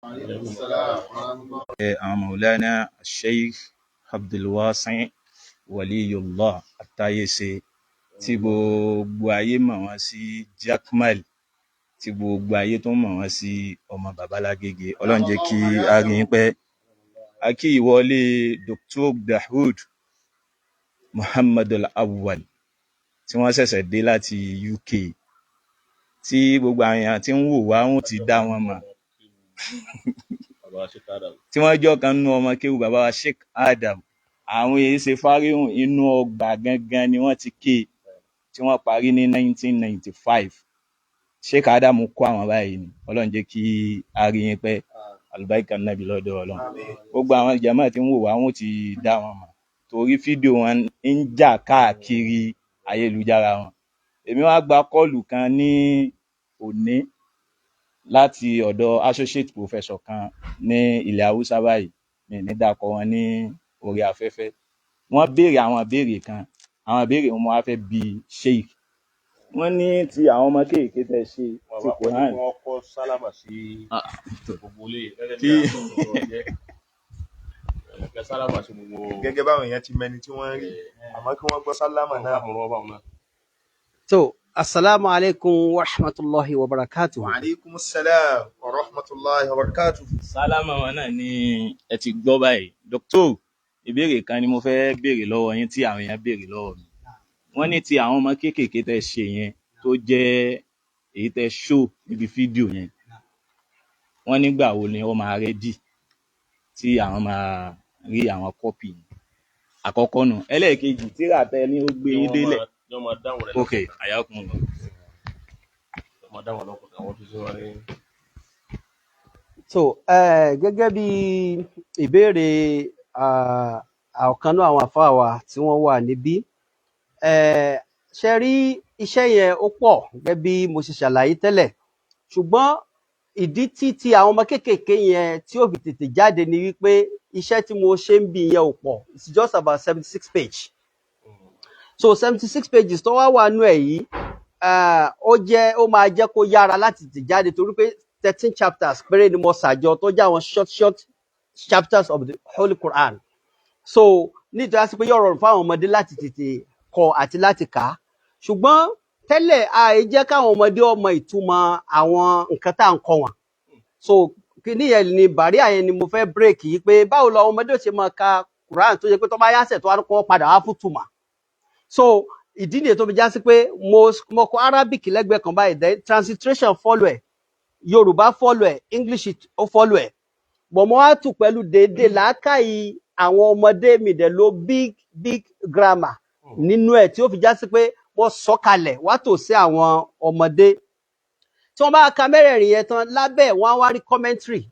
Àwọn Maulana Sheikh Abdulwasi Waliyullah Atayese, tí gbogbo ayé mọ̀ wọ́n sí Jakmal, tí gbogbo ayé tó mọ̀ wọ́n sí ọmọ Babalágége. Ọlọ́run jẹ́ kí a rí yín pẹ́. A kí ìwọlé Dr. Dahoud Muhammad Al-Awwal tí wọ́n ṣẹ̀ṣẹ̀ dé láti UK, tí gbogbo àwọn èèyàn tí ń wò wá wọn ti dá wọn mọ̀, tí wọ́n jọ́ kan nínú ọmọ kéwú bàbá wa Sheikh Adam. Àwọn èyí ṣe fáríhùn inú ọgbà gangan ni wọ́n ti ké, tí wọ́n parí ní 1995. Sheikh Adam kó àwọn báyìí ni. Ọlọ́run jẹ́ kí a rí yín pẹ́, alùbáríkà nàbí lọ́dọ̀ Ọlọ́run. Gbogbo àwọn jàmáà tí ń wò wá wọn ti dá wọn mọ̀ torí fídíò wọn ń jà káàkiri ayélujára wọn. Èmi wá gba call kan ní òní láti ọ̀dọ̀ associate professor kan ní ilẹ̀ Haúsá báyìí, mi ní dàkọ wọn ní orí afẹ́fẹ́. Wọ́n béèrè àwọn ìbéèrè kan. Àwọn ìbéèrè wọn, mo wá fẹ́ bi Sheikh. Wọ́n ní ti àwọn ọmọ kéèké tẹ́ ṣe ti Quran. Wọ́n kọ́ sálámà sí gbogbo ilé gẹ́gẹ́ bí àwọn jẹ́ kẹ́ sálámà sí gbogbo. Gẹ́gẹ́ báwọn èèyàn ti mẹni tí wọ́n rí, àmọ́ kí wọ́n gbọ́ sálámà náà. So, assalamu alaikum wa rahmatullahi wa barakatuh. Wa alaikum salam wa rahmatullahi wa barakatuh. Sálámà wọn náà ni ẹ ti gbọ́ báyìí. Doctor, ìbéèrè kan ni mo fẹ́ béèrè lọ́wọ́ yín tí àwọn èèyàn béèrè lọ́wọ́ mi. Wọ́n ní ti àwọn ọmọ kéékèèké tẹ́ ṣe yẹn, tó jẹ́ èyí tẹ́ ṣó níbi fídíò yẹn, wọ́n nígbà wo ni ó máa ready tí àwọn máa rí àwọn copy yẹn? Àkọ́kọ́ nù. Ẹlẹ́ẹ̀kejì, tíra tẹ ní ó gbé yín délẹ̀. Yọ́n máa dáhùn rẹ̀. Ok, àyàkùn lọ. Yọ́n máa dáhùn lọ́kùnrin àwọn tó ṣe wá ní. So, gẹ́gẹ́ bí ìbéèrè ọ̀kan náà àwọn àfáà wa tí wọ́n wà níbí, ṣe rí iṣẹ́ yẹn, ó pọ̀ gẹ́gẹ́ bí mo ṣe ṣàlàyé tẹ́lẹ̀, ṣùgbọ́n ìdí tí ti àwọn ọmọ kéékèèké yẹn tí ó fi tètè jáde ni wípé iṣẹ́ tí mo ṣe ń bí yẹn ò pọ̀. It's just about 76 page. So 76 pages tó wá wà nú ẹ̀ yìí, ó jẹ́ ó máa jẹ́ kó yára láti tètè jáde torí pé 13 chapters péré ni mo ṣàjọ, tó jẹ́ àwọn short short chapters of the Holy Quran. So nítorí àti pé yóò rọrùn fáwọn ọmọdé láti tètè kọ àti láti kà á. Ṣùgbọ́n tẹ́lẹ̀, àì jẹ́ káwọn ọmọdé ọmọ ìtumọ̀ àwọn nǹkan tá à ń kọ́ wọn. So kíní yẹn ni barrier yẹn ni mo fẹ́ break yìí, pé báwo làwọn ọmọdé ó ṣe máa ka Quran tó yẹ pé tó bá yásẹ̀ tó wá kọ́ padà wá fún tùmọ̀. So ìdí nìyẹn tó fi já sí pé mo kọ Arabic lẹ́gbẹ̀ẹ́ kan báyìí, then transliteration follow ẹ̀, Yorùbá follow ẹ̀, English ó follow ẹ̀, but mo wá tù pẹ̀lú déédéé làákàyè àwọn ọmọdé mi, dẹ̀ lo big big grammar nínú ẹ̀ tí ó fi já sí pé wọ́n sọ kalẹ̀ wá tò sí àwọn ọmọdé. Tí wọ́n bá ka mẹ́rẹ̀ẹ̀rin yẹn tán, lábẹ́ wọ́n á wá rí commentary.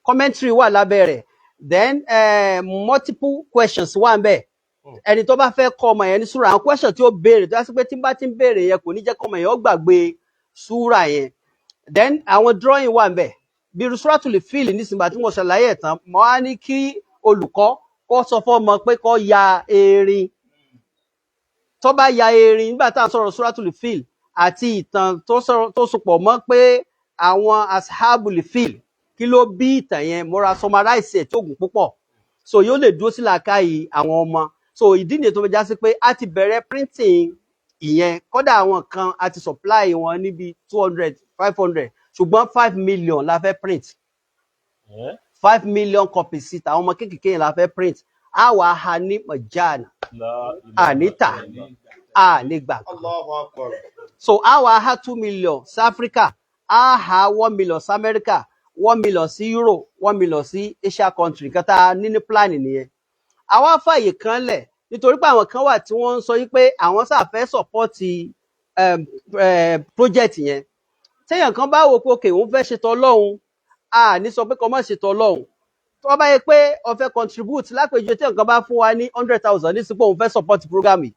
Commentary wà lábẹ́ rẹ̀, then multiple questions wà ń bẹ̀. Ẹni tó bá fẹ́ kọ́ ọmọ yẹn ní súra, àwọn question tí ó béèrè tó yá sí pé tí bá ti ń béèrè yẹn, kò ní jẹ́ kọ́ ọmọ yẹn ó gbàgbé súra yẹn. Then àwọn drawing wà ń bẹ̀, bí irú Suratul Fil nísìnyí tí mo ṣàlàyé ẹ̀ tán, mo á ní kí olùkọ́ kó sọ fọ́mọ pé kó ya erin. Tó bá ya erin nígbà tá à ń sọ̀rọ̀ Suratul Fil àti ìtàn tó sopọ̀ mọ́ pé àwọn Ashabul Fil, kí ló bí ìtàn yẹn, mo ra summarize ẹ̀ tó gùn púpọ̀, so yóò lè dúró sí làákàyè àwọn ọmọ. So ìdí nìyẹn tó fi já sí pé a ti bẹ̀rẹ̀ printing ìyẹn. Kódà àwọn kan a ti supply wọn níbi 200, 500, ṣùgbọ́n 5 million la fẹ́ print. 5 million copies sí tàwọn ọmọ kéékèèké yẹn la fẹ́ print. Á wàá ha ní mọ̀jánà, àníta ànígbà. Allahu Akbar. So á wàá ha 2 million sí Africa, á ha 1 million sí America, 1 million sí Europe, 1 million sí Asia country. Nǹkan tá a ní ní plan nìyẹn. Àwa fàyè kan lẹ̀ nítorí pé àwọn kan wà tí wọ́n ń sọ yìí pé àwọn sáà fẹ́ support project yẹn. Téèyàn kan bá wò pé òkè òun fẹ́ ṣètò Ọlọ́run, a ní sọ pé kó má ṣètò Ọlọ́run. Tó bá yẹ pé ó fẹ́ contribute, lápèjúwe, téèyàn kan bá fún wa ní 100,000 ní sípò òun fẹ́ support program yìí,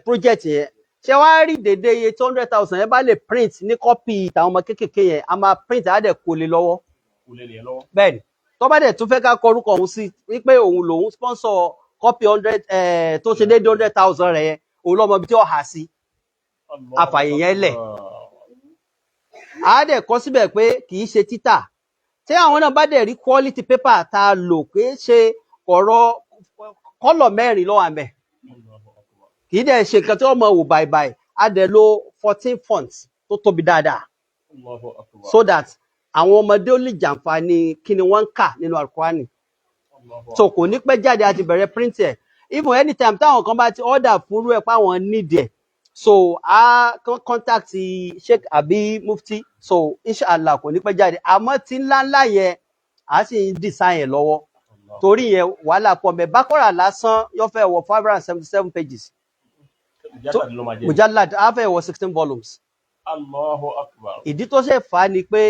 project yẹn, ṣé wàá rí dédé iye tí 100,000 yẹn bá lè print ní copy tàwọn ọmọ kéékèèké yẹn, a máa print, á dẹ̀ kó lé lọ́wọ́. Kò lè lè lọ́wọ́. Bẹ́ẹ̀ni, tó bá dẹ̀ tún fẹ́ ká kọ orúkọ òun sí wípé òun lòun sponsor copy hundred tó ṣe déédéé 100,000 rẹ̀ yẹn, òun lọ́mọ ibi tí ó hà sí. Àfààyè yẹn lẹ̀. Á dẹ̀ kọ síbẹ̀ pé kì í ṣe títà. Tí àwọn náà bá dẹ̀ rí quality paper tá a lò, pé ṣe ọ̀rọ̀ colour mẹ́rin ló wà ńbẹ̀, kì í dẹ̀ ṣe nǹkan tí wọ́n mọ̀ wò bàìbàì. A dẹ̀ lo 14 fonts tó tóbi dáadáa Allahu akbar. so that àwọn ọmọdé ó lè jàǹfààní kí ni wọ́n ń kà nínú Alukurani. Allahu So kò ní pẹ́ jáde, a ti bẹ̀rẹ̀ print ẹ̀. Even anytime táwọn kan bá ti order fúnrú ẹ̀ pé àwọn need ẹ̀, so a contact Sheikh àbí Mufti. So inshallah, kò ní pẹ́ jáde. Àmọ́ tí ńláńlá yẹn, a sì ń design ẹ̀ lọ́wọ́, torí yẹn wàhálà pọ̀ mẹ́. Bákọ́rà lásán yóò fẹ́ wọ 577 pages. Mujallad ló máa jẹ́. Mujallad á fẹ́ wọ 16 volumes. Allahu akbar. Ìdí tó ṣe fà á ni pé,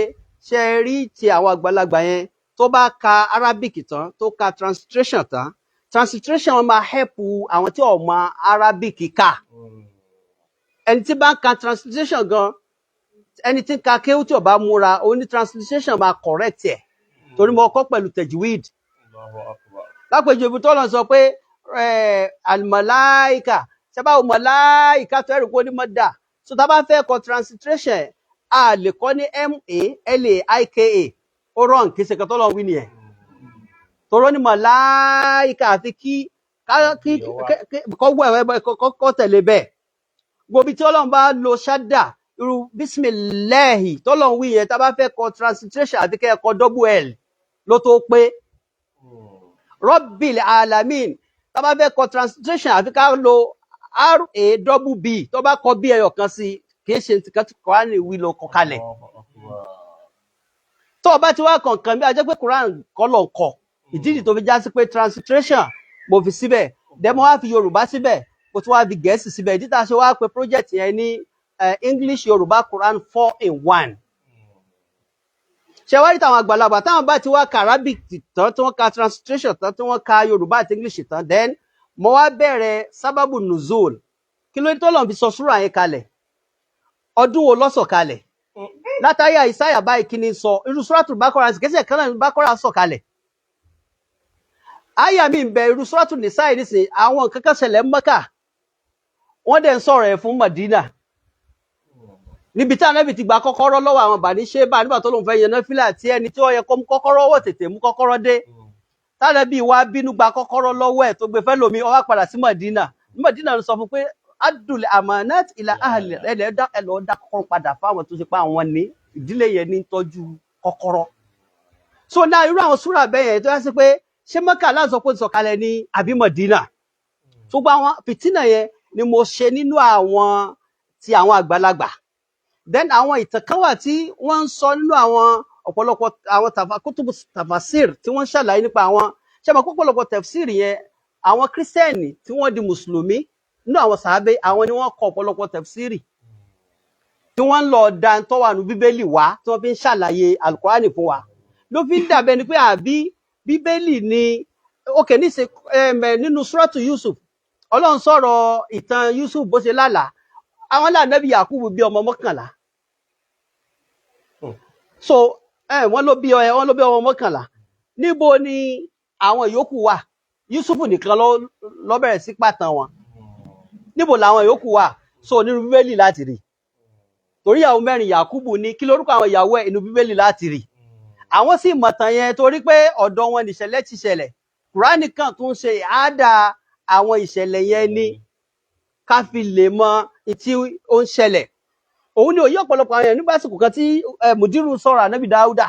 ṣe rí ti àwọn àgbàlagbà yẹn, tó bá ka Arabic tán, tó ka transliteration tán, transliteration máa help àwọn tí ò mọ Arabic kà. Ẹni tí bá ń ka transliteration gan, ẹni tí ń ka kéwú tí ò bá múra, ó ní transliteration máa correct ẹ̀, torí mo kọ́ pẹ̀lú tajwid. Allahu akbar. Lápèjọ, ibi tó lọ sọ pé alimọ̀láìkà sábà mọ̀láìkà tó ẹ̀rù kó ní mọ̀ dà. So tá a bá fẹ́ kọ transliteration, a lè kọ́ ní malaika, ó rọ̀ kí ṣe kan tó lọ wí nìyẹn, torọ́ ní mọ̀láìkà, àfi kí kọ́ wẹ̀ kọ́ tẹ̀lé bẹ́ẹ̀. Gbòbí tí Ọlọ́run bá lo ṣádà, irú bisimilahi tọ́lọ́run wí yẹn, tá a bá fẹ́ kọ transliteration, àfi kẹ́ ẹ kọ double l ló tó pé. Rabbil alamin, tá a bá fẹ́ kọ transliteration, àfi ká lo r a double b. Tó bá kọ bí ẹyọ kan sí, kì í ṣe nǹkan tí Quran wí ló kọ kalẹ̀. Tó o bá ti wá kọ̀ọ̀kan bí a jẹ́ pé Quran kọ́ ló ń kọ. Ìdí nìyí tó fi já sí pé transliteration mo fi síbẹ̀, then mo wá fi Yorùbá síbẹ̀, mo tún wá fi Gẹ̀ẹ́sì síbẹ̀. Ìdí tá a ṣe wá pé project yẹn ní English Yorùbá Quran 4 in 1. Ṣe wá rí táwọn àgbàlagbà, táwọn bá ti wá ka Arabic tán, tí wọ́n ka transliteration tán, tí wọ́n ka Yorùbá àti English tán, then mo wá bẹ̀rẹ̀ sábàbù nùzúl. Kí ló dé tó lọ́n fi sọ súrà yẹn kalẹ̀? Ọdún wo ló sọ̀ kalẹ̀? Látàrí àìsáyà báyìí, kí ni sọ irú Suratul Baqara kẹsẹ̀ kan náà ní Baqara sọ̀ kalẹ̀? Àyà mi ń bẹ, irú Suratul Nisa yìí nísìnyí, àwọn nǹkan kan ṣẹlẹ̀ Mẹ́kà, wọ́n dẹ̀ ń sọ̀rọ̀ ẹ̀ fún Madina, níbi tí Ànábì ti gba kọ́kọ́rọ́ lọ́wọ́ àwọn Bani Ṣébà nígbà tó lóun fẹ́ yan náfìlà, tí ẹni tí ó yẹ kó mú kọ́kọ́rọ́ wọ̀ tètè mú kọ́kọ́rọ́ dé, tánàbí wá bínú gba kọ́kọ́rọ́ lọ́wọ́ ẹ̀, tó gbé fẹ́ lómi, ó wá padà sí Madina. Ní Madina ló sọ fún pé adul amanat ila ahli, ẹ lọ dá kọ́kọ́rọ́ padà fáwọn tó ṣe pé àwọn ní ìdílé yẹn ní tọ́jú kọ́kọ́rọ́. So náà, irú àwọn súrà bẹ́ẹ̀ yẹn tó yá sí pé ṣé Mẹ́kà láti sọ pé ó ti sọ̀kalẹ̀ ní àbí Mọ̀dínà, gbogbo àwọn fìtínà yẹn ni mo ṣe nínú àwọn ti àwọn àgbàlagbà. Then àwọn ìtàn kan wà tí wọ́n ń sọ nínú àwọn ọ̀pọ̀lọpọ̀ àwọn kútùbù tafasir tí wọ́n ń ṣàlàyé nípa àwọn ṣé mo pọ̀pọ̀lọpọ̀ tafsir yẹn, àwọn kírísítẹ́nì tí wọ́n di mùsùlùmí nínú àwọn sàábé, àwọn ni wọ́n kọ ọ̀pọ̀lọpọ̀ tafsiri tí wọ́n ń lọ da tó wà ní bíbélì wá, tí wọ́n fi ń ṣàlàyé alukurani fún wa, ló fi ń dàbẹ́ ni pé àbí bíbélì ni. Òkè níṣe nínú suratu Yusuf, Ọlọ́run sọ̀rọ̀ ìtàn Yusuf bó ṣe lálàá. Àwọn lànàbí Yakubu bí ọmọ 11. So wọ́n ló bí ọmọ 11. Níbo ni àwọn yòókù wà? Yusuf nìkan ló bẹ̀rẹ̀ sí pàtàn wọn. Níbo làwọn yòókù wà? So nínú bíbélì láti rí, torí ìyàwó mẹ́rin Yakubu ní. Kí lórúkọ àwọn ìyàwó ẹ̀? Inú bíbélì láti rí. Àwọn sì mọ̀tàn yẹn torí pé ọ̀dọ̀ wọn nìṣẹ̀lẹ̀ ti ṣẹlẹ̀. Kùránì kan tún ṣe àádá àwọn ìṣẹ̀lẹ̀ yẹn ní ká fi lè mọ tí ó ń ṣẹlẹ̀. Òun ni òye ọ̀pọ̀lọpọ̀ àwọn èèyàn nígbà àsìkò kan tí mùdírù sọ̀rọ̀ ànábì Dáúdà.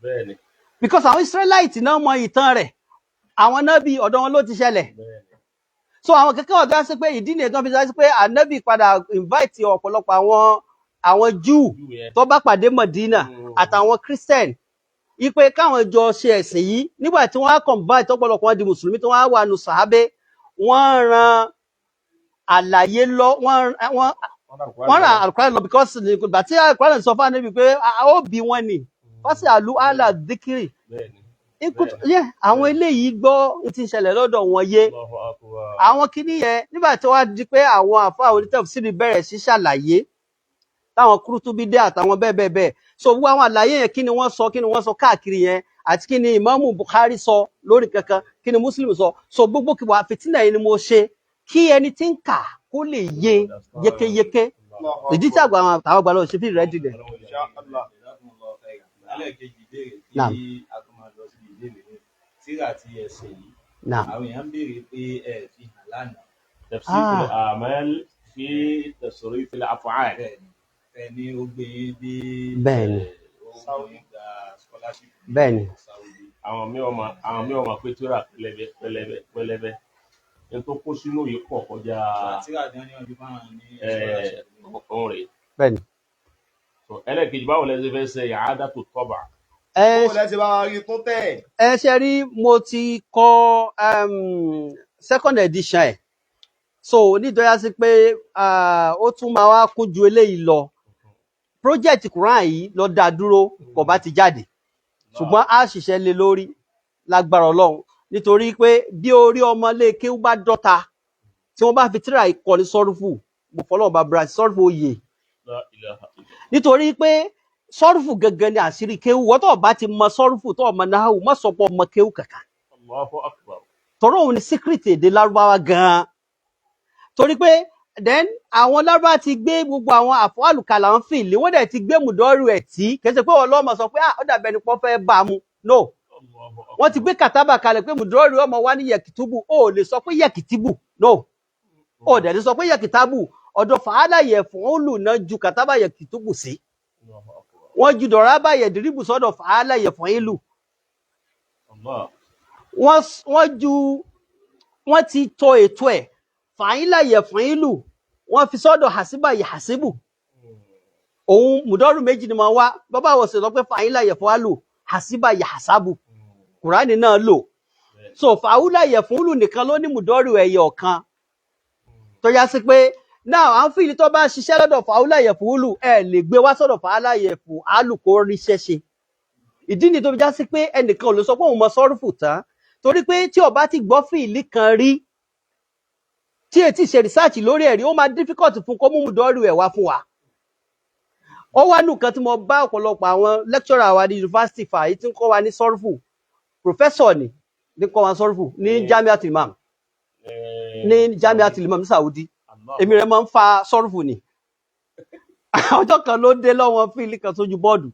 Bẹ́ẹ̀ni. Because àwọn Israelite náà mọ ìtàn rẹ̀, àwọn nábì ọ̀dọ̀ wọn ló ti ṣẹlẹ̀. So àwọn kankan wà tó yá sí pé ìdí nìyẹn tó fi sọ pé ànábì padà invite ọ̀pọ̀lọpọ̀ àwọn Jew Júù yẹn. tó bá pàdé Mọ̀dínà àtàwọn Christian, ipe káwọn jọ ṣe ẹ̀sìn yìí. Nígbà tí wọ́n á convert, ọ̀pọ̀lọpọ̀ wọn di mùsùlùmí, tí wọ́n á wà nù sàábé, wọ́n ran àlàyé lọ, wọ́n Wọ́n ràn àlùkùránì lọ, because ìgbà tí àlùkùránì sọ fún ànábì pé a ó bí wọn ni fásitì àlù àlà díkìrì. Yeah, àwọn eléyìí gbọ́ n ti ṣẹlẹ̀ lọ́dọ̀ wọn yé. Allahu akbar. Àwọn kinní yẹn, nígbà tí wọ́n á di pé àwọn àfáà onítẹ̀fsírì bẹ̀rẹ̀ sí ṣàlàyé, táwọn Kúrútúbí dé àtàwọn bẹ́ẹ̀ bẹ́ẹ̀ bẹ́ẹ̀, so gbogbo àwọn àlàyé yẹn, kí ni wọ́n sọ, kí ni wọ́n sọ káàkiri yẹn, àti kí ni Ìmáàmù Bukhari sọ lórí kankan, kí ni Muslim sọ. So gbogbo kí wàá fìtínà yẹn ni mo ṣe kí ẹni tí ń kà kó lè yé yékéyéké. Ìdí tí àgbà àwọn àgbà lọ ṣe fi rẹ̀ dìde. Insha Allah. Ẹlẹ́ẹ̀kejì ìbéèrè kí Naam. a tó máa lọ síbi ìbéèrè mi. Tírà tí ẹ ṣe yìí, Naam. àwọn èèyàn ń béèrè pé ẹ fi hàn lánàá. Tafsir al-a'mal fi tasrif al-af'al. Bẹ́ẹ̀ni, ẹ ní ó gbé yín dé Bẹ́ẹ̀ni. ó gbé yín gba scholarship ní Bẹ́ẹ̀ni. Saudi. Àwọn míì ọmọ pé tíra pẹlẹbẹ pẹlẹbẹ pẹlẹbẹ ní tó kó sínú yìí pọ̀ kọjá. Tírà tí wọ́n ní wọ́n fi fáwọn ní scholarship. Ọ̀hún rèé. Bẹ́ẹ̀ni. So, ẹlẹ́ẹ̀kejì, báwo lẹ ṣe fẹ́ ṣe i'adatu taba? Ẹ Bó lẹ ṣe bá wa rí tún tẹ̀? Ẹ ṣe rí, mo ti kọ second edition ẹ̀, so nítorí sí pé ó tún máa wá kún ju eléyìí lọ. Project Quran yìí lọ dá dúró, kò bá ti jáde, ṣùgbọ́n a ṣiṣẹ́ lé lórí lágbára Ọlọ́run, nítorí pé bí orí ọmọ ilé kéwú bá dọ́ta tí wọ́n bá fi tíra ìkọ́ni sọ́rùfù, mo fọlọ́run bá búra, sọ́rùfù oyè. La ilaha illallah. Nítorí pé sọ́rùfù gangan ni àṣírí kéwú. Wọ́n tó bá ti mọ sọ́rùfù, tó mọ náhù, má sọ pé ọmọ kéwú kankan. Allahu akbar. Tọ́rọ òun ni síkírìtì èdè lárúbáwá gan-an, torí pé then àwọn lárúbáwá ti gbé gbogbo àwọn àfọwálùkà làwọn fìlì, wọ́n dẹ̀ ti gbé mùdọ́rù ẹ̀ tí kì í ṣe pé ọlọ́mọ sọ pé ah, ó dàbẹ̀ ni pọ́n fẹ́ bá a mu. No, wọ́n ti gbé kàtábà kalẹ̀ pé mùdọ́rù ọmọ wa ní yẹkìtúbù. Ó lè sọ pé yẹkìtìbù, no, ó dẹ̀ lè sọ pé yẹkìtábù. Ọ̀dọ̀ fàálà yẹ fún ó lù náà ju kàtábà yẹkìtúbù sí. Wọ́n ju dọ̀rábà yẹ̀dìrìbù sọ́dọ̀ fàálà yẹ fún ìlú. Wọ́n ju, wọ́n ti tò ètò ẹ̀, fàáyínlá yẹ fún ìlú, wọ́n fi sọ́dọ̀ hàsíbà yẹ hàsíbù. Òun mùdọ́rù méjì ni mo wá bàbá wọ̀ sí sọ pé fàáyínlá yẹ fún àlù, hàsíbà yẹ hàsábù, kùránì náà lò. So fàáwúlà yẹ fún ìlú nìkan ló ní mùdọ́rù ẹ̀yẹ ọ̀kan, tó yá sí pé náà à ń fi ìlú tó bá ṣiṣẹ́ lọ́dọ̀ fàáwúlà yẹ fún ìlú, ẹ lè gbé wá sọ́dọ̀ fàálà yẹ fún àlù kó ríṣẹ́ ṣe. Ìdí ni tó fi já sí pé ẹnìkan ò lè sọ pé òun mọ sọ́rùfù tán, torí pé tí ó bá ti gbọ́ fìlí kan rí, tí etí ṣe rìsáàtì lórí ẹ̀rí, ó máa difficult fún kó mú mùdọ́rù ẹ̀ wá fún wa. Ó wá nù kan tí mo bá ọ̀pọ̀lọpọ̀ àwọn lecturer wa ní yunifásitì fà yìí tí ń kọ́ wa ní sọ́rùfù, professor ni ní kọ́ wa sọ́rùfù ní Jamiatul Imam, ní Jamiatul Imam ní Saudi. Èmi rẹ̀ máa ń fa sọ́rùfù ni. Ọjọ́ kan ló dé lọ́wọ́ fìlí kan sójú bọ́ọ̀dù,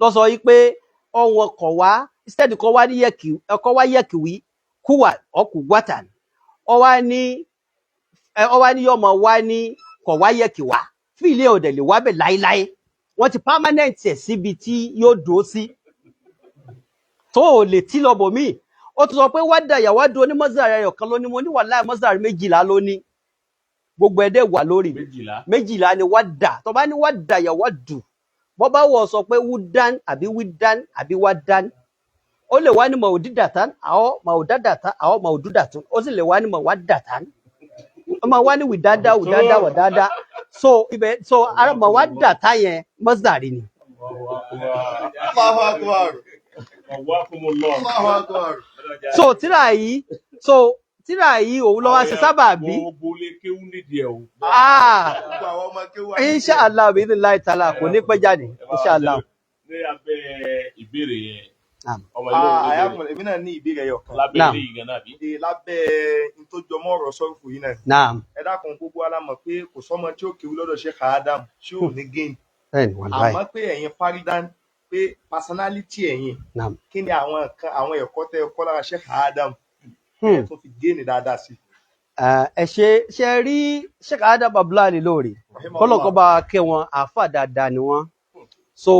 lọ sọ yìí pé ọ̀wọ́n kọ̀ wá, instead kọ́ wá ní yẹ̀kì, ẹ̀kọ́ wá yẹ̀kìwí kúwà ọkù gbàtàn, ọwá ní ọwá ní yọmọ wá ní kọ̀ wá yẹ̀kì wá, fìlí ẹ̀ òdẹ̀ lè wá bẹ̀ láéláé. Wọ́n ti permanent ẹ̀ síbi tí yóò dúró sí, tó ò lè tí lọ bòmíì. Ó tún sọ pé wá dàyà wá dúró ní mọ́sàrì ẹyọ kan lónìí. Mo ní wàláì, mọ́sàrì 12 lónìí, gbogbo ẹ̀dẹ̀ wà lórí 12 ni wá dà. Tó bá ní wá dàyà wá dù, bọ́ bá wọ̀ sọ pé wúdán àbí wídán àbí wádán, ó lè wá ní mọ̀ọ́dídàtán àwọn mọ̀ọ́dádàtán àwọn mọ̀ọ́dúdàtún, ó sì lè wá ní mọ̀wádàtán, ó máa wá ní wìdádá wìdádá wàdádá. So ibẹ̀, so ara mọ̀wádàtá yẹn mọ́sàrì ni. Allahu Akbar. Allahu Akbar. So tíra yìí òun ló wá ṣe sábà bí. Gbogbo lè kéwú nídìí ẹ o. Ah, Gbogbo àwọn ọmọ kéwú àti inshallah, bi idhnillahi ta'ala, kò ní pẹ́ jáde, inshallah. Ní abẹ́ ìbéèrè yẹn, Naam. ọmọ ilé Ah, ìwé àyàkùn, èmi náà ní ìbéèrè ẹyọ kan. lábẹ́ Naam. ilé yìí gan-an àbí? Ṣe lábẹ́ n tó jọmọ́ ọ̀rọ̀ sọ́rùfù yìí náà. Naam. Ẹ dákun, gbogbo wa la mọ̀ pé kò sọ́mọ tí ó kéwú lọ́dọ̀ Sheikh Adam tí ò ní gain. Bẹ́ẹ̀ni, wallahi. Àmọ́ pé ẹ̀yin faridan, pé personality ẹ̀yin, Naam. kí ni àwọn nǹkan, àwọn ẹ̀kọ́ tẹ́ ẹ kọ́ lára Sheikh Adam tó fi gain dáadáa sí? Ẹ ṣe rí Sheikh Adam Abdullahi lórí kọ́lọ́kọ́ bá kẹ́ wọn, àáfà dáadáa ni wọ́n. So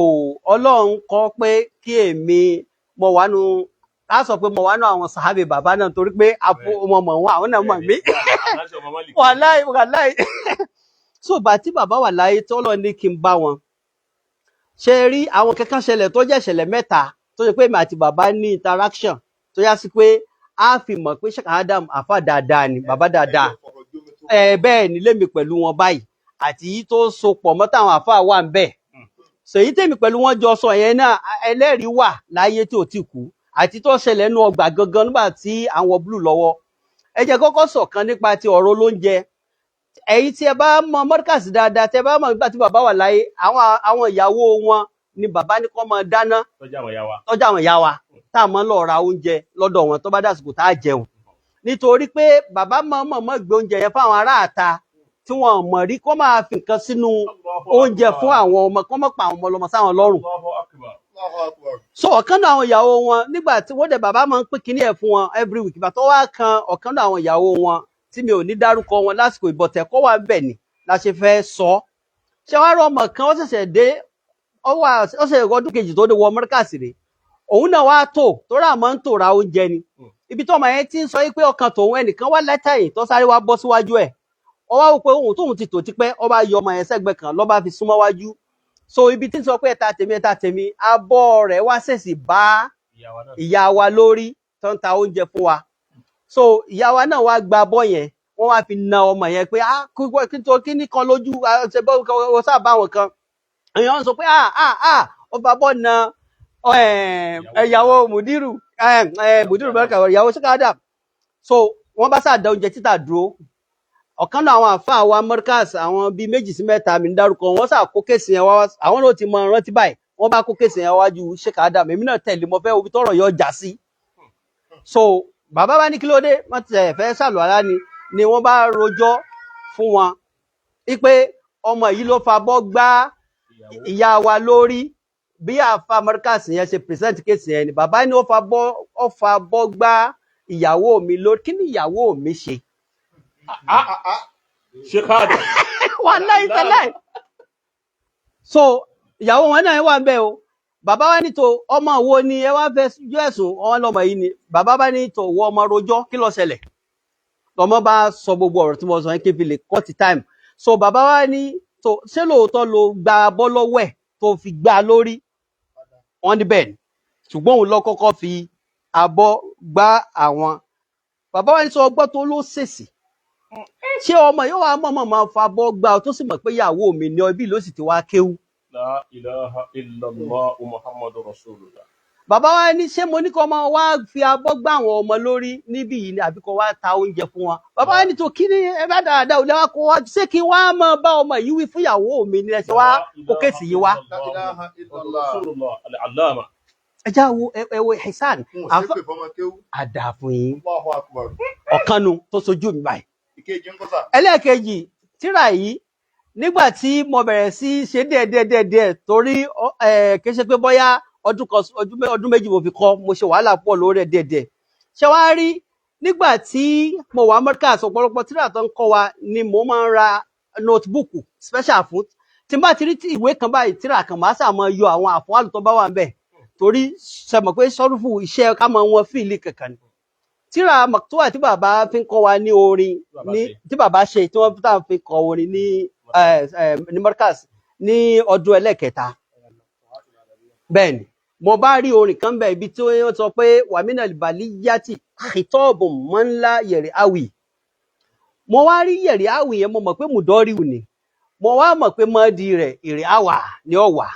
Ọlọ́run kọ́ pé kí èmi mo wà nù, á sọ pé mo wà nù àwọn sàhábì bàbá náà, torí pé àpò wọn mọ̀ wọn, àwọn náà mọ̀ mí. Wàláì, wàláì. So bàtí bàbá wà láyé, tọ́lọ́ ní kí n bá wọn ṣe rí àwọn kankan ṣẹlẹ̀ tó jẹ́ ìṣẹ̀lẹ̀ mẹ́ta tó ṣe pé èmi àti bàbá ní interaction, tó yá sí pé a fi mọ̀ pé Sheikh Adam àáfà dáadáa ni, bàbá dáadáa. Ẹ bẹ́ẹ̀ ni lémi pẹ̀lú wọn báyìí, àti yìí tó so pọ̀ mọ́ táwọn àáfàá wà ń bẹ̀. Sèyí tèmi pẹ̀lú wọn jọ sọ yẹn náà, ẹlẹ́rìí wà láyé tí ò ti kú, àti tó ṣẹlẹ̀ nú ọgbà gangan nígbà tí àwọn blue lọ́wọ́. Ẹ jẹ́ kọ́kọ́ sọ̀kan nípa ti ọ̀rọ̀ olóúnjẹ. Ẹ̀yin tí ẹ bá mọ mọ́díkàsì dáadáa, tí ẹ bá mọ̀ nígbà tí bàbá wà láyé, àwọn ìyàwó wọn ni bàbá ní kó máa dáná. Tọ́jú àwọn ìyá wa. Tọ́jú àwọn ìyá wa tá a máa ń lọ ra oúnjẹ lọ́dọ̀ wọn tó bá dàsìkò tá a jẹun, nítorí pé bàbá máa mọ̀ mọ́ gbé oúnjẹ yẹn fáwọn aráàta tí wọn mọ̀ rí, kó máa fi nǹkan sínú oúnjẹ fún àwọn ọmọ, kó má pa àwọn ọmọ ọlọ́mọ sáwọn lọ́rùn. Allahu Akbar. Allahu Akbar. So ọ̀kan náà àwọn ìyàwó wọn, nígbà tí wọ́n dẹ̀, bàbá máa ń pín kinní ẹ̀ fún wọn every week. Ìgbà tó wá kan ọ̀kan náà àwọn ìyàwó wọn tí mi ò ní dárúkọ wọn lásìkò ìbọ̀tẹ̀ kọ́ wà bẹ̀ ni la ṣe fẹ́ sọ. Ṣé wàá rọ ọmọ kan, ó ṣẹ̀ṣẹ̀ dé, ó wà, ó ṣe ọdún kejì tó dé wọ Mọ́ríkàsì rè, òun náà wá tò tó rà máa ń tò ra oúnjẹ ni. Ibi tó ọmọ yẹn ti ń sọ yìí pé ọkàn tòun, ẹnìkan wá látàyìn tó sáré wá bọ́ síwájú ẹ̀, ó wá wò pé òun tóun ti tò tipẹ́, ó bá yọ ọmọ yẹn sẹ́gbẹ̀ẹ́ kan, ló bá fi súnmọ́ wájú. So ibi tí ń sọ pé ẹ̀ta tèmi, ẹ̀ta tèmi, abọ́ rẹ̀ wá ṣèṣì bá ìyá wa lórí tó ń ta oúnjẹ fún wa. So ìyá wa náà wá gba abọ́ yẹn, wọ́n wá fi na ọmọ yẹn pé ah, kí tó kí ní kan lójú, ah, ṣe bọ́ ọ sáà bá wọn kan. Èèyàn sọ pé ah ah ah, ọba bọ́ na ìyàwó mùdírù, mùdírù mẹ́ríkà, ìyàwó sẹ́kádà. So wọ́n bá sáà da oúnjẹ títà dúró. Ọ̀kan náà àwọn àfáà wa Mọ́ríkàs, àwọn bíi méjì sí mẹ́ta mi ń dárúkọ wọ́n, sáà kó kéèsì yẹn wá. Àwọn náà ti mọ rántí báyìí, wọ́n bá kó kéèsì yẹn wájú Sheikh Adam. Èmi náà tẹ̀lé, mo fẹ́ obi tọ́rọ̀ yọ jà sí. So bàbá bá ní kí ló dé, wọ́n ti fẹ́ ṣàlùwàlá ni wọ́n bá rojọ́ fún wọn wípé ọmọ yìí ló fa bọ́ gbá ìyá wa lórí. Bí àfa Mọ́ríkàs yẹn ṣe present kéèsì yẹn ni bàbá ní ó fa bọ́ gbá ìyàwó mi lórí. Kí ni ìyàwó mi ṣe? Sheikh Adam. Wàláhì tẹ́lẹ̀. So ìyàwó wọn náà wà ń bẹ̀ o. Bàbá wa ní tó, ọmọ wo ni ẹ wá fẹ́ jọ ẹ̀sùn wọn lọmọ yìí ni. Bàbá bá ní tó, wọ ọmọ rojọ́, kí ló ṣẹlẹ̀? Lọmọ bá sọ gbogbo ọ̀rọ̀ tí mo sọ yẹn kí n fi lè cut time. So bàbá wa ní tó, ṣé lóòótọ́ ló gba abọ́ lọ́wọ́ ẹ̀ tó fi gbá a lórí? Wọ́n ní bẹ́ẹ̀ ni, ṣùgbọ́n òun lọ kọ́kọ́ fi abọ́ gbá àwọn. Bàbá wa ní sọ ọgbọ́n tó ló ṣèṣì, ṣé ọmọ yóò wá mọ̀mọ́ máa fa abọ́ gbá ọ, tó sì mọ̀ pé ìyàwó mi ni ọ, ibi ló sì ti wá kéwú? La ilaha illallah Muhammadu Rasulullah. Bàbá wa ní ṣé mo ní kó máa wá fi abọ́ gbá àwọn ọmọ lórí níbí yìí ni, àbí kó wá ta oúnjẹ fún wọn? Bàbá wa ní tó, kí ni ẹ bá dáadáa ò lẹ́wà kó wá, ṣé kí wá máa bá ọmọ yìí wí fún ìyàwó mi ni ẹ ṣe wá kó kéèsì yìí wá? La ilaha illallah. Rasulullah al-Allama. Ẹ já wo, ẹ wo Ihsan. Wọn ò Àfa ṣépè fọmọ kéwú. Àdàfún yín. Allahu Akbar. Ọ̀kanu tó sojú mi báyìí. Ìkejì ń kọ́ sà. Ẹlẹ́ẹ̀kejì, tíra yìí, nígbà tí mo bẹ̀rẹ̀ sí í ṣe díẹ̀ díẹ̀ díẹ̀ díẹ̀, torí kì í ṣe pé bóyá ọdún kan, ọdún méjì mo fi kọ́, mo ṣe wàhálà pọ̀ lórí ẹ̀ díẹ̀ díẹ̀. Ṣé wàá rí, nígbà tí mo wà Mọ́ríkàs, ọ̀pọ̀lọpọ̀ tíra tó ń kọ́ wa ni mo máa ń ra notebook special fún. Tí n bá ti rí ìwé kan báyìí, tíra kan, màá sà máa yọ àwọn àfọwálù tó bá wà ń bẹ̀, torí ṣe mọ̀ pé sọ́rùfù iṣẹ́ ká máa wọn fíìlì kankan ni. Tíra Maktuwa tí bàbá fi ń kọ́ wa ní orin ní tí bàbá ṣe, tí wọ́n tá fi kọ orin ní Mọ́ríkàs ní ọdún ẹlẹ́kẹta, bẹ́ẹ̀ ni mo bá rí orin kan bẹ́ẹ̀, ibi tí wọ́n sọ pé wàmínà baliyati khitobu mọ́nlá yẹ̀rì awì. Mo wá rí yẹ̀rì awì yẹn, mo mọ̀ pé mùdọ́rìwù ni, mo wá mọ̀ pé mọ́ọ́dì rẹ̀ ìrì àwà ni ó wà.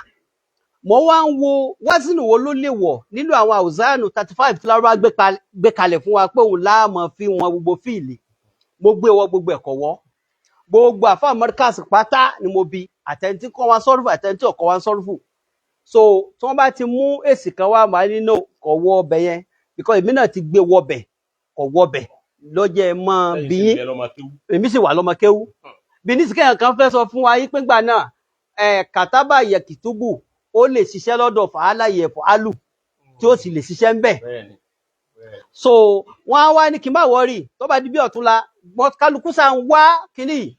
Mo wá ń wo wázìnù wo ló lè wọ̀ nínú àwọn àwùzánù 35 tí Lárúbá gbé kalẹ̀ fún wa pé òun láàmọ̀ fi wọn gbogbo fíìlì. Mo gbé wọ gbogbo ẹ̀kọ́ wọ́, gbogbo àfa Mọ́ríkàs pátá ni mo bi, àtẹ̀ntí kọ́ wa sọ́rùfù, àtẹ̀ntí ọ̀kọ́ wa sọ́rùfù. So tí wọ́n bá ti mú èsì kan wá, màá ní no, kò wọ ọbẹ̀ yẹn, because èmi náà ti gbé wọbẹ̀, kò wọbẹ̀ lọ́jọ́ ẹ mọ́ bí yín. Èmi sì wà lọ́mọ kéwú bí ní sìkẹ́yìn kan fẹ́ sọ fún wa yí pé ńgbà náà ẹ̀ kàtábà yẹ̀kìtúbù ó lè ṣiṣẹ́ lọ́dọ̀ fàálà yẹ̀fọ́ álù tí ó sì lè ṣiṣẹ́ ń bẹ̀. So wọ́n á wá ní kí n má wọ́rì, tó bá di bí ọ̀túnla, kálukú sá ń wá kínní yìí.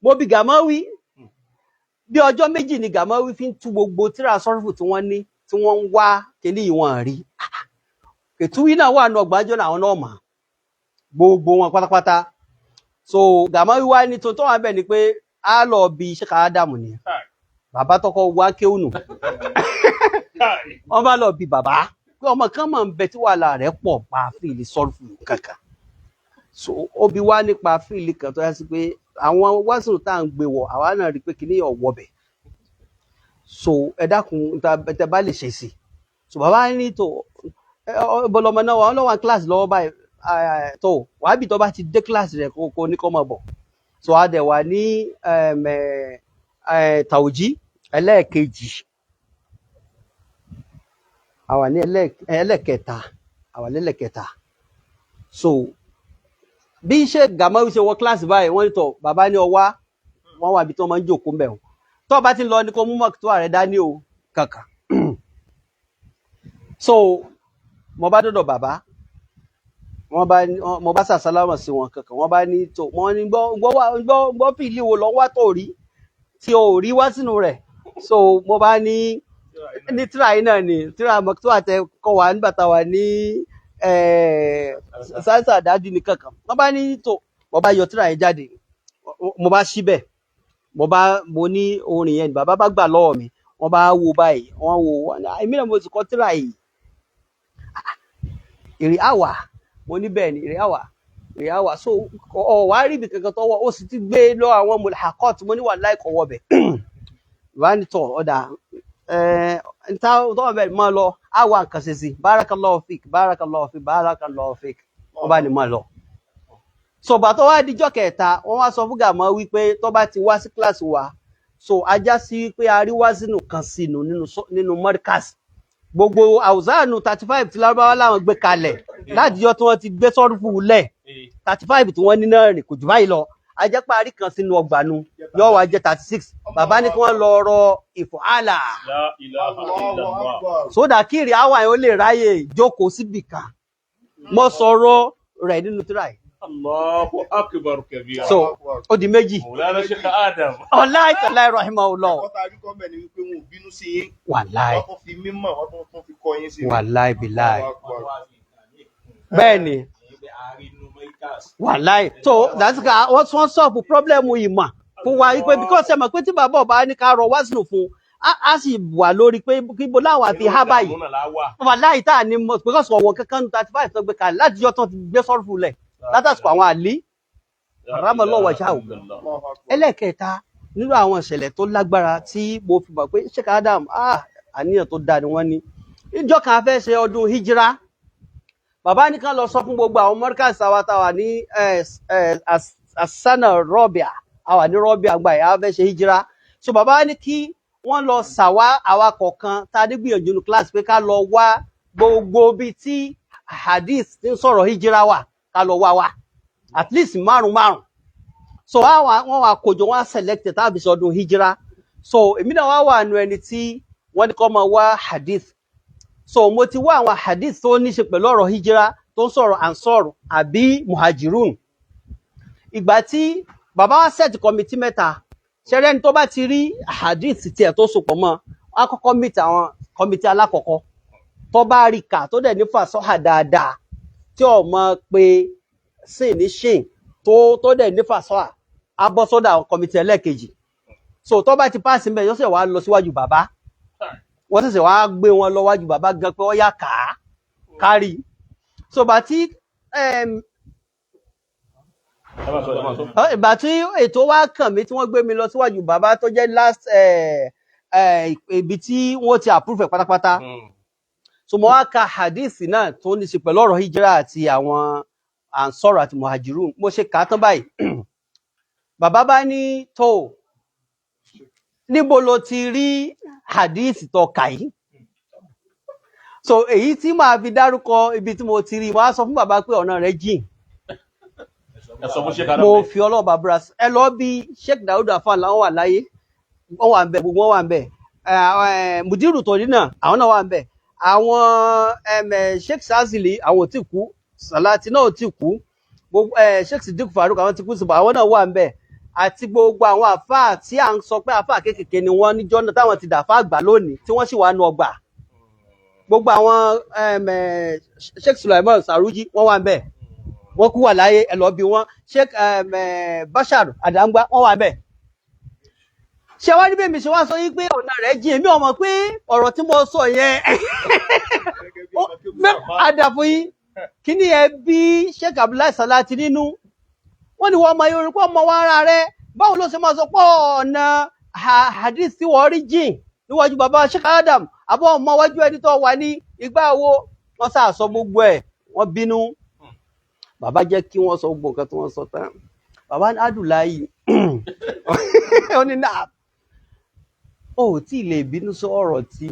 Mo bi Gàmọ́wí, bí ọjọ́ méjì ni Gàmọ́wí fi ń tú gbogbo tíra sọ́rùfù tí wọ́n ní, tí wọ́n ń wá kínní yìí, wọ́n rí. Kẹtùwí náà wà ní ọgbàjọ́ náà, àwọn náà mọ̀ gbogbo wọn pátápátá. So Gàmọ́wí wá ní tó wà bẹ́ẹ̀ ni pé á lọ bí Sheikh Ádámù ni bàbá tọkọ wá kéwùnù. Wọ́n bá lọ bí bàbá pé ọmọ kan máa ń bẹ tí wàhálà rẹ̀ pọ̀ pa fíìlì sọ́rùfù kankan. So ó bi wá nípa fíìlì kan tó yá sí pé àwọn wáṣọ tá à ń gbé wọ̀, àwa náà rí i pé kìíní ọ̀wọ́ bẹ̀. So ẹ dákun, tẹ bá lè ṣe sí. So bàbá ní tó, bọlọmọ náà wọn lọ́wọ́ kíláàsì lọ́wọ́ báyìí, tó wàá bì tó bá ti dé kíláàsì rẹ̀ kó ní kó máa bọ̀. So a dẹ̀ wà ní tàwùjí ẹlẹ́ẹ̀kejì, a wà ní ẹlẹ́ẹ̀kẹta, a wà lẹ́lẹ́kẹta. So bí iṣẹ́ Gàmọ́wí ṣe wọ kíláàsì báyìí, wọ́n ní tọ̀ bàbá ní ọwá wọ́n wà bí tí wọ́n máa ń jòkó mbẹ̀. Tó bá ti ń lọ ní kó mú mọ́kítọ́ rẹ̀ dání o kankan. So mo bá dọ̀dọ̀ bàbá, wọ́n bá mo bá sàsálámà sí wọn kankan, wọ́n bá ní tó, wọ́n ní gbọ́ gbọ́ wá gbọ́ gbọ́ fìlí wo lọ wá tó rí tí o ò rí wá sínú rẹ̀. So mo bá ní ní tíra yìí náà ni tíra mọ̀tò àtẹ kọ wá nígbà tá a wà ní sáyẹ́nsì àdájú ní kankan. Wọ́n bá ní tó, mo bá yọ tíra yẹn jáde, mo bá ṣí bẹ́ẹ̀, mo bá mo ní orin yẹn ni bàbá bá gbà lọ́wọ́ mi, wọ́n bá wo báyìí, wọ́n wo wọ́n ní, "Ah, èmi náà mo sì kọ tíra yìí èrè àwà." Mo ní bẹ́ẹ̀ ni, èrè àwà, èrè àwà. So ọ wá rí ibi kankan tọwọ́ ó sì ti gbé lọ àwọn mulhaqat. Mo ní wà láì kọwọ́ bẹ̀ bá ní tọ̀ ọ̀dà nta tọ́wọ́ bẹ́ẹ̀ máa lọ àwa nǹkan ṣe sí. Barakallahu fik, barakallahu fik, barakallahu fik. Wọ́n bá ní máa lọ. Sọ̀gbà tó wá dijọ́ kẹta, wọ́n wá sọ fún Gàmọ́ wípé tó bá ti wá sí kíláàsì wa, so ajá sí pé a rí wázínù kan sínú nínú mọ́ríkàsì. Gbogbo àwùzáànù 35 tí lárúbáwá làwọn gbé kalẹ̀ látijọ́ tí wọ́n ti gbé sọ́rùfù lẹ̀, 35 tí wọ́n ní náà rìn kò jù báyìí lọ. Ajẹ́pá àrí kan sínú ọgbà nu yóò wá jẹ́ 36. Bàbá ní kí wọ́n lọ rọ ìfọ̀hálà La ilaha Allahu illallah. Akbar. sódà kiri àwa yẹn ó lè ráyè jókòó síbì kan. Mo sọ̀rọ̀ rẹ̀ nínú tíra yìí. Allahu akbar kabira. So ó di méjì. Maulana Sheikh Adam. Ọlá ìtàláì rahimahullah. Ẹ̀kọ́ tá a rí kọ́ mbẹ̀ ni wípé wọn ò bínú sí yín. Wàláì Wọ́n tún fi mímọ̀, wọ́n tún fi kọ́ yín sí. wàláì bíláì. Allahu Akbar. Bẹ́ẹ̀ ni, wàláì. So that's ka wọ́n tún sọ̀fù pírọ́blẹ́mù ìmọ̀ fún wa wípé because ẹ mọ̀ pé tí bàbá ọba ní ká rọ wá sínú fún á sì wà lórí pé kíbo láwọn àfi há báyìí. Ìdààmú náà la wà. Wàláì tá à ní mọ̀ because ọ̀wọ̀n kankan 35 tó gbé kalẹ̀ látijọ́ tó ti gbé sọ́rùfù lẹ̀ látàsìkò àwọn àlí. La Ramallahu ilaha wajhahu. illallah. Allahu Akbar. Ẹlẹ́ẹ̀kẹta nínú àwọn ìṣẹ̀lẹ̀ tó lágbára tí mo fi mọ̀ pé Sheikh Adam, àníyàn tó dáa ni wọ́n ní. Ìjọ kan a fẹ́ ṣe ọdún hijira, bàbá ní ká lọ sọ fún gbogbo àwọn mọ́ríkàsì àwa táwa ní asana rọ́bìà, àwa ní rọ́bìà gbà yà á fẹ́ ṣe hijira. So bàbá ní kí wọ́n lọ sàwá àwa kọ̀ọ̀kan tá a ní gbìyànjú ní kíláàsì pé ká lọ wá gbogbo bíi tí hadith ti ń sọ̀rọ̀ hijira wà, ká lọ wá wá at least márùn márùn. So wọ́n wá kójọ, wọ́n á select tàbí sọdún hijira. So èmi náà wá wà nù ẹni tí wọ́n ní kó máa wá hadith. So mo ti wá àwọn hadith tó ní ṣe pẹ̀lú ọ̀rọ̀ hijira tó ń sọ̀rọ̀ ansor àbí muhajirun. Ìgbà tí bàbá wa set committee mẹ́ta, ṣẹlẹ̀ ní tó bá ti rí hadith tiẹ̀ tó sopọ̀ mọ́, wọ́n á kọ́kọ́ meet àwọn committee alákọ̀ọ́kọ́ tó bá rí kà tó dẹ̀ ní fàṣọ́hà dáadáa tí ò mọ̀ pé sin ní shin tó dẹ̀ ní fàṣọ́hà, á bọ́ sọ́dọ̀ àwọn committee ẹlẹ́ẹ̀kejì. So tó bá ti pass mbẹ́, yóò ṣẹ̀ wá lọ síwájú bàbá, wọ́n ṣẹ̀ṣẹ̀ wá gbé wọn lọ wájú bàbá gan pé ó yá kà á kárí. So bàtí Ẹ máa sọ, ẹ máa sọ. Ìgbà tí ètò wa kàn mí tí wọ́n gbé mi lọ síwájú bàbá tó jẹ́ last ibi tí wọ́n ti approve ẹ̀ pátápátá. So mo wá ka hadith náà tó ní ṣe pẹ̀lú ọ̀rọ̀ hijira àti àwọn ansor àti muhajirun. Mo ṣe kà á tán báyìí, bàbá bá ní tó níbo ló ti rí hadith tó kà yìí? So èyí tí màá fi dárúkọ ibi tí mo ti rí, mo á sọ fún bàbá pé ọ̀nà rẹ̀ jìn. Ẹ sọ fún Sheikh Adam Mo bẹ́ẹ̀. fi ọlọ́ọ̀bà búra, ẹ lọ bí Sheikh Daoud Afan làwọn wà láyé, wọ́n wà ń bẹ̀, gbogbo wọn wà ń bẹ̀. Mudiru tòní náà àwọn náà wà ń bẹ̀. Àwọn Sheikh Sazili àwọn ò tí kú, Salati náà ò tí kú, gbogbo Sheikh Sidik Faruk àwọn ti kú síbò, àwọn náà wà ń bẹ̀, àti gbogbo àwọn àfáà tí à ń sọ pé àfáà kéékèèké ni wọ́n níjọ́ náà táwọn ti dàfáà àgbà lónìí tí wọ́n sì wà nù ọgbà. Gbogbo àwọn Sheikh Sulaiman Saruji wọ́n wà ń bẹ̀, wọ́n kú wà láyé, ẹ lọ bí wọ́n. Sheikh Bashar Adangba wọ́n wà ń bẹ̀. Ṣé wá níbẹ̀ mi ṣe wá sọ yí pé ọ̀nà rẹ̀ jìn, èmi ò mọ̀ pé ọ̀rọ̀ tí mo sọ yẹn àdàfo yín kí ni ẹ bí Sheikh Abdullahi Salati nínú wọ́n ní wọ́n ọmọ Yorùbá ọmọ wa ara rẹ̀, báwo ló ṣe máa sọ pé ọ̀nà hadith tí wọ́n rí jìn níwájú bàbá Sheikh Adam àbọ̀ ọmọ wájú ẹni tó wà ní ìgbà wo? Wọ́n sá sọ gbogbo ẹ̀, wọ́n bínú. Bàbá jẹ́ kí wọ́n sọ gbogbo nǹkan tí wọ́n sọ tán. Bàbá ní Adùláyì ó ní náà ó tí ì lè bínú sọ ọ̀rọ̀ tí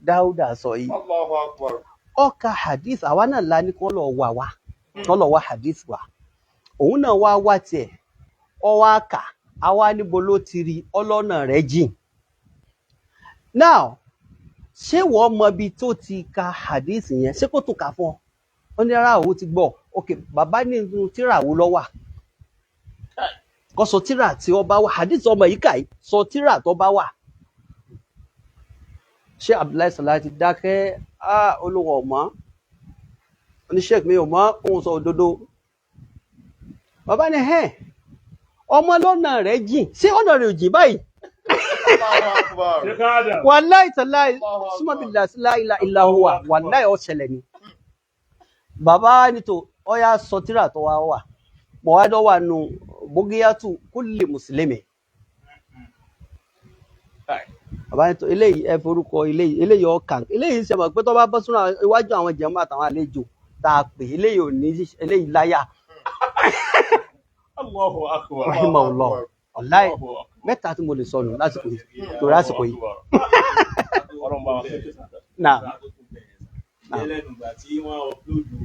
Dáúdà sọ yìí. Allahu Akbar. Ọkà hadith àwa náà la ní kán lọ wà wá, kán lọ wá hadith wa, òun náà wá wá tiẹ̀, ọ wá kà àwa níbo ló ti rí ọlọ́nà rẹ̀ jìn. Now Ṣé wọ́n mọ ibi tó ti ka hadith yẹn? Ṣé kò tún kà fún ọ? Ó ní rárá, òun ti gbọ́. Ok, bàbá ní inú tíra wo ló wà? Kó sọ tíra tí ó bá wà, hadith ọmọ yìí kà yìí, sọ tíra tó bá wà. Ṣé Abdullahi Salati dákẹ́? Ah, olùwọ̀ ọ̀mọ́ oníṣẹ́ mi ò mọ̀, òun sọ òdodo. Bàbá ní ẹ̀ ọmọ lọ́nà rẹ̀ jìn, ṣé ọ̀nà rẹ̀ ò jìn báyìí? Allahu Akbar. Sheikh Adam. Wàláì tàláì, Allahu Akbar. súnmọ́bìlà láìla ìlàhùwà, wàláì ó ṣẹlẹ̀ ni. Bàbá ní tó ọyá sọ tíra tó wá wà, mọ̀ wá dọ́ wà nù bógíyàtù kúlì mùsùlùmí. Bàbá ní tó eléyìí, ẹ forúkọ eléyìí, eléyìí ọkàn eléyìí ṣe mọ̀ pé tó bá bọ́ sínú iwájú àwọn jẹ̀mọ́ àtàwọn àlejò tá a pè eléyìí ò ní eléyìí láyà. Allahu akbar. Rahimahullah, ọ̀láì Allahu akbar. mẹ́ta tí mo lè sọnù lásìkò yìí, torí àsìkò yìí. Ọlọ́run bá wa fẹ́. Náà. Lẹ́nu ìgbà tí wọ́n ọ̀pulóòdù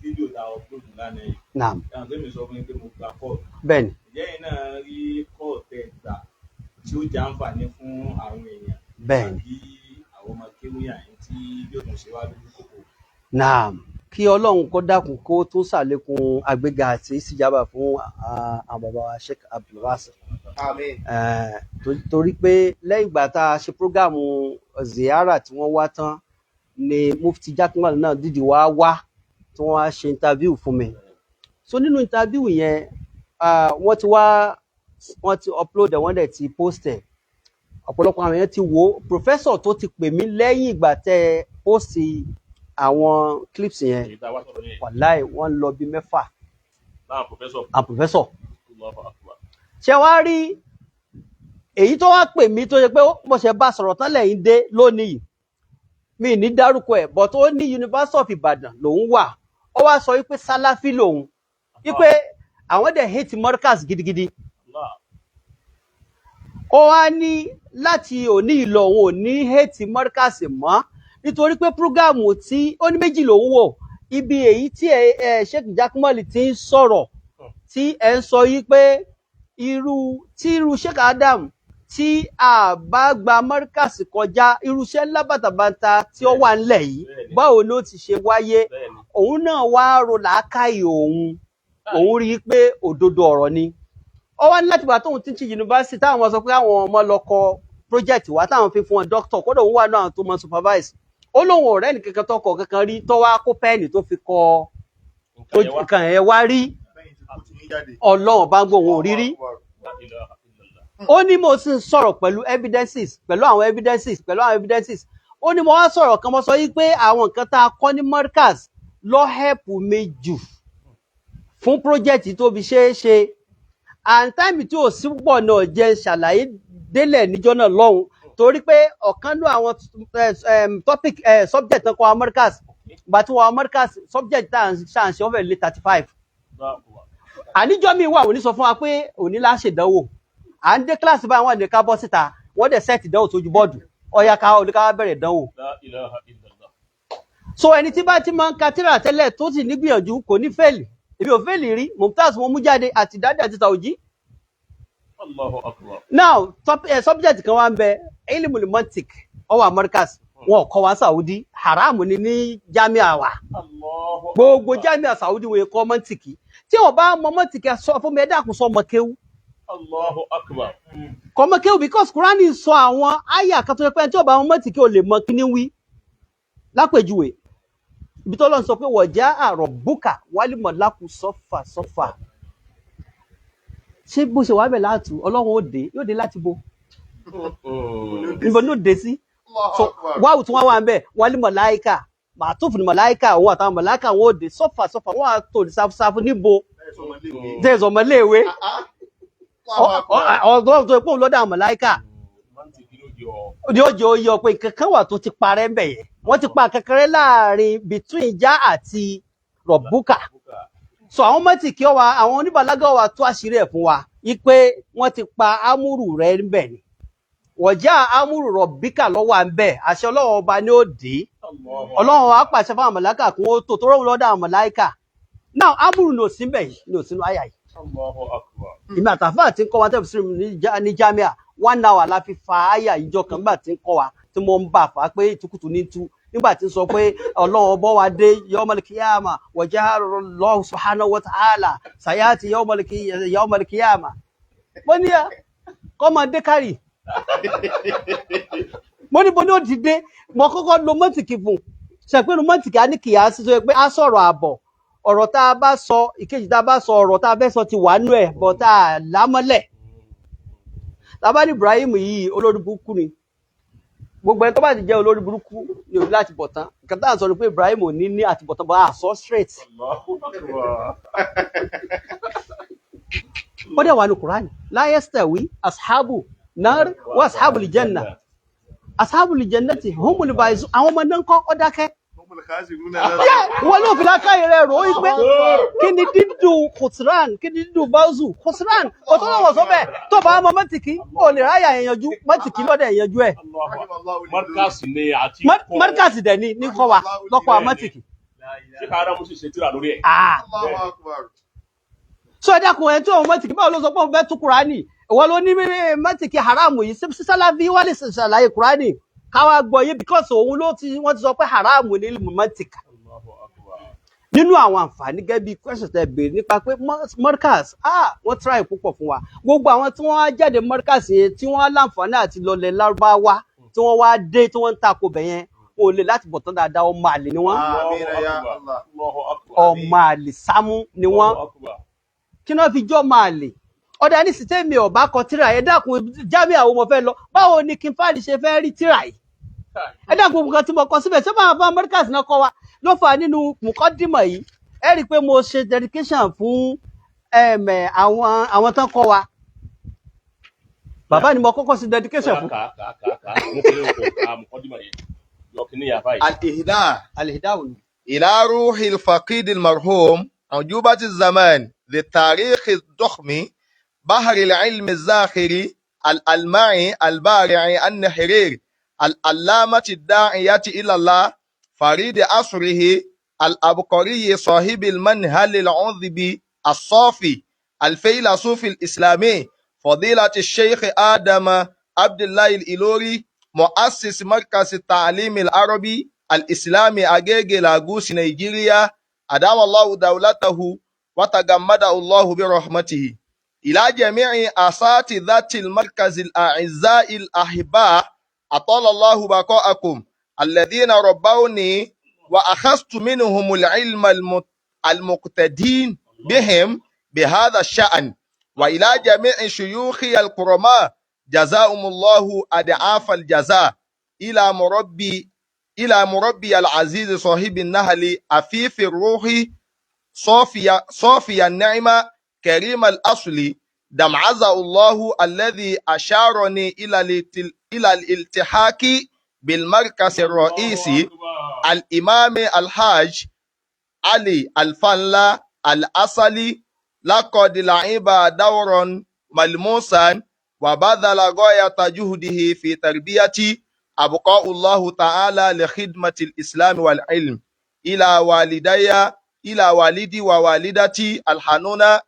fídíò tá a ọ̀pulóòdù lánàá yìí, Náà. táwọn tó mi sọ fún mi pé mo gba kọ́ọ̀lù. Bẹ́ẹ̀ ni. Ǹjẹ́ yìí náà rí kọ́ọ̀lù tẹ gbà tí ó jẹ́ àǹfààní fún àwọn èèyàn Bẹ́ẹ̀ ni. àbí àwọn ọmọ kéwìyàn yìí tí yóò tún ṣe wá lójú kòkòrò? Naam, kí Ọlọ́run kó dákun kó tún ṣàlékún àgbéga àti ìsìjàbà fún àwọn bàbá wa Sheikh Abdulwasi. Àmín. Torí pé lẹ́yìn ìgbà tá a ṣe prógáàmù ziyara tí wọ́n wá tán ni Mufti Jakmal náà dìdí wá wá tí wọ́n wá ṣe interview fún mi. So nínú interview yẹn, wọ́n ti wá, wọ́n ti upload ẹ̀, wọ́n dẹ̀ ti post ẹ̀, ọ̀pọ̀lọpọ̀ àwọn èèyàn ti wò ó. Professor tó ti pè mí lẹ́yìn ìgbà tẹ́ ẹ post àwọn clips yẹn, Èyí tá a wá sọ̀rọ̀ yẹn. wàláì wọ́n lọ bí 6. Láwọn professor. Àwọn professor. Allahu akbar. Ṣé wàá rí èyí tó wá pè mí tó ṣe pé mo ṣe bá sọ̀rọ̀ tán lẹ́yìn dé lónìí, mi ní dárúkọ ẹ̀, but ó ní University of Ibadan lòun wà. Ó wá sọ wípé Salafi lòun, wípé àwọn dẹ̀ hate Markaz gidigidi. Allah. Ó wá ní láti òní ìlọ òun ò ní hate Markaz mọ́, nítorí pé prógáàmù tí ó ní méjì lòun wò, ibi èyí tí ẹ ẹ Sheikh Jakmal ti ń sọ̀rọ̀ tí ẹ ń sọ yí pé irú tí irú Sheikh Adam tí a bá gba Markaz kọjá, irúṣẹ́ ńlá bàtàbàtà tí ó wà ńlẹ̀ yìí, Bẹ́ẹ̀ni. báwo ló ti ṣe wáyé? Bẹ́ẹ̀ni. Òun náà wá ro làákàyè òun, òun rí i pé òdodo ọ̀rọ̀ ni. Ó wá ní láti gbà tóun ti ń ṣe yunifásitì táwọn sọ pé àwọn ọmọ lọ kọ project wá táwọn fi fún wọn doctor, kódà òun wà náà tó mọ supervise, ó lóun ọ̀rẹ́ nìkankan tó kọ kankan rí tó wá kó pẹ́ẹ̀nì tó fi kọ Nǹkan yẹn wá. nǹkan yẹn wá rí. Lẹ́yìn tí kò ti ní jáde. Ọlọ́run bá ń gbọ́ òun ò rí rí. Allahu Akbar. La ilaha illallah. Ó ní mo sì ń sọ̀rọ̀ pẹ̀lú evidences, pẹ̀lú àwọn evidences, pẹ̀lú àwọn evidences. Ó ní mo wá sọ̀rọ̀ kan, mo sọ yí pé àwọn nǹkan tá a kọ́ ní Markaz ló help mi jù fún project tó fi ṣeé ṣe, and time tí ò sí púpọ̀ náà jẹ́ ń ṣàlàyé délẹ̀ níjọ́ náà lọ́hùn, torí pé ọ̀kan ní àwọn topic, subject tán kọ́ wa Markaz, ìgbà tí wọ́n Markaz, subject tá à ń ṣe ọ̀fẹ́ lé 35. Allahu akbar. Àníjọ́ mi wà, òní sọ fún wa pé òní la ṣèdánwò, à ń dé kíláàsì báyìí, wọ́n ní ká bọ́ síta, wọ́n dẹ̀ set ìdánwò sójú bọ́ọ̀dù, ọ̀yà ká òní ká bẹ̀rẹ̀ ìdánwò. La ilaha illallah. So ẹni tí bá ti máa ń ka tírà tẹ́lẹ̀ tó sì nígbìyànjú kò ní fail. Èmi ò fail rí, Mumtaz mo mú jáde àti dáadé àti tàwùjí. Allahu akbar. Now subject kan wá ń bẹ, ilmul mantiq, ọwọ́ Markaz, wọn ò kọ́ wa Saudi, haram ni ní jamia wa. Allahu Gbogbo akbar. jamia Saudi wọ́n kọ́ mọ́ntìkì. Tí wọ́n bá mọ mọ́ntìkì, ẹ sọ fún mi, ẹ dákun, sọ ọmọ kéwú Allahu akbar. kọ́mọ kéwú, because Kúránì sọ àwọn àyà kan tó yẹ pé tí wọ́n bá mọ mọ́ntìkì ò lè mọ kíní wí. Lápèjúwe, ibi tó lọ́n sọ pé wọ̀já rabbuka wal malaku sọ́fà sọ́fà, ṣé bó ṣe wà bẹ̀ láàtú Ọlọ́run ó dé, yóò dé láti bo níbo ní ó dé sí? Allahu So Akbar. wáwù tí wọ́n wà ń bẹ̀ wal màláíkà màtúfù ní màláíkà, òun àtàwọn màláíkà wọn ó dé sọ́fà sọ́fà, wọ́n á tò ní sáfúsáfú níbo? Láìsọ ọmọléèwé. Tẹ̀sán ọmọléèwé. Ah, ah. Allahu Akbar. Ọ̀dọ́ tó pé òun lọ́dọ̀ àwọn màláíkà Mọ́ntìkì ló jọ. ní ó jẹ́ oyè ọ pé nǹkan kan wà tó ti parẹ́ ń bẹ̀ yẹn, wọ́n ti pa kankan láàrin between já àti rọ̀bùkà. So àwọn mọ́tìkì ọwà, àwọn oníbàlágà wà tó àṣírí ẹ̀ fún wa wípé wọ́n ti pa ámúrù rẹ̀ ń bẹ̀ ni, wọ̀já ámúrù rọ̀bíkà lọ́wọ́ à ń bẹ̀, àṣẹ Ọlọ́run ọba ni ó dé. Allahu Ọlọ́run á pàṣẹ fún àwọn màláíkà kí wọ́n tó rọ́rùn lọ́dọ̀ àwọn màláíkà náà. Ámúrù ní òsín bẹ̀ yìí, ní òsínú àyà yìí. Allahu akbar. Ìmọ̀ àtàfà tí ń kọ́ wa tẹ́lifísírì ní jamia, 1 hour la fi fa àyà ìjọ kan nígbà tí ń kọ́ wa tí mo ń bà fà pé ìtukùtù ní tú nígbà tí ń sọ pé Ọlọ́run ọbọ̀ wa dé yawmal qiyama wa jahara Allahu subhanahu wa ta'ala sayati yawmal qiyama. Mo ní kọ́ máa dé kárì, mo ní bo ní ó ti dé. Mo kọ́kọ́ lo mọ́tìkì fún ṣàpẹ́nu mọ́tìkì á ní kìyà sí sọ pé á sọ̀rọ̀ àbọ̀ ọ̀rọ̀ tá a bá sọ ìkejì tá a bá sọ ọ̀rọ̀ tá a fẹ́ sọ ti wà nú ẹ̀ bọ̀ tá a lámọ́lẹ̀. Tàbá ní Ibrahim yìí olórí burúkú ni, gbogbo ẹni tó bá ti jẹ́ olórí burúkú ni ò ní láti bọ̀ tán. Nǹkan tá à ń sọ ni pé Ibrahim ò ní ní àtibọ̀tán bọ̀ á sọ straight. Ó dẹ̀ wà ní Kùránì, la yastawi ashabu nar wa ashabu aljanna, ashabu aljannati humul faizun. Àwọn ọmọ náà ń kọ́ ọ dákẹ́. Wọ́n ló fi lákàyè rẹ̀ rò ó pé kí ni dídùn kòsìrán, kí ni dídùn báwùsù kòsìrán ọ̀tọ́ lọ́wọ́ sọ bẹ́ẹ̀. Tó bá mọ mọ́tìkì ó lè ráyà ẹ̀yànjú mọ́tìkì lọ́dẹ̀ ẹ̀yànjú ẹ̀. Mọ́ríkàsì ni àti Mọ́ríkàsì dẹ̀ ni ní kọ́ wa lọ́kọ́ mọ́tìkì. Ṣé ká Ádámù sì ṣe tíra lórí ẹ̀? Sọ ẹ dákun, ẹ tí òun mọ́tìkì báwo ló sọ pé òun fẹ́ tú Kùránì? Ìwọ ló ní mọ́tìkì haramu yìí sísálàfí wà lè ṣàlàyé Kùránì káwá gbọ́ yé, because òun ló ti wọ́n ti sọ pé haramu ní mọ́tìkì. Nínú àwọn àǹfààní gẹ́gẹ́ bí question tẹ́ béèrè nípa pé Markaz, wọ́n try púpọ̀ fún wa. Gbogbo àwọn tí wọ́n á jáde Markaz yẹn tí wọ́n á láǹfààní àti lọlẹ̀ Lárúbáwá tí wọ́n wá dé tí wọ́n ń takò bẹ̀ yẹn, wọn ò lè láti bọ̀ tán dáadáa. Ọmọ àlè ni wọ́n, ọmọ àlè sámú ni wọ́n. Kí náà fi jọ́ ọmọ àlè? Ọ̀dà ní sítẹ́mi ọ̀bá kọ tíra ẹ̀ dákun jámẹ́ àwọn ọmọ fẹ́ lọ, báwo ni kí n fàdí ṣe fẹ́ rí tíra yìí? Ẹ dákun nǹkan tí mo kọ síbẹ̀ ṣé máa bá Markaz náà kọ́ wa ló fà á nínú mùkọ́dìmọ̀ yìí. Ẹ rí i pé mo ṣe dedication fún àwọn tán kọ́ wa. Bàbá ni mo kọ́kọ́ ṣe dedication fún. Al-Ihda Al-Ihda ni. إلى روح الفقيد المرحوم عجوبة الزمان ذي التاريخ الضخم بحر العلم الزاخر الألمعي البارع النحرير العلامة الداعية إلى الله فريد عصره العبقري صاحب المنهل العذب الصافي الفيلسوف الإسلامي فضيلة الشيخ آدم عبد الله الإيلوري مؤسس مركز التعليم العربي الإسلامي أجيجي لاغوس نيجيريا أدام الله دولته وتغمده الله برحمته. إلى جميع أساتذة المركز الأعزاء الأحباء أطال الله بقاءكم الذين ربوني وأخذت منهم العلم المقتدين بهم بهذا الشأن، وإلى جميع شيوخي الكرماء جزاهم الله أضعاف الجزاء. إلى مربي العزيز صاحب النهل عفيف الروح صافي النعمة كريم الأصل دمعزه الله الذي أشارني إلى الالتحاق بالمركز الرئيسي الإمام الحاج علي الفلا الأصلي لقد لعب دورا ملموسا وبذل غاية جهده في تربيتي أبقاء الله تعالى لخدمة الإسلام والعلم. إلى والدي ووالدتي الحنونة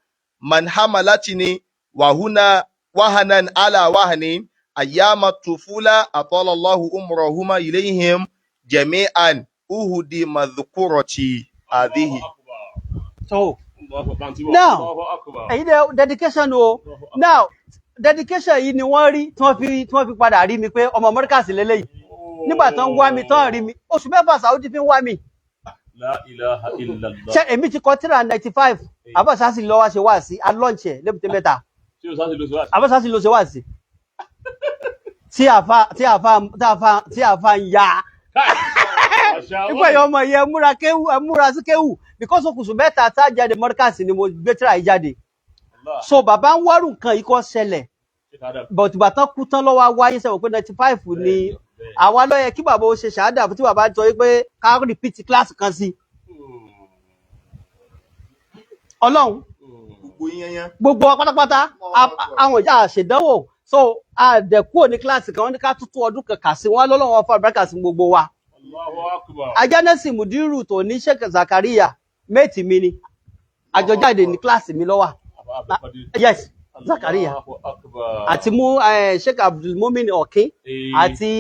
من حملتني وهنا وهنا على وهن أيام الطفولة أطال الله أمرهما إليهم جميعا أهدي مذكورتي هذه. So now èyí dẹ dedication o. Now dedication yìí ni wọ́n rí tí wọ́n fi padà rí mi pé ọmọ Markaz lélẹ́yìí. Nígbà tán wá mi tán rí mi oṣù mẹ́fà Saudi fi ń wá mi. La ilaha illallah. Ṣé èmi ti kọ tíra 95 abọ́sásì lọ wá ṣe wá sí alọ́ǹṣẹ̀ lébùté mẹ́ta. Abọ́sásì ló ṣe wá sí tí àfa ń ya nígbà yẹn ọmọ yẹn múra sí kéwù because oṣù mẹ́ta tá a jáde Markaz ni mo gbé tíra yìí jáde. So bàbá ń wárù nǹkan yìí kọ́ ṣẹlẹ̀ but bàtà kú tán lọ́wọ́ wáyé sẹ́wọ̀n pé 95 ni àwa ló yẹ kí bàbá ó ṣe ṣáádà tí bàbá sọ pé ká repeat class kan sí. Ọlọ́run gbogbo wa pátápátá àwọn ìjà àṣèdánwò so àdẹ̀kúrò ní kíláàsì kan wọ́n ní ká tútù ọdún kan kà sí wọn lọ́lọ́wọ́ fún àbúrákà sí gbogbo wa. Ajánẹ́sì Mùdírù tó ní Sheikh Zakaria méètì mi ni àjọjáde ní kíláàsì mi ló wà. Yes, Zakaria àti mú Sheikh Abdulmumin Ọ̀kín àti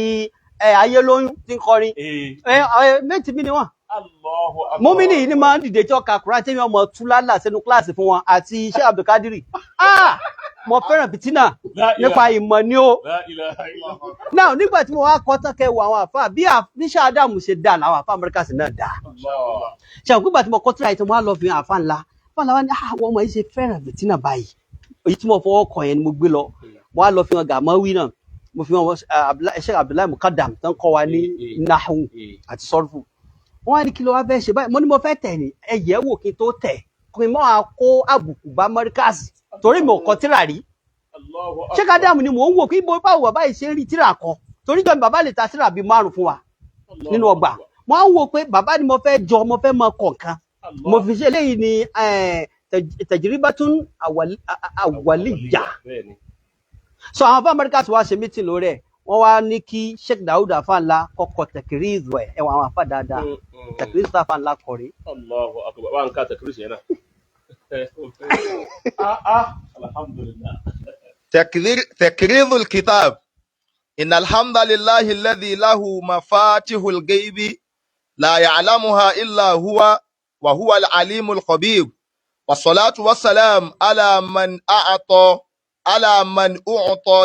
Ayé lóyún tí ń kọrin. Ẹ méjì mi ni wọn. Allahu akbar. Mọ́mìnì yìí ni máa ń dìde tí ọkà kúrá tí wọ́n mọ̀ túlálà sínú kíláàsì fún wọn àti Sheikh Abdulkadiri. Ah, mo fẹ́ràn fìtínà nípa ìmọ̀ ni ó. La ilaha illallah. Now nígbà tí mo wá kọ́ tán, kẹwàá àwọn àfa bí Sheikh Adamu ṣe dà làwọn àfa Amẹ́ríkà sì náà dà. Allah. Ṣe àwọn nígbà tí mo kọ́ tíra yìí tí mo wá lọ fi hàn àfa ńlá, àfa ńlá wa ní, "Ah, àwọn ọmọ yìí ṣe fẹ́ràn fìtínà báyìí." Èyí tí mo fọwọ́ kọ yẹn ni mo gbé lọ, mo wá lọ fi hàn Gàmọ́wí náà, mo fi hàn Sheikh Abdullahi Mukadam tó ń kọ́ wa ní nahu àti sọ́rfù. Wọ́n á ní, "Kí ló wá fẹ́ ṣe báyìí?" Mo ní mo fẹ́ tẹ̀ ní ẹ̀yẹ́ wò kí n tó tẹ̀, kí n máa kó àbùkù bá Mọ́ríkàsì torí mi ò kọ tíra rí. Allahu akbar. Sheikh Adamu ni mò ń wò kí bó báwo bàbá yìí ṣe ń rí tíra kọ, torí jọ ni bàbá lè ta tíra bíi 5 fún wa nínú ọgbà. Mo á ń wò pé bàbá ni mo fẹ́ jọ, mo fẹ́ mọ kọ̀ọ̀kan mo fi ṣe eléyìí ni tajribatun awwaliyya. Bẹ́ẹ̀ni. So àwọn afọ Amẹ́ríkà tí wàá ṣe meeting lórí ẹ̀, wọ́n wá ní kí Sheikh Daoud Afanla kọ́kọ́ tẹkiriz ẹ̀ ẹ̀wọ̀n àwọn afa dáadáa, tẹkiriz tó Afanla kọrí. Allahu akbar. Wa n ká tẹkiriz yẹn náà. Ah ah. Alhamdulillah. تكرير الكتاب. إن الحمد لله الذي له مفاتيح الغيب لا يعلمها إلا هو وهو العليم الخبير، والصلاة والسلام على من أعطى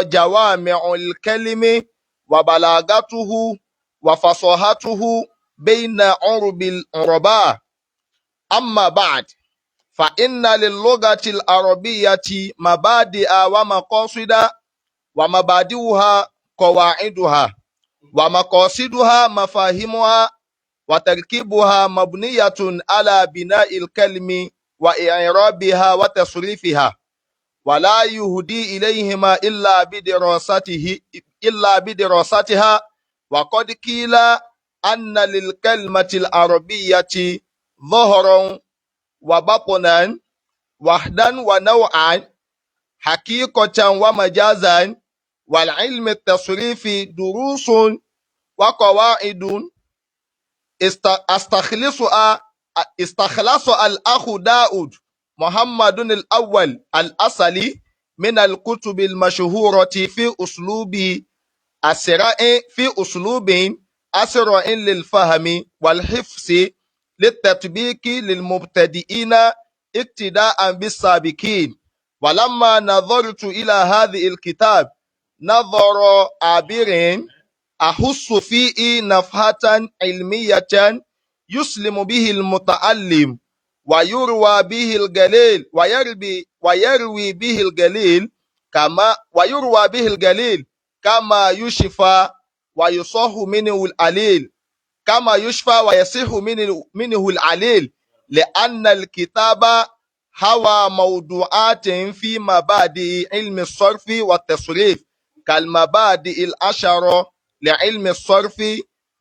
جوامع الكلم وبلاغته وفصاحته بين عرب العرباء. أما بعد، فإن للغة العربية مبادئ ومقاصد، ومبادئها قواعدها، ومقاصدها مفاهيمها، وتركيبها مبنية على بناء الكلم وإعرابها وتصريفها، ولا يهدي إليهما إلا بدراستها. وقد قيل أن للكلمة العربية ظهرا وبطنا، وحدا ونوعا، حقيقة ومجازا. والعلم التصريف دروس وقواعد استخلصها الأخ داود محمد الأول الأصلي من الكتب المشهورة في أسلوب أسرع للفهم والحفظ للتطبيق للمبتدئين اقتداء بالسابقين. ولما نظرت إلى هذه الكتاب نظر عابر، أحس فيه نفحة علمية يسلم به المتعلم ويروى به الجليل ويربي ويروي به الجليل كما ويروى به الجليل كما يشفى ويصح منه العليل كما يشفى ويصح منه العليل، لأن الكتاب هوى موضوعات في مبادئ علم الصرف والتصريف كالمبادئ العشرة لعلم الصرف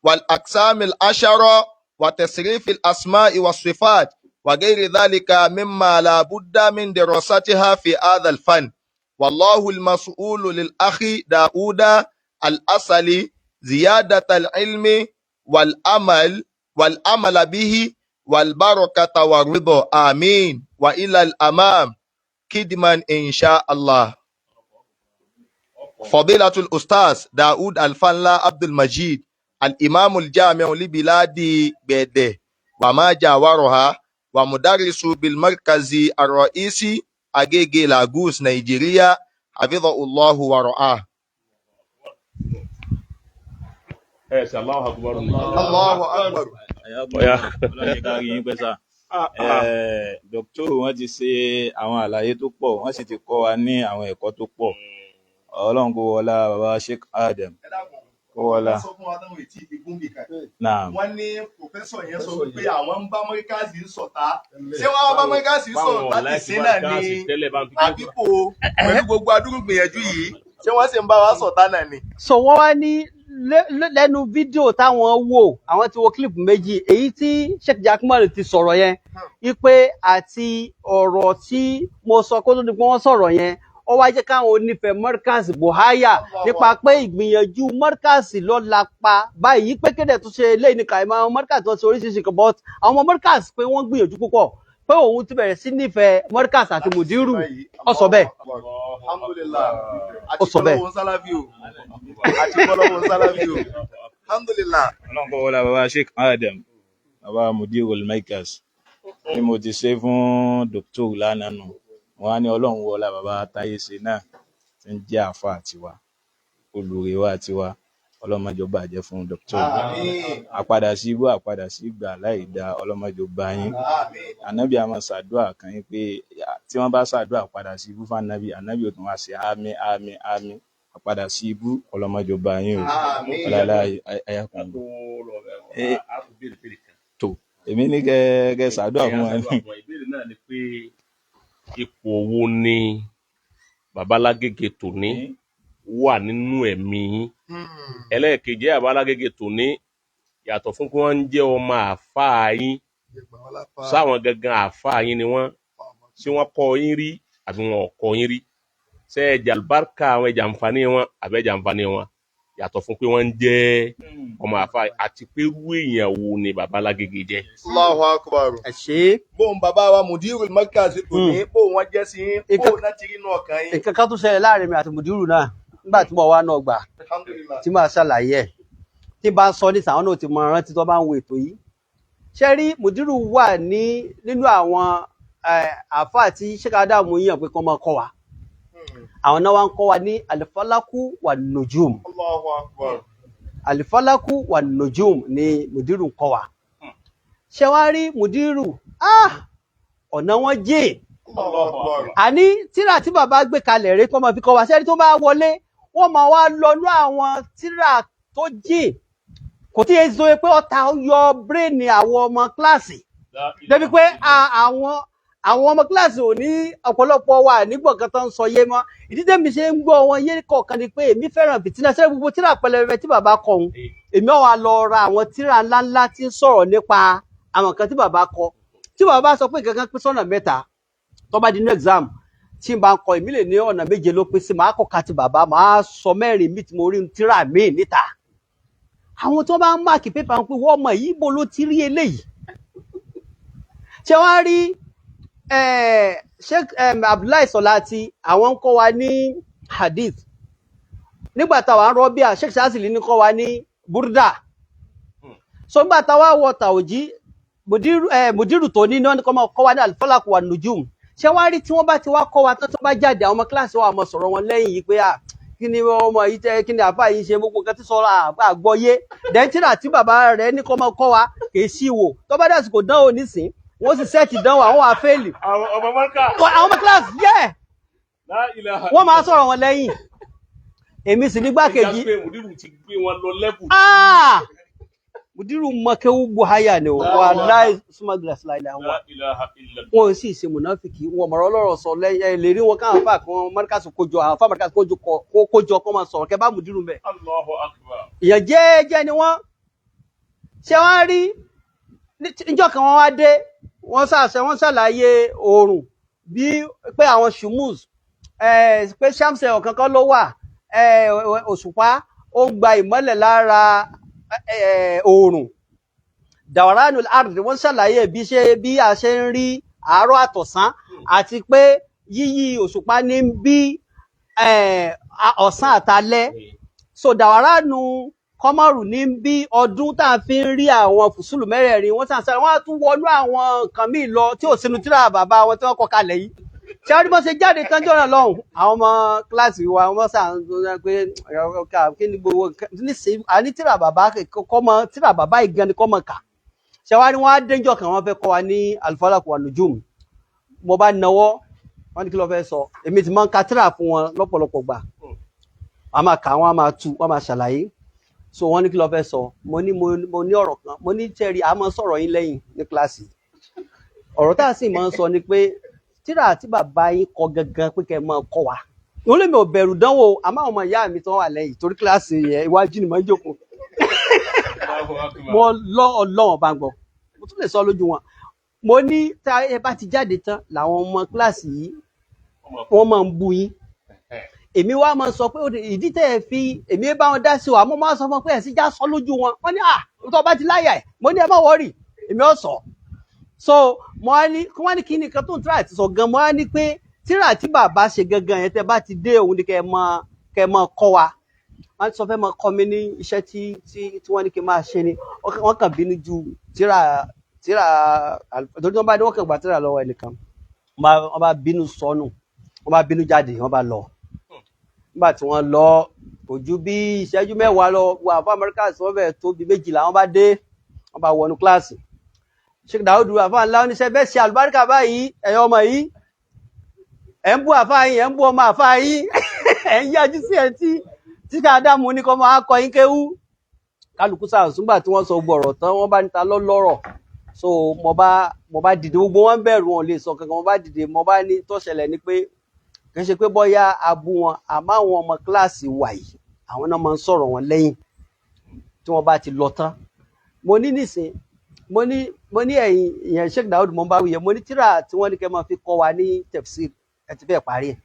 والأقسام العشرة وتصريف الأسماء والصفات وغير ذلك مما لا بد من دراستها في هذا الفن. والله المسؤول للأخ داود الأصلي زيادة العلم والعمل به والبركة والرضا، آمين. وإلى الأمام كدما إن شاء الله. فضيلة الأستاذ داود الفنلا عبد المجيد، الإمام الجامع لبلاد بيده وما جاورها، ومدرس بالمركز الرئيسي أجيجي لاغوس نيجيريا، حفظه الله ورعاه. Ẹ ṣe Allahu akbar ni. الله أكبر. Ọ̀yá. Ọlọ́run jẹ́ ká rí yín pẹ́ sà. Dọ́kítọ́rù wọ́n ti ṣe àwọn àlàyé tó pọ̀, wọ́n sì ti kọ́ wa ní àwọn ẹ̀kọ́ tó pọ̀. Ọlọ́run kó wọlá bàbá Sheikh Adam, kó wọlá. Wọ́n sọ fún wa táwọn ètí ìgbógun bì kan. Naam. Wọ́n ní professor yẹn sọ wípé àwọn ń bá Mọ́ríkàsì ṣọ̀tá. Ṣé wọ́n wá bá Mọ́ríkàsì Báwọn ṣọ̀tá tì láìsí sí náà Mọ́ríkàsì ni tẹ́lẹ̀ bá ń fi àbíkò pẹ̀lú gbogbo adúrú gbìyànjú yìí, ṣé wọ́n sì ń bá wa ṣọ̀tá náà ni? So wọ́n wá ní lẹ́nu fídíò táwọn wò, àwọn ti wo clip méjì, èyí tí Sheikh Jakmal ti sọ̀rọ̀ yẹn wípé àti ọ̀rọ̀ tí mo sọ kó tó di pé wọ́n sọ̀rọ̀ yẹn, ó wá jẹ́ káwọn onífẹ̀ẹ́ Markaz Buhaya nípa pé ìgbìyànjú Markaz ló lapa báyìí, pé kéde tó ṣe eléyìí ní kàìmọ́ àwọn Markaz tó ṣe oríṣiríṣi kan, but àwọn ọmọ Markaz pé wọ́n gbìyànjú púpọ̀, pé òun ti bẹ̀rẹ̀ sí nífẹ̀ẹ́ Markaz àti Mudiru. Ó sọ bẹ́ẹ̀. Alhamdulillah. Ó sọ bẹ́ẹ̀. Àti bọ́lọ́wọ́ ń sálábì o. Àti bọ́lọ́wọ́ ń sálábì o. Alhamdulillah. Ọlọ́run kọ́ wọlé bàbá Sheikh Adam, bàbá Mudirul Markaz, bí mo ti ṣe fún Dr. lánàá nù, wọn á ní Ọlọ́run wọlé bàbá táyé ṣe náà tí ń jẹ́ àáfàá tiwa, olùrè wa tiwa, Ọlọ́run má jẹ́ ó bàjẹ́ fún Dr. Àmín. Àpadà sí ibú, àpadà sí ìgbà láì da, Ọlọ́run má jẹ́ ó bá yín. Àmín. Ànábì a máa ṣàdúrà kan yín pé tí wọ́n bá ṣàdúrà padà sí ibú fún ànábì, ànábì ò tún wá ṣe àmín àmín àmín. Àpadà sí ibú, Ọlọ́run má jẹ́ ó bá yín o. Àmín. Ọlọ́lá Ká ayákùnrin. tó lọ bẹ̀, á tún béèrè béèrè kan. Tó èmi ní kẹ kẹ ṣàdúrà Ẹ̀yà fún wa ṣàdúrà ní. fún wa. Ìbéèrè náà ni pé ipò wo ni bàbá Lágége tòní wà nínú ẹ̀mí yín? Ẹlẹ́ẹ̀kejì, bàbá Lágége tòní yàtọ̀ fún pé wọ́n ń jẹ́ ọmọ àáfàá yín, sáwọn gangan àáfàá yín ni wọ́n, ṣé wọ́n kọ́ yín rí àbí wọn ò kọ́ yín rí? Ṣé ẹ jàlùbáríkà àwọn, ẹ jàǹfààní wọn àbí ẹ jàǹfààní wọn? Yàtọ̀ fún pé wọ́n ń jẹ́ ọmọ àáfàá, àti pé irú èèyàn wo ni bàbá Lágége jẹ́? Allahu akbar. Ẹ ṣe é. Bóun bàbá wa Mudirul Markaz tòní, bóun wọn jẹ́ sí yín, bóun náà ti rí inú ọkàn yín. Nǹkan kan tó ṣẹlẹ̀ láàrin mi àti Mùdírù náà nígbà tí mo wà náà gbà Alhamdulillah. tí màá ṣàlàyé ẹ̀, tí bá ń sọ ní sàwọn náà ti mọ rántí tó bá ń wo ètò yìí. Ṣé rí Mùdírù wà ní nínú àwọn àáfàá tí Sheikh Adamu yàn pé kọ́ máa kọ́ wa. Àwọn náà wá ń kọ́ wa ní alifalaku wà nujum. Allahu akbar. Alifalaku wà nujum ni Mùdírù ń kọ́ wa. Ṣé wá rí Mùdírù, ọ̀nà wọn jìn. Allahu akbar. Àní tíra tí bàbá gbé kalẹ̀ rèé kọ́ máa fi kọ́ wa. Ṣẹ́ni tó bá wọlé, wọ́n máa wá lọ́nú àwọn tíra tó jìn, kò tí ì sọ pé ọ̀tá yọ bírèèni àwọn ọmọ kíláàsì débi pé àwọn ọmọ kíláàsì ò ní ọ̀pọ̀lọpọ̀ wà nígbọ̀n kan tó ń sọ yé mọ́. Ìdí tẹ́mi ṣe ń gbọ́ wọn yé kọ̀ọ̀kan ni pé èmi fẹ́ràn fìtínà. Ṣẹ́ni gbogbo tíra pẹlẹbẹ tí bàbá kọ òun, èmi ò wá lọ ra àwọn tíra ńláńlá tí ń sọ̀rọ̀ nípa àwọn nǹkan tí bàbá kọ. Tí bàbá sọ pé nǹkan kan pín sọ́nà mẹ́ta, tó bá di ní exam tí n bá ń kọ, èmi lè ní ọ̀nà méje ló pín sí, màá kọ ka ti bàbá, màá sọ mẹ́rin mi tí mo rí tíra míì níta. Àwọn tó bá ń máàkì pépà ń pè wọ́n mọ̀ yìí, bó ló ti rí eléyìí. Ṣé wọ́n rí Sheikh Abdullahi Salati, àwọn ń kọ́ wa ní hadith nígbà táwa ń rọ́bíà. Sheikh Shazili ní kọ́ wa ní burda. So nígbà táwa wọ tàòjí, Mùdírù tó ní náà ní kọ́ wa ní alifalak wa nujum. Ṣé wọ́n rí tí wọ́n bá ti wá kọ́ wa tán, tó bá jáde, àwọn ọmọ kíláàsì wa máa sọ̀rọ̀ wọn lẹ́yìn yìí pé kí ni ọmọ yìí tẹ, kí ni àbá yìí ṣe, gbogbo nǹkan tí sọ̀rọ̀ àgbọ́yé dẹ́ntìrà tí bàbá rẹ̀ ní kọ́ máa kọ́ wa kì í sí wò. Tó bá dàsìkò dánwò nísìn, wọ́n sì sẹ́ẹ̀tì dánwò, àwọn wà fẹ́ẹ̀lì. Àwọn ọmọ mọ́ríkà. Àwọn ọmọ kíláàsì yẹ wọ́n máa sọ̀rọ̀ wọn lẹ́yìn. Èmi sì nígbàkejì. Mùdírù ti gbé wọn lọ lẹ́bù. Mùdírù mọ̀kẹ́wù buhaya ni o, wàláì súnmọ́ gíláàsì láìláì wọn. Wọn sì ṣe mùnáfìkì, wọn mọ̀rọ̀ ọlọ́rọ̀ sọ lẹ́yìn ẹ lè rí wọn káwọn fà kan mọ́ríkàsì kójọ, àwọn fà mọ́ríkàsì kójọ kọ́ máa sọ̀rọ̀ kẹ́ bá Mùdírù mẹ́. Allahu akbar. Ìyẹn jẹ́ẹ́jẹ́ ni wọ́n. Ṣé wọ́n rí níjọ́ kan wọ́n wá dé, wọ́n ṣàṣẹ, wọ́n ṣàlàyé oòrùn bí pé àwọn shumus pé shamsẹ ọ̀kan kan ló wà, òṣùpá ó ń gba ìmọ́lẹ̀ lára oòrùn, dàwáránù ard. Wọ́n ṣàlàyé bí ṣe bí a ṣe ń rí àárọ̀ àtọ̀sán, àti pé yíyí òṣùpá ní bí ọ̀sán àtalẹ́. So dàwáránù kọ́mọ̀rù ní bí ọdún tá a fi ń rí àwọn fùsùlù mẹ́rẹ̀ẹ̀rin. Wọ́n sàn sáré, wọ́n á tún wọnú àwọn nǹkan míì lọ tí ò sínú tíra bàbá wọn tí wọ́n kọ kalẹ̀ yìí. Ṣé wọ́n rí bọ́n ṣe jáde tán jọ̀nà lọ́hùn, àwọn ọmọ kíláàsì wa wọ́n sàn pé kí ni gbogbo níṣẹ́ àní tíra bàbá kọ́mọ, tíra bàbá yìí gan ni kọ́mọ kà. Ṣé wọ́n á ní wọ́n á dénjọ́ kan, wọ́n fẹ́ kọ́ wa ní Al-Falaq wa Nujum. Mo bá nawọ́, wọ́n ní kí ló fẹ́ sọ. Èmi ti máa ń ka tíra fún wọn lọ́pọ̀lọpọ̀ gbà, wọ́n máa kà, wọ́n máa tú, wọ́n máa ṣàlàyé. So wọ́n ní kí ló fẹ́ sọ. Mo ní mo ní ọ̀rọ̀ kan, mo ní tẹ́rì a máa sọ̀rọ̀ yín lẹ́yìn ní kíláàsì. Ọ̀rọ̀ tá a sì máa ń sọ ni pé tíra tí bàbá yín kọ gangan pé kẹ́ ẹ máa kọ́ wa. Òun lèmi ò bẹ̀rù dánwò, àmọ́ àwọn ọmọ ìyá mi tó wà lẹ́yìn torí kíláàsì yẹn iwájú ni mo ń jókòó. Mo lọ Ọlọ́run bá ń gbọ́, mo tún lè sọ lójú wọn. Mo ní tá ẹ bá ti jáde tán làwọn ọmọ kíláàsì yìí wọ́n máa ń bu yín. Èmi wá máa sọ pé ìdí tẹ́ ẹ fi èmi bá wọn dá sí wa, mo máa sọ fún wọn pé ẹ sì já sọ lójú wọn. Wọ́n ní tó bá ti láyà ẹ̀. Mo ní ẹ má wọrí, èmi ò sọ. So mo á ní kí wọ́n ní kí ni nǹkan tó ń tíra àti sọ gan. Mo á ní pé tíra tí bàbá ṣe gangan yẹn tẹ́ bá ti dé òun ni kẹ́ ẹ máa kọ́ wa. Wọ́n sọ fẹ́ máa kọ́ mi ní iṣẹ́ tí wọ́n ní kí n máa ṣe ni. Wọ́n kàn bínú ju tíra tíra torí tí wọ́n bá ní wọ́n kàn gba tíra lọ́wọ́ ẹnìkan, wọ́n bá bínú sọnù, wọ́n bá bínú jáde, wọ́n bá lọ. Nígbà tí wọ́n lọ, kò ju bí ìṣẹ́jú 10 lọ, wà fún Amẹ́ríkà tí wọ́n fẹ́ẹ̀ tó bí 12, wọ́n bá dé, wọ́n bá wọnú kíláàsì. Sheikh Daoud àfáà ńlá oníṣẹ́ bẹ́ẹ̀ ṣe àlùbáríkà báyìí, ẹ̀yọ́ ọmọ yìí, ẹ̀ ń bú àfáà yín, ẹ̀ ń bú ọmọ àfáà yín, ẹ̀ ń yájú sí ẹ̀ tí Ádámù ní kọ́ máa kọ́ yín kéwú. Kálukú sàǹsùngbà tí wọ́n sọ gbọ̀rọ̀ tán, wọ́n bá níta lọ́lọ́rọ̀. So mo bá dìde, gbogbo wọn bẹ̀rù, wọn ò lè sọ kankan. Mo bá dìde, mo bá ní tó ṣẹlẹ̀ ni pé kì í ṣe pé bóyá a bú wọn, àmọ́ àwọn ọmọ kíláàsì wà yìí, àwọn náà máa ń sọ̀rọ̀ wọn lẹ́yìn tí wọ́n bá ti lọ tán. Mo ní nísìn, mo ní ẹ̀yìn ìyẹn Sheikh Daoud, mo ń bá wí yẹn, mo ní tíra tí wọ́n ní kẹ́ máa fi kọ́ wa ní tafsir, ẹ ti fẹ́ parí ẹ̀.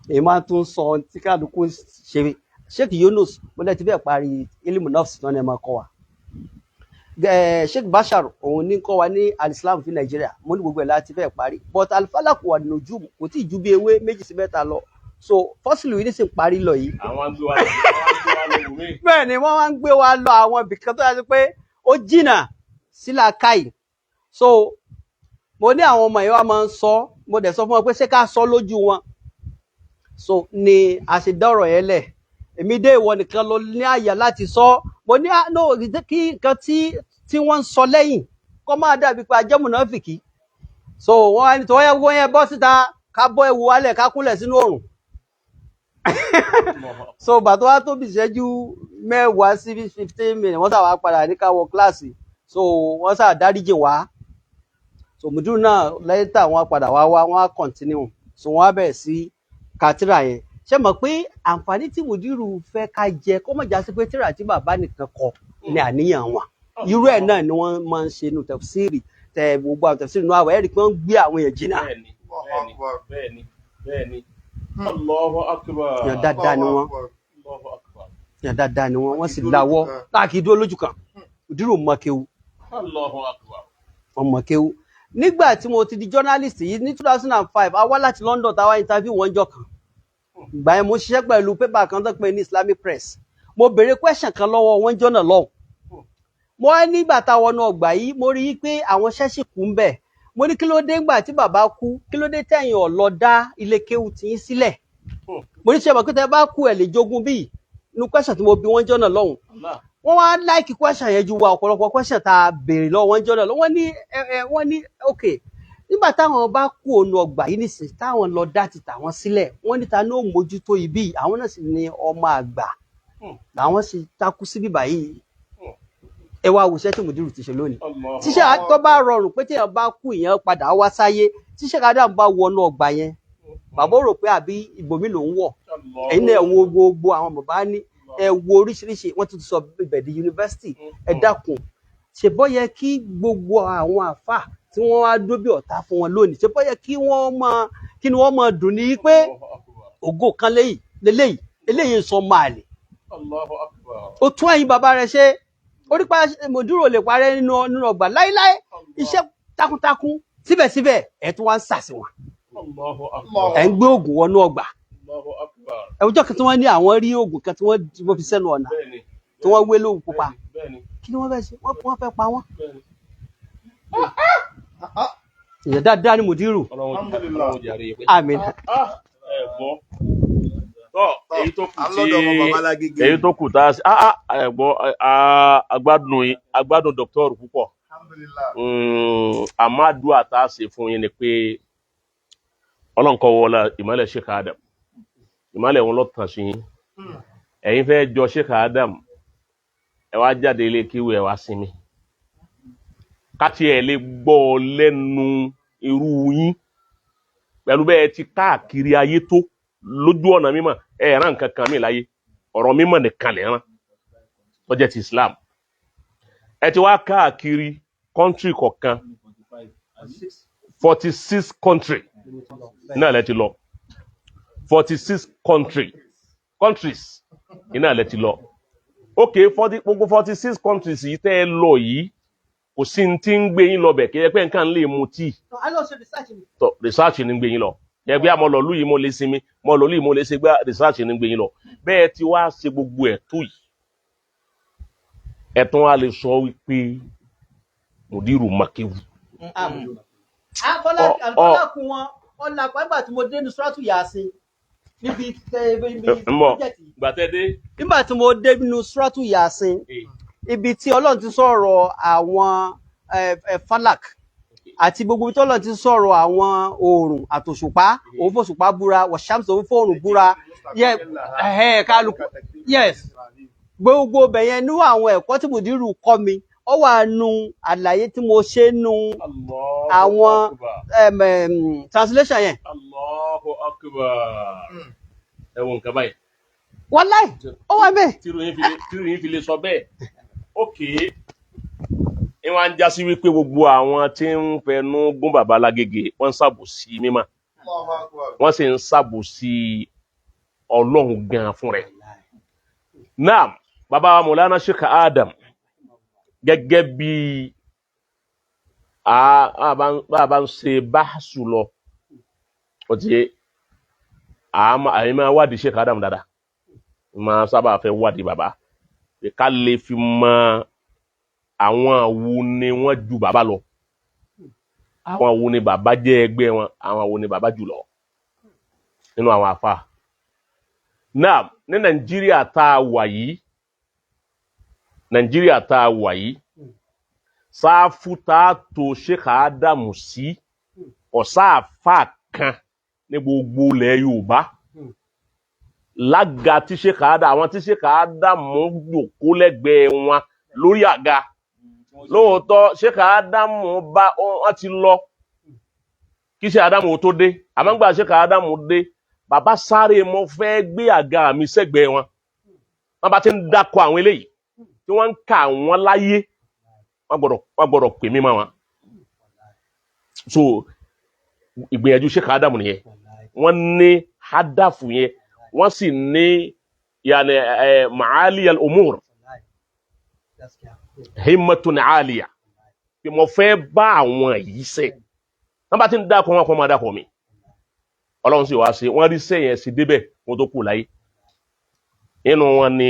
Èyí máa tún sọ tí kálukú ṣe. Sheikh Yunus, mo lẹ́ ti fẹ́ parí ilimu nafs náà ni ẹ máa kọ́ wa. Sheikh Bashar, òun ní kọ́ wa ní alislam fi Nàìjíríà, mo ní gbogbo ẹ̀ láti fẹ́ parí, but alifalak wà nujum kò tí ì ju bí ewé 2 sí 3 lọ. So fọ́sìlì yìí nísìnyí parí lọ yìí. Àwọn á gbé wa lọ, àwọn á gbé wa lọ wùmí. Bẹ́ẹ̀ ni wọ́n wá ń gbé wa lọ àwọn ibìkan tó yà sí pé ó jìnnà sí làákàyè. So mo ní àwọn ọmọ yìí wá máa ń sọ, mo dẹ̀ sọ fún wọn pé ṣé ká sọ lójú wọn. So ni a ṣe dọ́rọ̀ yẹn lẹ̀, èmi dé, ìwọ nìkan ló ní àyà láti sọ. Mo ní no, kí nǹkan tí wọ́n ń sọ lẹ́yìn kó máa dàbí pé ajẹ́ mùnáfìkì. So wọ́n á ní tí wọ́n yẹ wọ́n yẹn bọ́ síta, ká bọ́ ewu wálẹ̀, ká kúnlẹ̀ sínú òrùn. So bàtọ́ wá tó bí ìṣẹ́jú 10 sí 15 minutes, wọ́n sà wá padà ní ká wọ kíláàsì. So wọ́n sà dáríjì wá. So mùdúrù náà lẹ́tà wọ́n padà wá wá, wọ́n á continue. So wọ́n á bẹ̀rẹ̀ sí ka tírà yẹn. Ṣé mọ̀ pé àǹfààní tí mùdúrù fẹ́ ká jẹ kó mọ̀ já sí pé tírà tí bàbá nìkan kọ ní àníyàn wọn. Irú ẹ̀ náà ni wọ́n máa ń ṣe nù tafsiri, tẹ gbogbo àwọn tafsiri nù àwẹ̀, ẹ̀rí pé wọ́n ń gbé àwọn èèyàn jìnnà. Bẹ́ẹ̀ni, bẹ́ẹ̀ni, bẹ́ẹ̀ni, bẹ́ẹ̀ni. Allahu akbar. Èèyàn dáadáa ni wọ́n. Allahu akbar. Èèyàn dáadáa ni wọ́n, wọ́n sì lawọ́ láàkì dúró lójú kan. Mùdúrù mọ kéwú. Allahu akbar. Wọ́n mọ kéwú. Nígbà tí mo ti di journalist yìí ní 2005, a wá láti London, táwa interview wọn jọ kan. Ìgbà yẹn mo ṣiṣẹ́ pẹ̀lú pépà kan tó pè ní Islamic Press. Mo béèrè question kan lọ́wọ́ wọn jọ́nà lọ́hùn. Mo wá nígbà táwọn náà gbà yìí, mo rí i pé àwọn ṣẹ́ṣì kú ń bẹ̀. Mo ní kí ló dé ńgbà tí bàbá kú, kí ló dé tẹ̀yìn ọ̀ lọ dá ilé kéwú tiyín sílẹ̀? Mo ní ṣe mọ̀ pé tẹ́ bá kú ẹ̀ lè jogún bíi inú question tí mo bi wọ́n jọ́nà lọ́hùn. Wọ́n wá like question yẹn ju wa ọ̀pọ̀lọpọ̀ question tá a béèrè lọ́wọ́ wọn jọ́nà lọ. Wọ́n ní ẹ wọ́n ní ok, nígbà táwọn bá kú òun ọgbà yìí nísìnyí, táwọn lọ dá ti tàwọn sílẹ̀, wọ́n ní ta ní ó mójútó ibi yìí? Àwọn náà sì ní ọmọ àgbà làwọn sì takú síbí báyìí. Ẹ wá wùsẹ́ tí mùdírù ti ṣe lónìí. Tíṣẹ́ tó bá rọrùn pé téèyàn bá kú ìyẹn padà wá sáyé, tíṣẹ́ Adam bá wọnú ọgbà yẹn, bàbá ó rò pé àbí ibòmí lòún wọ̀. Ẹ̀yin náà ẹ wo gbogbo àwọn bàbá ní, ẹ wo oríṣiríṣi, wọ́n tún ti sọ ibẹ̀ di yunifásitì. Ẹ dákun, ṣe bọ́ yẹ kí gbogbo àwọn àfà tí wọ́n wá dó bí ọ̀tá fún wọn lónìí, ṣe bọ́ yẹ kí wọ́n máa kí ni wọ́n máa dùn ní pé ògo kan léyìí léléyìí eléyìí sọ máa lè ó tún ẹ̀yin bàbá rẹ̀ ṣe orí pa. Mòdúró lè parẹ́ nínú ọgbà láíláí, iṣẹ́ takuntakun, síbẹ̀síbẹ̀ ẹ̀ tún wá ń sàsì wọn, ẹ̀ ń gbé oògùn wọnú ọgbà. Ẹ̀wùjọ́ kan tí wọ́n ní àwọn rí oògùn kan tí wọ́n fi sẹ́nu ọ̀nà tí wọ́n wé lóhùn pupa, kí ni wọ́n fẹ́ ṣe? Wọ́n fẹ́ pa wọ́n. Ìyẹn dáadáa ni mùdírù. Àmín. Èyí tó kù tí èyí tó kù tá a ṣe, ẹ gbọ́, agbádùn agbádùn dọ́kítọ́rù púpọ̀. Àmọ́ àdúrà tá a ṣe fún yín ni pé Ọlọ́run kó wọlé ìmọ̀lẹ̀ Sheikh Adam, ìmọ̀lẹ̀ wọn ló tàn sí yín. Ẹ̀yin fẹ́ jọ Sheikh Adam, ẹ wá jáde ilé kíwé, ẹ wá sinmi káti ẹ̀ lè gbọ́ lẹ́nu irú yín pẹ̀lú bẹ́ẹ̀ ti káàkiri ayé tó lójú ọ̀nà mímọ̀. Ẹ rán nǹkan kan mi láyé, ọ̀rọ̀ mímọ̀ nìkan lè rán tó jẹ́ ti Islam. Ẹ ti wá káàkiri country kọ̀ọ̀kan, 46 country náà lẹ ti lọ, 46 countries iná lẹ ti lọ. Ok, gbogbo 46 countries yìí tẹ́ ẹ lọ yìí, kò sí ní tí ń gbé yín lọ bẹ̀ kí ẹ pé nǹkan lè mu tíì. Tọ research ni ń gbé yín lọ, Ẹgbẹ́ àmọ́ lọ́lú yìí mo lè sinmi, mo lọ́lú yìí mo lè ṣe gbá research ní gbẹ̀yìn lọ. Bẹ́ẹ̀ tí wàá ṣe gbogbo ẹ̀ tó yìí, ẹ̀tún wa lè sọ wípé mùdírù makéwu. Àfọlákùn wọn ọ̀làpá nígbà tí mo dé ní Suratu Yasin níbi Ń bọ̀ gbàtẹ́dé. Nígbà tí mo dé nínú Suratu Yasin, ibi tí Ọlọ́run ti sọ̀rọ̀ àwọn falak àti gbogbo ibi tí Ọlọ́run ti sọ̀rọ̀ àwọn oòrùn àtòṣùpá, òun fòṣùpá búra, wọ̀ṣámsì òun fòòrùn búra, yẹ kálukú, yes, gbogbo ibẹ̀ yẹn nú àwọn ẹ̀kọ́ tí mùdírù kọ́ mi, ó wà nù àlàyé tí mo ṣe nù àwọn translation yẹn. Allahu akbar. Ẹ wo nǹkan báyìí. Wàláì, ó wà bẹ́ẹ̀. Tírú yín fi lè sọ bẹ́ẹ̀. Ókè, ní wọ́n á ń já sí wípé gbogbo àwọn tí ń fẹnu gún bàbá Lágége, wọ́n ń ṣàbòsí mímọ́, wọ́n sì ń ṣàbòsí Ọlọ́run gan fún rẹ̀. Naam, bàbá wa Mọ̀lánà Sheikh Adam, gẹ́gẹ́ bí a bá ń ṣe báṣù lọ, ó ti àyè máa wádìí Sheikh Adam dáadáa, máa sábà fẹ́ wádìí bàbá ká lè fi mọ àwọn wo ni wọ́n ju bàbá lọ, àwọn wo ni bàbá jẹ́ ẹgbẹ́ wọn, àwọn wo ni bàbá jù lọ nínú àwọn àfa. Náà ní Nàìjíríà tá a wà yìí, Nàìjíríà tá a wà yìí, sáfù tá a tó Sheikh Ádámù sí ọ̀sáàfà kan ní gbogbo ilẹ̀ Yorùbá lága tí Sheikh Ádámù, àwọn tí Sheikh Ádámù jòkó lẹ́gbẹ̀ẹ́ wọn lórí àga. Lóòótọ́ Sheikh Ádámù bá wọn ti lọ kí Sheikh Ádámù tó dé, àmọ́ gbà Sheikh Ádámù dé, bàbá sáré mo fẹ́ gbé àga mi sẹ́gbẹ̀ẹ́ wọn. Wọ́n bá ti ń dákọ̀ àwọn eléyìí tí wọ́n ń kà wọ́n láyé, wọ́n gbọ́dọ̀ pè mí mọ́ wọn. So ìgbìyànjú Sheikh Ádámù nìyẹn. Wọ́n ní hádàfù yẹn, wọ́n sì ní yàní ma'ali al-umur himmatun aliya, pé mo fẹ́ bá àwọn yìí ṣe. Wọ́n bá ti ń dákọ̀ wọn kọ́ máa dákọ̀ mi. Ọlọ́run sì wá ṣe wọ́n rí sẹ́yìn ẹ̀sìn débẹ̀ wọ́n tó kù láyé. Nínú wọn ni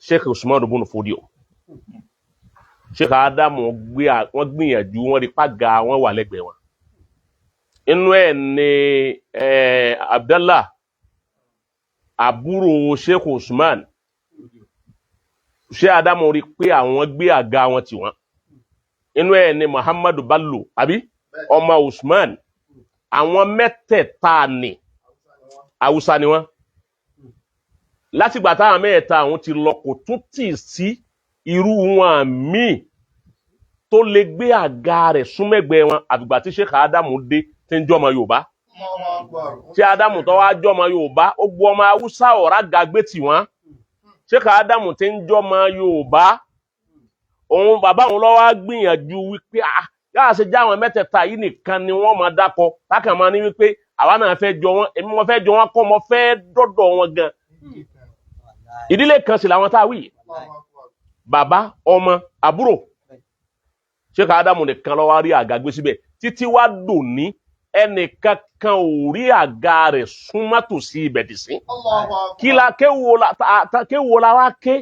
Sheikh Usman ibn Fodio. Sheikh Ádámù wọ́n gbìyànjú, wọ́n rí pàgà wọn wà lẹ́gbẹ̀ẹ́ wọn. Inú ẹ̀ ni Abdallah àbúrò Sheikh Usman. Sheikh Ádámù rí pé àwọn gbé àga wọn tì wọ́n. Inú ẹ̀ ni Muhammadu Bello àbí ọmọ Usman. Àwọn mẹ́tẹ̀ẹ̀ta ni Haúsá ni wọ́n. Látìgbà táwọn mẹ́ẹ̀ta àwọn ti lọ, kò tún tì sí irú wọn míì tó lè gbé àga rẹ̀ súnmẹ́gbẹ́ wọn àfìgbà tí Sheikh Ádámù dé tí ń jọmọ Yorùbá. Tí Ádámù tó wá jọmọ Yorùbá, ó gbọ́ ọmọ Haúsá ọ̀rá gàgbé tì wọ́n. Sheikh Ádámù tí ń jọmọ Yorùbá, òun bàbá òun lọ́wọ́ á gbìyànjú wípé yáà ṣe já àwọn mẹ́tẹ̀ẹ̀ta yìí nìkan ni wọ́n máa dákọ, tákàn máa ní wípé àwa náà fẹ́ jọ wọ́n, èmi mo fẹ́ jọ wọ́n kọ́, mo fẹ́ dọ́dọ̀ wọn gan. Ìdílé kan sì làwọn tá a wí, bàbá, ọmọ, àbúrò. Sheikh Ádámù nìkan ló wá rí àga gbé síbẹ̀ títí wá dòní, ẹnìkan kan ò rí àga rẹ̀ súnmọ́ tòsí ibẹ̀ dì sí. Kí la kéwo la wá ké,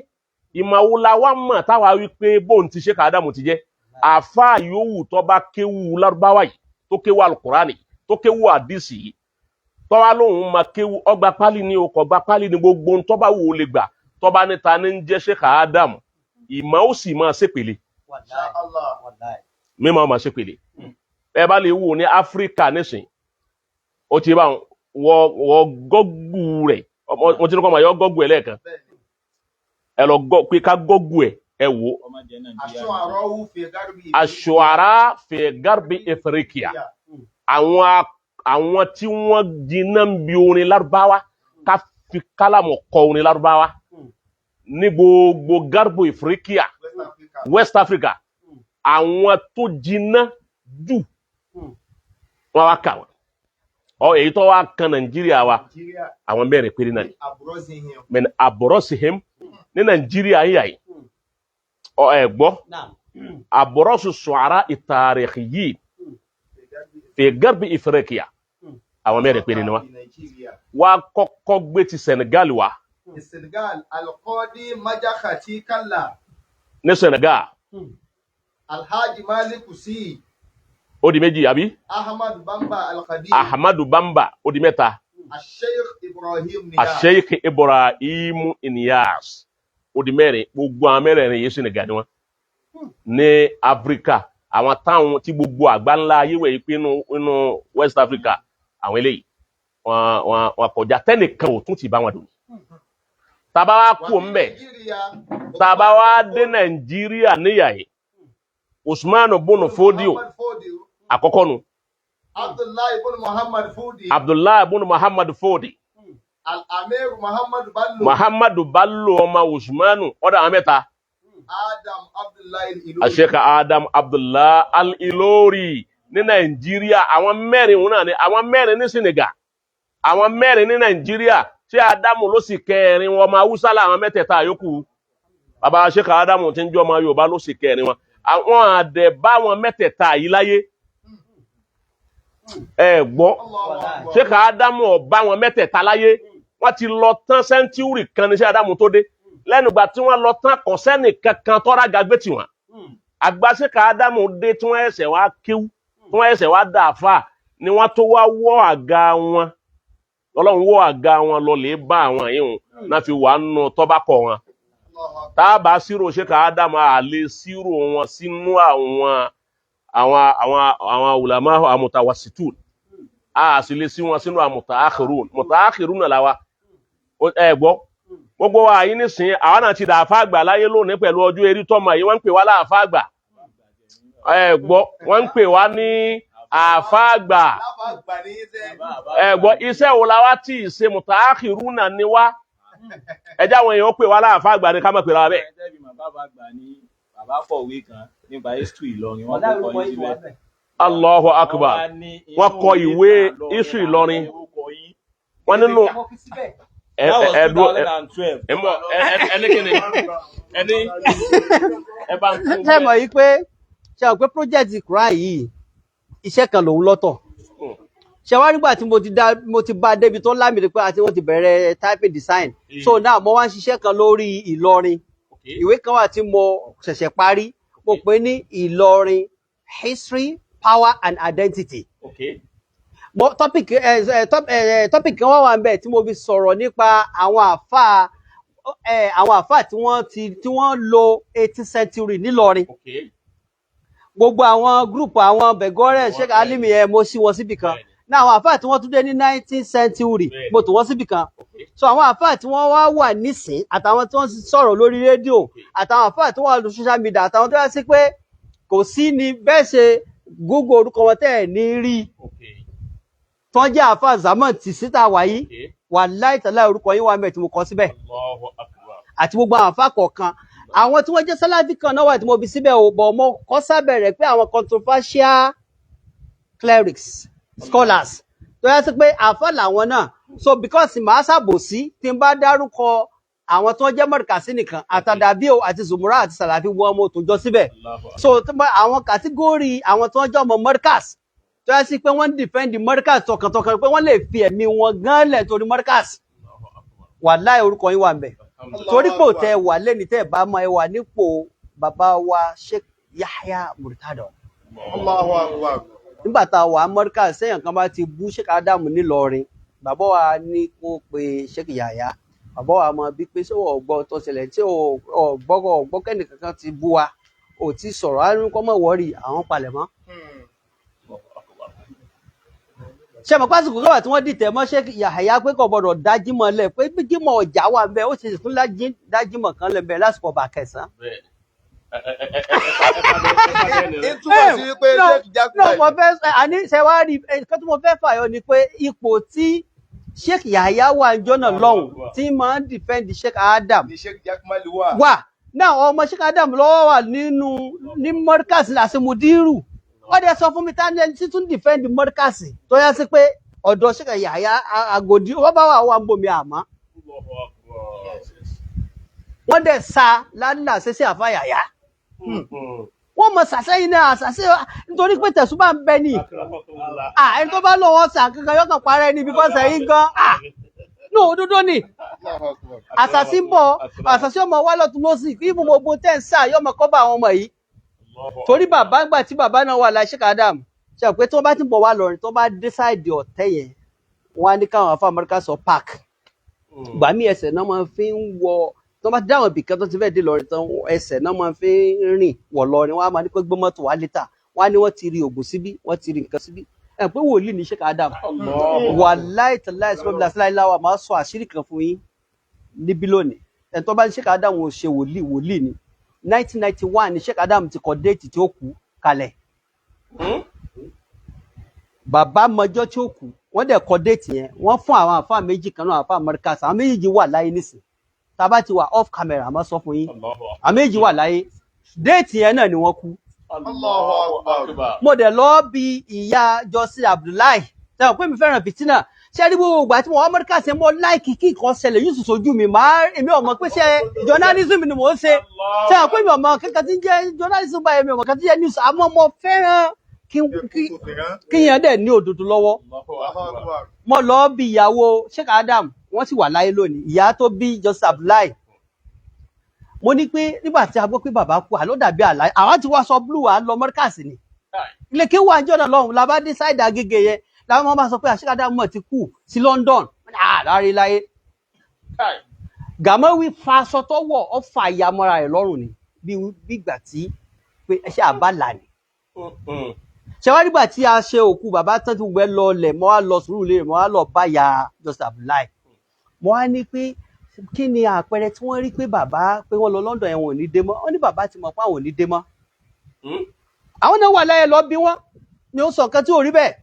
ìmọ̀ wo la wá mọ̀ táwa wí pé bóun ti Sheikh Ádámù ti jẹ́? Àfáà yòówù tó bá kéwú lárúbáwá yìí, tó kéwú alukurani, tó kéwú àdìsí yìí, tọ́wá lóhùn máa kéwú, ọgbà pálí ni okọ̀ gba pálí ni, gbogbo ń tọ́ba wò lè gbà, tọ́ba níta ní ń jẹ́ Sheikh Ádámù, ìmọ̀ ó sì máa ṣèpèlè, mímọ́ máa ṣèpèlè. Ẹ bá lè wò ní Áfíríkà nísìn, ó ti bá wọ gọ́gù rẹ̀, mo ti ní kọ́ máa yọ gọ́gù ẹ̀ lẹ́ẹ̀kan, ẹ lọ gọ́ pé ká gọ́gù ẹ̀, ẹ wò. Aṣọara fi garbi Afrika, àwọn tí wọ́n jiná ń bi orin lárúbáwá, ká fi kálámù kọ orin lárúbáwá ní gbogbo garbi Afrika, West Africa, àwọn tó jiná jù wọ́n wá kà wọ́n. Ọ èyí tó wá kan Nàìjíríà wa, àwọn mẹ́rin péré náà ni mẹ́rin àbọ̀rọ̀sihim ní Nàìjíríà yíyà yìí. Ọ ẹ gbọ́, àbọ̀rọ̀sù sọ̀rọ̀ ìtàríkì yìí fi garbi Ifriqiya, Àwọn mẹ́rin péré ni wọ́n. In Nigeria. Wá kọ́kọ́ gbé ti Senegal wá. In Senegal, Al-Qadi Majakhati Kalla, Ní Senegal. Alhaji Malik Kusi, Ó di méjì, àbí? Ahmad Bamba Al-Khadim, Ahmadu Bamba, ó di mẹ́ta. Al-Sheikh Ibrahim Niyas. Sheikh Ibrahim Inyas, ó di mẹ́rin. Gbogbo àwọn mẹ́rẹ̀ẹ̀rin yìí, Senegal ni wọ́n. Ní Áfíríkà, àwọn táwọn tí gbogbo àgbáńlá ayé wẹ̀ yìí pé inú West Africa, àwọn eléyìí wọn kọjá, tẹ́nìkan ò tún ti bá wọn dùn. Tàbá wá kú Wà ní ńbẹ̀, Nàìjíríà, tàbá wá dé Nàìjíríà níyà yìí, Usman bunu Fodio. Muhammad Fodio, Àkọ́kọ́ nu. Abdullahi ibn Muhammad Fodi, Abdullahi bunu Muhammad Fodi. Al-Amir Muhammad Bello, Muhammadu Bello, ọmọ Usmanu, ọ̀dọ̀ àwọn mẹ́ta. Adam Abdullahi Ilori. Sheikh Adam Abdullah Al-Ilori ní Nàìjíríà. Àwọn mẹ́rin wọn náà ni àwọn mẹ́rin ní Senegal, àwọn mẹ́rin ní Nàìjíríà. Ṣé Adamu ló sì kẹrin wọn? Ọmọ Haúsá làwọn mẹ́tẹ̀ẹ̀ta yòókù. Bàbá Sheikh Adamu tí ń jẹ́ ọmọ Yorùbá ló sì kẹrin wọn. Àwọn àdẹ bá wọn mẹ́tẹ̀ẹ̀ta yìí láyé, ẹ gbọ́? Allahu Akbar. Sheikh Adamu ọba wọn mẹ́tẹ̀ẹ̀ta láyé, wọ́n ti lọ tán. Century kan ní Sheikh Adamu tó dé. Lẹ́nu ìgbà tí wọ́n lọ tán, kò sẹ́nì kankan tọ́ra gàgbé tiwọn. Àgbà Sheikh Adamu dé, tí wọ́n ẹsẹ̀ wá kíw, tí wọ́n ẹsẹ̀ wá dàáfà, ni wọ́n tó wá wọ́ àga wọn. Ọlọ́run wọ́ àga wọn lọ lè bá àwọn yìí hùn náà fi wà nù tọ́bákọ̀ wọn. Allahu Akbar. Táàbà sírò Sheikh Adamu, àlè sírò wọn sínú àwọn ulama àmùtàwàsítù, a sì lè sí wọn sínú àmùtàákhirun. Mùtàákhirun náà làwa. Ẹ gbọ́, gbogbo wa yìí nísìnyí, àwọn náà ti dàáfà àgbà láyé lónìí pẹ̀lú ọjọ́ eré tọ́mọ yìí. Wọ́n ń pè wá láàfà àgbà. Ẹ gbọ́, wọ́n ń pè wá ní àfà àgbà. Láfa àgbà ní í sẹ́. Ẹ gbọ́, iṣẹ́ wo la wá tí ì ṣe? Mùtàákhirun náà ni wá. Ẹ jẹ́ àwọn èèyàn pè wá láàfà àgbà ni, ká má pè ra bẹ́ẹ̀. Ẹ̀ẹ́dẹ́bí bàbá àgbà ní bàbá kọ̀wé kan nípa history Ìlọrin, wọ́n kó kọ yín síbẹ̀. Allahu Akbar. Wọ́n wá ní inú Wọ́n kọ ìwé ìtàn history Ìlọrin. orúkọ yín. Wọ́n nínú ẹ That was ẹ ẹ dúró ẹ 2012. ẹ mọ ẹ ẹ ẹ ní kíni ẹ ní ẹ bá ń tún. Ṣe mọ̀ yìí pé, ṣe mọ̀ pé project Quran yìí, iṣẹ́ kan lòun lọ́tọ̀. Ṣe wá nígbà tí mo ti dá, mo ti bá a débi tó lámìí pé àti wọ́n ti bẹ̀rẹ̀ typing design, so now mo wá ń ṣiṣẹ́ kan lórí Ìlọrin. Ìwé kan wà tí mo ṣẹ̀ṣẹ̀ parí, mo pè ní Ìlọrin History, Power and Identity. Mo topic ẹ ẹ top ẹ topic kan wà wà ń bẹ̀ tí mo fi sọ̀rọ̀ nípa àwọn àfáà tí wọ́n lo 18th century nílọrin. Gbogbo àwọn group àwọn Bẹ̀gọ́rẹ̀, Sheikh Alimi ẹ, mo sí wọn síbì kan. Ní àwọn àfáà tí wọ́n tún dé ní 19th century, mo tò wọ́n síbì kan. So àwọn àfáà tí wọ́n wá wà nísìn, àtàwọn tí wọ́n sọ̀rọ̀ lórí rédíò, àtàwọn àfáà tí wọ́n wà lórí social media, àtàwọn tó yà sí pé kò sí ni bẹ́ẹ̀ ṣe Google orúkọ wọn tẹ́ ẹ̀ ní rí, tí wọ́n jẹ́ àfáà zaman tì síta wáyé, wà láìtàláì, orúkọ yín wà mẹ́ẹ̀ tí mo kọ síbẹ̀. Allahu Akbar. Àti gbogbo àwọn àfáà kọ̀ọ̀kan, àwọn tí wọ́n jẹ́ sálàfí kan náà wà tí mo fi síbẹ̀ ò bọ̀. Mo kọ́ sábẹ̀ rẹ̀ pé àwọn controversial clerics, scholars tó yẹ sí pé àfáà làwọn náà. So because màá ṣàbòsí tí n bá dárúkọ àwọn tó jẹ́ mọ̀rìkàsí nìkan, àtàdàbí o àti zùmúrà àti sàlàfí wọn, mo tó jọ síbẹ̀. Allahu Akbar. So tó bá àwọn category àwọn tó ń jẹ́ ọmọ mọ̀rìkàs tó yẹ sí pé wọ́n ń defend mọ̀rìkàs tọkàntọkàn, pé wọ́n lè fi ẹ̀mí wọn gan lẹ̀ torí mọ̀rìkàs, wàláì, orúkọ yín wà ń bẹ̀. Torí pò tẹ wà lẹ́ni tẹ́ bá mọ, ẹ wà nípò bàbá wa Sheikh Yahya Murtado. Allahu Akbar. Nígbà tá a wà mọ́ríkà, sẹ́yìn kan bá ti bú Sheikh Adamu nílọrin, bàbá wa ní kó pe Sheikh Yahya. Bàbá wa mọ bí pé sọ́wọ́ ọ̀gbọ́ tó ṣẹlẹ̀ tí ọ̀gbọ́gọ̀ ọ̀gbọ́kẹ́nì kankan ti bú wa, ò tí sọ̀rọ̀, á ní kọ́ mọ̀ wọ́ọ̀rì àwọn palẹ̀ mọ́. Ṣe mọ̀ pásìkò kọ́wà tí wọ́n dìtẹ̀ mọ́ Sheikh Yahya pé kò gbọ́dọ̀ dájímọ̀ lẹ̀, pé bí jímọ̀ ọjà wà ń bẹ, ó sì tún dájímọ̀ kan lẹ̀ ń bẹ lásìkò ọba kẹsàn-án. Bẹ́ẹ̀. Ẹ ẹ ẹ ẹ ẹ ẹ Ń túmọ̀ sí wípé No, Sheikh Jacob no, mo fẹ́ àní ṣe wá rí nǹkan tí mo fẹ́ fàyọ ni pé ipò tí Sheikh Yahya wà ń jọ́nà lọ́hùn tí máa ń defend Sheikh Adam ni Sheikh Jacob wà. Wà náà, ọmọ Sheikh Adam lọ́wọ́ wà nínú ní mọ́ríkàsì láti mudiru. Wọ́n dẹ̀ sọ fún mi tá ní ẹni tí tún defend mọ́ríkàsì tó yá sí pé ọ̀dọ̀ Sheikh Yahya Àgòdì wọ́n bá wà wà ń bomi, àmọ́ wọ́n dẹ̀ sa lálà ṣẹṣẹ àfa Yahya. Wọ́n mọ sàṣẹ́yìn náà àṣàṣe nítorí pé tẹ̀sùbà ń bẹ ni. Ẹni tó bá lọ́wọ́ sà kankan yọkàn parẹ́ ni because ẹ̀yin gan ní òdodo ni. Àṣàṣì ń bọ̀, àṣàṣì ọmọ wa lọ́tún lọ́sì kí gbogbo tẹ̀ ń sà yọmọ kọ́ bá àwọn ọmọ yìí. Torí bàbá ńgbà tí bàbá náà wà láì Sheikh Adam ṣe pé tí wọ́n bá ti ń bọ̀ wá lọ́rin tí wọ́n bá dé sáìdì ọ̀tẹ́ yẹn wọ́n á ní káwọn afọ Amẹ́ríkà sọ park. Gbà mí ẹsẹ̀ náà máa fi ń wọ tí wọ́n bá ti dáwọn ibìkan tó ti fẹ́ dé lọ́rin tán ẹsẹ̀ náà máa fi ń rìn wọ̀ lọ́rin. Wọ́n á máa ní pé gbé mọ́tò wá létà, wọ́n á ní wọ́n ti rí ògùn síbí, wọ́n ti rí nǹkan síbí. Ẹ pé wòlíì ní Sheikh Adam. Wàláì tàláì sọ́bìlà síláìláwà máa sọ àṣírí kan fún yín níbí lónìí. Ẹ̀ tó bá ní Sheikh Adam ò ṣe wòlíì, wòlíì ni. 1991 ni Sheikh Adam ti kọ déètì tí ó kú kalẹ̀. Bàbá mọjọ́ tí ó kú, wọ́n dẹ̀ kọ déètì yẹn. Wọ́n fún àwọn àfáà méjì kan náà, àfáà Amẹ́ríkà, àwọn méjì wà láyé nísìn. Tá a bá ti wà off camera máa sọ fún yín. Àwọn méjì wà láyé, déètì yẹn náà ni wọ́n kú. Mo dẹ̀ lọ bí ìyá Jọ́sí Abdullahi sẹ́wọ̀n pé mi fẹ́ràn fìtínà. Ṣé rí gbogbo ìgbà tí mo wá Amẹ́ríkà ṣe mo láìkì kí nǹkan ṣẹlẹ̀ yóò sì sojú mi máa èmi ò mọ̀ pé ṣe journalism ni mò ń ṣe. Sẹ́wọ̀n pé mi ò mọ̀ kankan tí ń jẹ́ journalism báyìí, mi ò mọ̀ kankan tí ń jẹ́ news, àmọ́ mo fẹ́ràn kí yẹn dẹ̀ ní òdodo lọ́wọ́. Mo lọ bí ìyàwó Sheikh Adam, wọ́n sì wà láyé lónìí, ìyá tó bí Jọ́sí Abdullahi. Mo ní pé nígbà tí a gbọ́ pé bàbá kú àlọ́ dàbí àlá, àwọn ti wá sọ blue à ń lọ Mọ́ríkàsì ni ilé kí wà jọ̀nà lọ́hùn la bá dé sáìdì Agége yẹn làwọn ọmọ bá sọ pé Sheikh Adam mọ̀ ti kú sí London lárí láyé. Gàmọ́wí fa aṣọ tó wọ̀ ọ́ fa ìyàmọ́ra rẹ̀ lọ́rùn ni bí ìgbà tí pé ẹ ṣe àbálà ni. Ṣé wá nígbà tí a ṣe òkú bàbá tán tí gbogbo ẹ lọ lẹ̀ mọ́ wá lọ sùúrù lé mọ́ wá lọ bá ya Jọ́sí Abdullahi. Mo wá ní pé kí ni àpẹẹrẹ tí wọ́n rí pé bàbá pé wọ́n lọ London yẹn wọn ò ní dé mọ́. Wọ́n ní bàbá ti mọ̀ pé àwọn ò ní dé mọ́. Àwọn náà wà láyé lọ bí wọ́n ni ó sọ nǹkan tí ò rí bẹ́ẹ̀.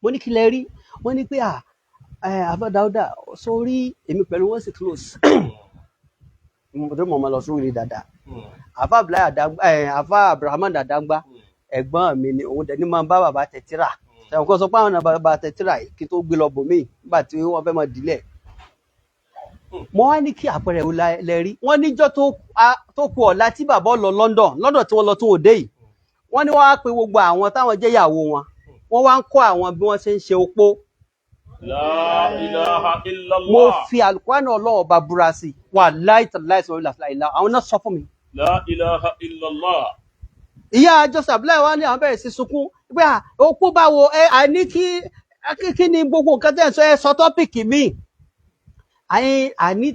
Mo ní kí lẹ rí, wọ́n ní pé Àfáà Dáúdà sórí èmi pẹ̀lú wọn sì close. Mo tó mọ̀ mọ́ lọ sórí dáadáa. Àfáà Abdullahi Àdàgbà, Àfáà Abrahaman Àdàgbà ẹ̀gbọ́n mi ni, òun dẹ̀ ní máa ń bá bàbá tẹ tírà. Ṣàwọn kan sọ pé àwọn náà bàbá tẹ tírà yìí kí tó gbé lọ bòmíì nígbà tí wọ́n fẹ́ máa dìlẹ̀. Mo wá ní kí àpẹẹrẹ wo lẹ rí. Wọ́n níjọ́ tó kù ọ̀la tí bàbá lọ London, London tí wọ́n lọ tún òde yìí. Wọ́n ní wọ́n á pe gbogbo àwọn táwọn jẹ́ ìyàwó wọn. Wọ́n wá ń kọ́ àwọn bí wọ́n ṣe ń ṣe opó. La ilaha illallah. Mo fi Àlùkùránì Ọlọ́run ọba búra sí i. Wàláhì tàláhì sọ̀rọ̀ ìlà àwọn náà sọ fún mi. La ilaha illallah. Ìyá Jọ́sí Abdullahi wá ní àwọn bẹ̀rẹ̀ sí sunkún pé opó báwo ẹ àní kí ni gbogbo nǹkan tẹ́ ẹ̀ sọ ẹ sọ tọ́pìkì mi. Àní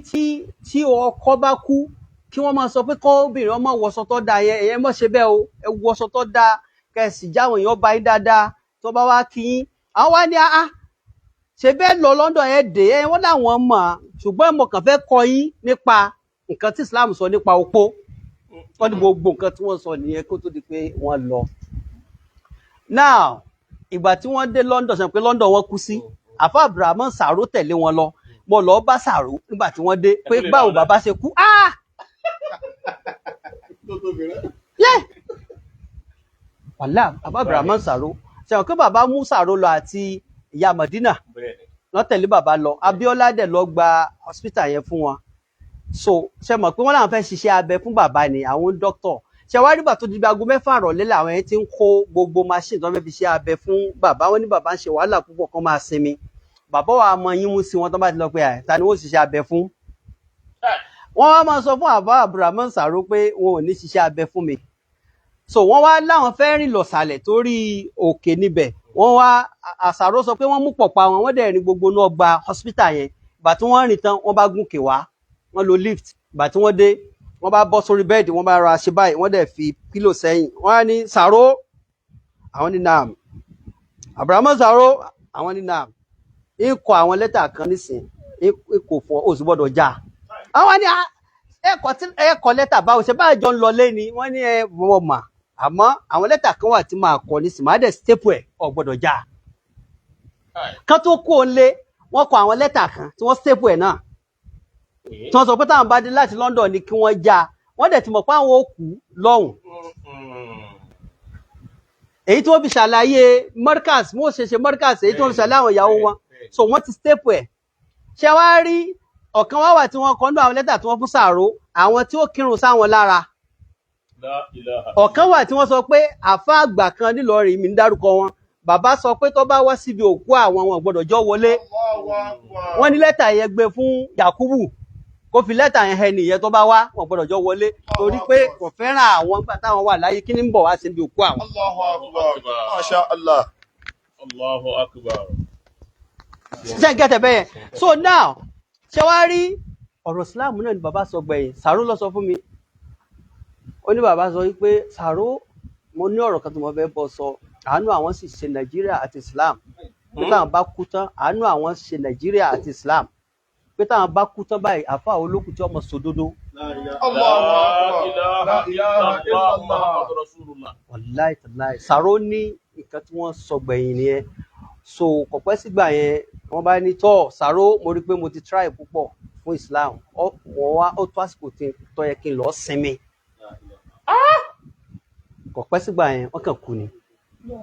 tí ọkọ bá kú kí wọ́n máa sọ pé kọ́bìnrin ọmọ wọṣọ tó dáa yẹn, ẹ̀yẹn mọ̀ ṣe bẹ́ẹ̀ o, ẹ wọṣọ tó dáa kẹ̀sì jáwọn èèyàn bá yín dáadáa tó bá wá kí yín. Àwọn wá ní ṣe bẹ́ẹ̀ lọ London ẹ dé ẹ wọ́n láwọn mọ̀, ṣùgbọ́n mo kàn fẹ́ kọ́ yín nípa nǹkan tí Islam sọ nípa opó. Wọ́n ní gbogbo nǹkan tí wọ́n sọ nìyẹn kó tó di pé wọ́n lọ. Now ìgbà tí wọ́n dé London sọ pé London wọ́n kú sí, Àfáà Abrahaman Sàró tẹ̀lé wọn lọ. Mo lọ bá Sàró nígbà tí wọ́n dé pé báwo bàbá ṣe kú. Wàhálà Àfáà Abrahaman Sàró sọ pé bàbá mú Sàró lọ àti ìyá Madina wọ́n tẹ̀lé bàbá lọ. Abíọ́lá dẹ̀ lọ gba hospital yẹn fún wọn. So ṣe mọ̀ pé wọ́n làwọn fẹ́ ṣiṣẹ́ abẹ fún bàbá ni àwọn dókítọ̀. Ṣe wá nígbà tó di bí aago 6 ìrọ̀lẹ́ làwọn yẹn ti ń kó gbogbo machine tó fẹ́ fi ṣe abẹ fún bàbá. Wọn ní bàbá ń ṣe wàhálà púpọ̀ kan máa sinmi. Bàbá wa mọ yín mú sí wọn tó bá ti lọ pé ta ni wọ́n ṣiṣẹ́ abẹ fún. Wọ́n wá máa sọ fún Àfáà Abrahaman Sàró pé wọn ò ní ṣiṣẹ́ abẹ fún mi. So wọ́n wá láwọn fẹ́ rìn lọ̀sàlẹ̀ torí òkè níbẹ̀. Wọ́n wá Àsàró sọ pé wọ́n mú pọ̀pá wọn, wọ́n dẹ̀ rìn gbogbo náà gba hospital yẹn. Ìgbà tí wọ́n rìn tán, wọ́n bá gùnkè wá, wọ́n lo lift. Ìgbà tí wọ́n dé, wọ́n bá bọ́ sórí bẹ́ẹ̀dì, wọ́n bá ra ṣe báyìí, wọ́n dẹ̀ fi pílò sẹ́yìn. Wọ́n á ní Sàró, àwọn ní naam. Abrahaman Sàró, àwọn ní naam. Ń kọ àwọn lẹ́tà kan nísìn, ń kò fún ọ, ó sì gbọ́dọ̀ já. Àwọn ní ẹ kọ lẹ́tà báwo ṣe báyìí jọ ń lọ lé ni, wọ́n ní ẹ wọ́n mà. Àmọ́ àwọn lẹ́tà kan wà tí máa kọ nísìn, máa dẹ̀ staple ẹ̀, ò gbọ́dọ̀ já. Kán tó kó o lé, wọ́n kọ àwọn lẹ́tà kan tí wọ́n staple ẹ̀ náà. Tí wọ́n sọ pé táwọn bá dé láti London ni kí wọ́n já. Wọ́n dẹ̀ ti mọ̀ pé àwọn ò kú lọ́hùn. Èyí tí wọ́n fi ṣàlàyé Markaz, wọ́n ṣe ṣe Markaz, èyí tí wọ́n fi ṣàlàyé àwọn ìyàwó wọn. So wọ́n ti staple ẹ̀. Ṣé wá rí ọ̀kan wá wà tí wọ́n kọ nínú àwọn lẹ́tà tí wọ́n fún Sàró, àwọn tí ó kírun sáwọn lára. La ilaha Ọ̀kan wà tí wọ́n sọ pé àfa àgbà kan nílọrin mi ń dárúkọ wọn, bàbá sọ pé tó bá wá síbi òkú àwọn, wọn gbọ́dọ̀ jọ wọlé. Wọ́n ní lẹ́tà yẹn gbé fún Yakubu kó fi lẹ́tà yẹn hẹ nìyẹn, tó bá wá wọn gbọ́dọ̀ jọ wọlé, torí pé kò fẹ́ràn àwọn nígbà táwọn wà láyé, kí ni ń bọ̀ wá síbi òkú àwọn. Allahu akbar. Masha Allah. Allahu akbar. Ṣé ń gẹ́tẹ̀ bẹ́yẹn? So now, ṣé wàá rí ọ̀rọ̀ Islam náà ni bàbá sọ gbẹ̀yìn. Sàró ló sọ fún mi, ó ní bàbá sọ wípé, "Sàró, mo ní ọ̀rọ̀ kan tó mo fẹ́ bọ́ sọ. Àánú àwọn sì ṣe Nàìjíríà àti Islam pé táwọn bá kú tán, àánú àwọn ṣe Nàìjíríà àti Islam pé táwọn bá kú tán báyìí, àfa olókùn tí ọmọ sòdodo." Allahu La akbar. ilaha La ilaha illallah illallah. Muhammadu Rasulullah. Wàláì tàláì, Sàró ní nǹkan tí wọ́n sọ gbẹ̀yìn nìyẹn. So kò pẹ́ sígbà yẹn, wọ́n bá ní tọ́ Sàró, mo rí i pé mo ti try púpọ̀ fún Islam, ó wọ́n wá ó tó àsìkò tí tó yẹ kí n lọ sinmi. Kò pẹ́ sígbà yẹn, wọ́n kàn kú ni.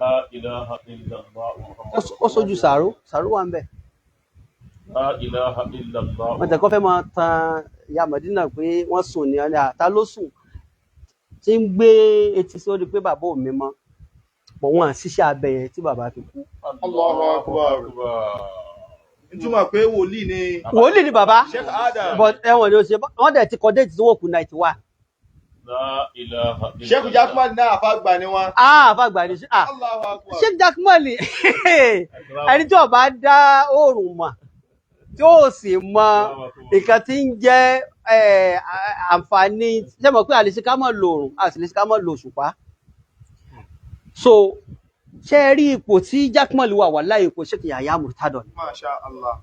La ilaha illallah Muhammadu Ó sójú Sàró, Sàró wà ń bẹ̀. La ilaha illallah. Wọ́n tẹ̀ kọ́ fẹ́ máa tan ìyá Màdínà pé wọ́n sùn ní ọ̀nà àtà ló sùn tí ń gbé etí sórí pé bàbá ò mímọ́ pọ̀, wọ́n à ṣiṣẹ́ abẹ yẹn tí bàbá fi kú. Allahu akbar. Ìtumọ̀ pé wòlíì ni Wòlíì ni bàbá. Sheikh Adam. But ẹ̀wọ̀n ni ó ṣe, wọ́n dẹ̀ ti kọ déètì tí wọ́n kú 91. La ilaha illallah. Sheikh Jackman náà àfàgbà ni wọn. Ah, àfàgbà ni ah. Allahu akbar. Sheikh Jackman ẹni tí ó bá dá oòrùn mọ̀, tí ó sì mọ nǹkan tí ń jẹ́ àǹfààní, ṣé mọ̀ pé àlè ṣe ká mọ̀ lo oòrùn, àti lè ṣe ká mọ̀ lo òṣùpá. So ṣé ẹ rí ipò tí Jackman wà láyé ipò Sheikh Yahya Murtado ni. Masha Allah.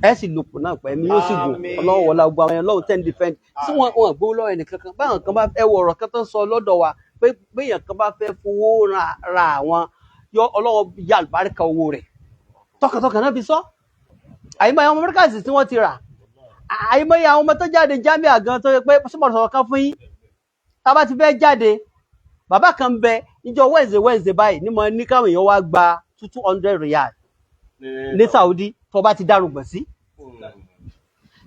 Ẹ sì lòpọ̀ náà pẹ̀ mí yóò sì gùn. Àmín. Ọlọ́wọ́ wọlá gbogbo àwọn ẹlọ́wọ́ ten defend tí wọ́n wọn gbowó lọ́wọ́ ẹnì kankan. Báwọn kan bá ẹ wọ ọ̀rọ̀ kan tó ń sọ lọ́dọ̀ wa pé béèyàn kan bá fẹ́ fowó ra àwọn yọ, Ọlọ́wọ́ yà àlùbáríkà owó rẹ̀ tọkàntọkàn náà fi sọ. Àyìnbáyé ọmọ Amẹ́ríkà sì tí wọ́n ti rà, àyìnbáyé àwọn ọmọ tó jáde jámíà gan tó yẹ pé sọ́mọ̀rọ̀ sọ̀rọ̀ kan fún yín, tá a bá ti fẹ́ jáde, bàbá kan ń bẹ níjọ́ Wednesday Wednesday báyìí ní mo ní káwọn èèyàn wá gba 200 riyal ní Saudi tó bá ti dárúgbọ̀n sí.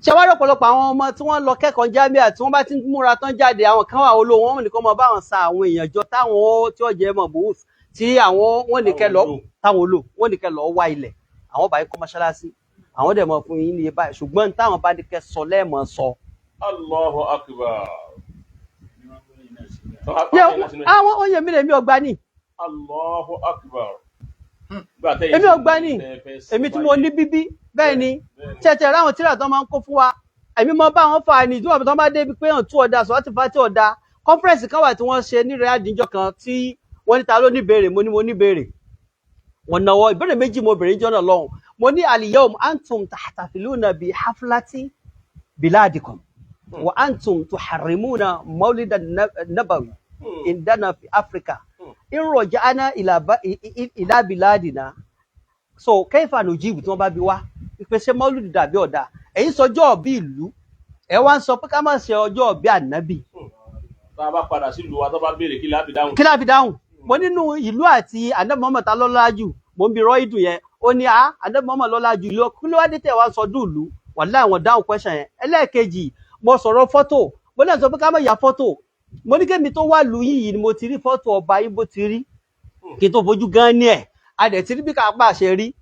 Ṣé wá rí ọ̀pọ̀lọpọ̀ àwọn ọmọ tí wọ́n lọ kẹ́kọ̀ọ́ jámíà, tí wọ́n bá ti ń múra tán jáde, àwọn kan wà olówó, wọn nìkan mọ báwọn sa àwọn èèyàn jọ táwọn ó tí ó jẹ́ mọ̀ bòós tí àwọn wọn nìkẹ́ lọ táwọn olò wọn nìkẹ́ lọ wá ilẹ̀, àwọn bá yín kọ́ mọ́ṣáláṣí, àwọn dẹ̀ mọ̀ fún yín ní báyìí, ṣùgbọ́n táwọn bá ní kẹ́ sọ lẹ́ẹ̀mọ́ sọ. Allahu akbar. Yẹ, àwọn oúnjẹ mi lèmi ọgbà ni. Allahu akbar. Èmi ọgbà ni, èmi tí mo ní bíbí bẹ́ẹ̀ ni tẹ̀tẹ̀ ráwọn tíra tó máa ń kó fún wa, èmi mọ bá wọn fà ní ìdúrà tó bá débi pé hàn tú ọ̀dà sọ láti fa tí ọ̀dà. Conference kan wà tí wọ́n ṣe ní Riyadh níjọ́ kan tí wọ́n ní ta ló ní béèrè, mo ní mo ní béèrè, wọ́n náwó ìbéèrè méjì mo béèrè níjọ́ náà lọ́hùn. Mo ní al-yawm antum tahtafiluna bi haflati biladikum wa antum tuharrimuna mawlida nabawi indana fi Africa in raja'na ila biladina, so kaifa nujibu? Tí wọ́n bá bi wá ìpèsè mọ́lúdì dàbí ọ̀dà, ẹ̀yin sọjọ́ bí ìlú ẹ wá ń sọ pé ká má ṣe ọjọ́ bí ànábì. Tá a bá padà sílùú wa, tó bá béèrè, kí láti dáhùn? Kí láà fi dáhùn? Mo nínú ìlú àti ànábì Muhammad, ta lọ́lá jù? Mo ń bi rọ́ìdù yẹn, ó ní a ànábì Muhammad lọ́lá jù. Ìlú kí ló wá dé tẹ̀ wá sọdún ìlú? Wàláhì, àwọn dáhùn question yẹn. Ẹlẹ́ẹ̀kejì, mo sọ̀rọ̀ fọ́tò, mo náà sọ pé ká má ya fọ́tò. Mo ní kémi tó wà lù yìí ni mo ti rí fọ́tò ọba yìí bó ti rí kí n tó fojú gan ní ẹ̀, a dẹ̀ ti rí bí ká pa ṣe rí.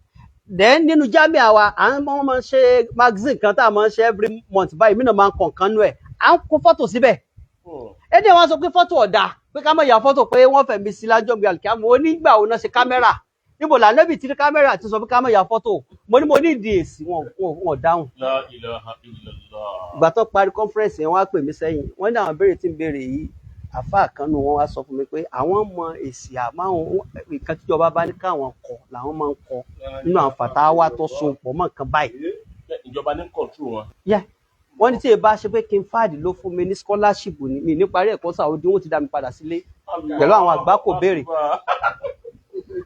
Then nínú jámíà wa, à ń wọ́n máa ń ṣe magazine kan tá a máa ń ṣe every month báyìí, mí náà máa ń kọ̀ nǹkan nú ẹ̀, à ń kó fọ́tò síbẹ̀. Ẹni wọn sọ pé fọ́tò ọ̀dà, pé ká má ya fọ́tò, pé wọ́n fẹ̀mí sí lájọ́ gbé àlùkìyámọ̀. Onígbà wo náà ṣe kámẹ́rà? Níbo lànàbì tí kámẹ́rà ti sọ pé ká má ya fọ́tò? Mo ní ìdí èsì, wọn ò dáhùn. La ilaha illallah. Ìgbà tó parí conference yẹn, wọ́n á pè mí sẹ́yìn, wọ́n ní àwọn béèrè tí ń béèrè yìí, àfáà kan nù wọ́n wá sọ fún mi pé àwọn mọ èsì, àmọ́ àwọn nǹkan tíjọba bá ní káwọn kọ làwọn máa ń kọ nínú àwọn fàtáwà tó so pọ̀ mọ́ nǹkan báyìí. Ìjọba ní control wọn. Yeah, wọ́n ní tí ẹ bá ṣe pé King Fahd ló fún mi ní scholarship ni mi ní parí ẹ̀kọ́ Saudi, wọ́n ti dá mi padà sílé pẹ̀lú àwọn àgbákò béèrè.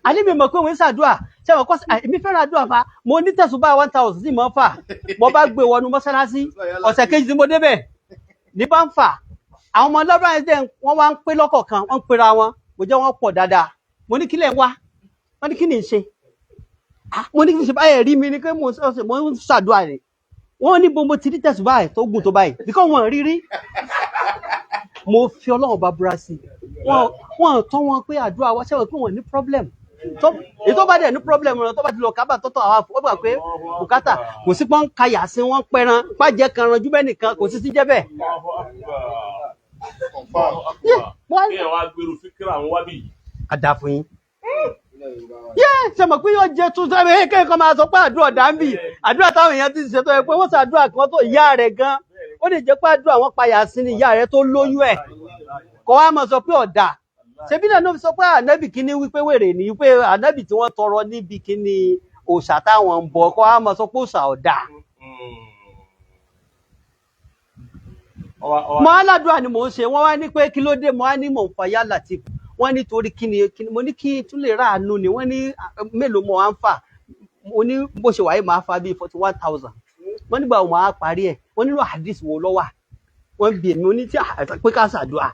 Àní mi mọ̀ pé wọ́n ń ṣàdúrà, ṣé àwọn kọ́sì èmi fẹ́ràn àdúrà fa, mo ní tẹ̀sùbá 1,000 sí mọ́ fà, mo bá gbé wọnú mọ́ṣáláṣí. Ọ̀sẹ̀ kejì tí mo débẹ̀ ní bá ń fà, àwọn ọmọ lọ́dọ̀ ẹ̀ dẹ̀ wọ́n wá ń pé lọ́kọ̀ọ̀kan, wọ́n ń pera wọn, mo jẹ́ wọ́n pọ̀ dáadáa. Mo ní kílẹ̀ wá, wọ́n ní kí ni ń ṣe? Ah, mo ní kí n ṣe báyìí rí mi ni pé mo ń ṣàdúrà ni. Wọ́n ní bo mo ti rí tẹ̀sùbá ẹ̀ tó gùn tó báyìí bíkọ́ wọn rí rí. Mo fi Ọlọ́run bá búra sí i, wọ́n tọ́ wọn pé àdúrà wa ṣẹ́wọ̀n pé wọ́n ní problem. Èyí tó bá dẹ̀ ní problem rẹ̀, tó bá ti lọ kábà tọ́tọ̀ àwọn àfọwọ́gbà pé bùkátà kò sí, pọ́n kayà sí wọ́n pẹran pàjẹ́ kan ranjú bẹ́ẹ̀ nìkan kò sí sí jẹ́ bẹ́ẹ̀. Yeah, Kí ẹ wá gbèrú fíkìrà àwọn wábì yìí. Àdá fún yín. Yé ṣe mọ̀ pé yóò jẹ́ tún sáré kéèkan máa sọ pé àdúrà dàbí àdúrà táwọn èèyàn ti ṣètò ẹ pé wọ́n ṣàdúrà kan tó ìyá rẹ̀ gan, ó lè jẹ́ pé àdúrà wọn payà sí ni ìyá rẹ̀ tó lóyún ẹ̀ kọ́ wa máa sọ pé ọ̀dà ṣebí náà ló fi sọ pé ànábì kíní wípé wèrè ní wípé ànábì tí wọ́n tọrọ níbi kíní òòṣà táwọn ń bọ kọ́ wa máa sọ pé òòṣà ọ̀dà. Mọ aládùúrà ni mò ń ṣe. Wọ́n wá ní pé kí ló dé, mo wá ní mò ń fa yálà tí wọ́n ní torí kíni kíni, mo ní kí tún lè ráàánú ni. Wọ́n ní ah, mélòó mo wá ń fà? Mo ní bó ṣe wáyé máa fa bíi 41,000. Wọ́n nígbà wo máa parí ẹ̀? Wọ́n nínú hadith wo ló wà? Wọ́n bi èmi oní tí pé ká ṣàdúrà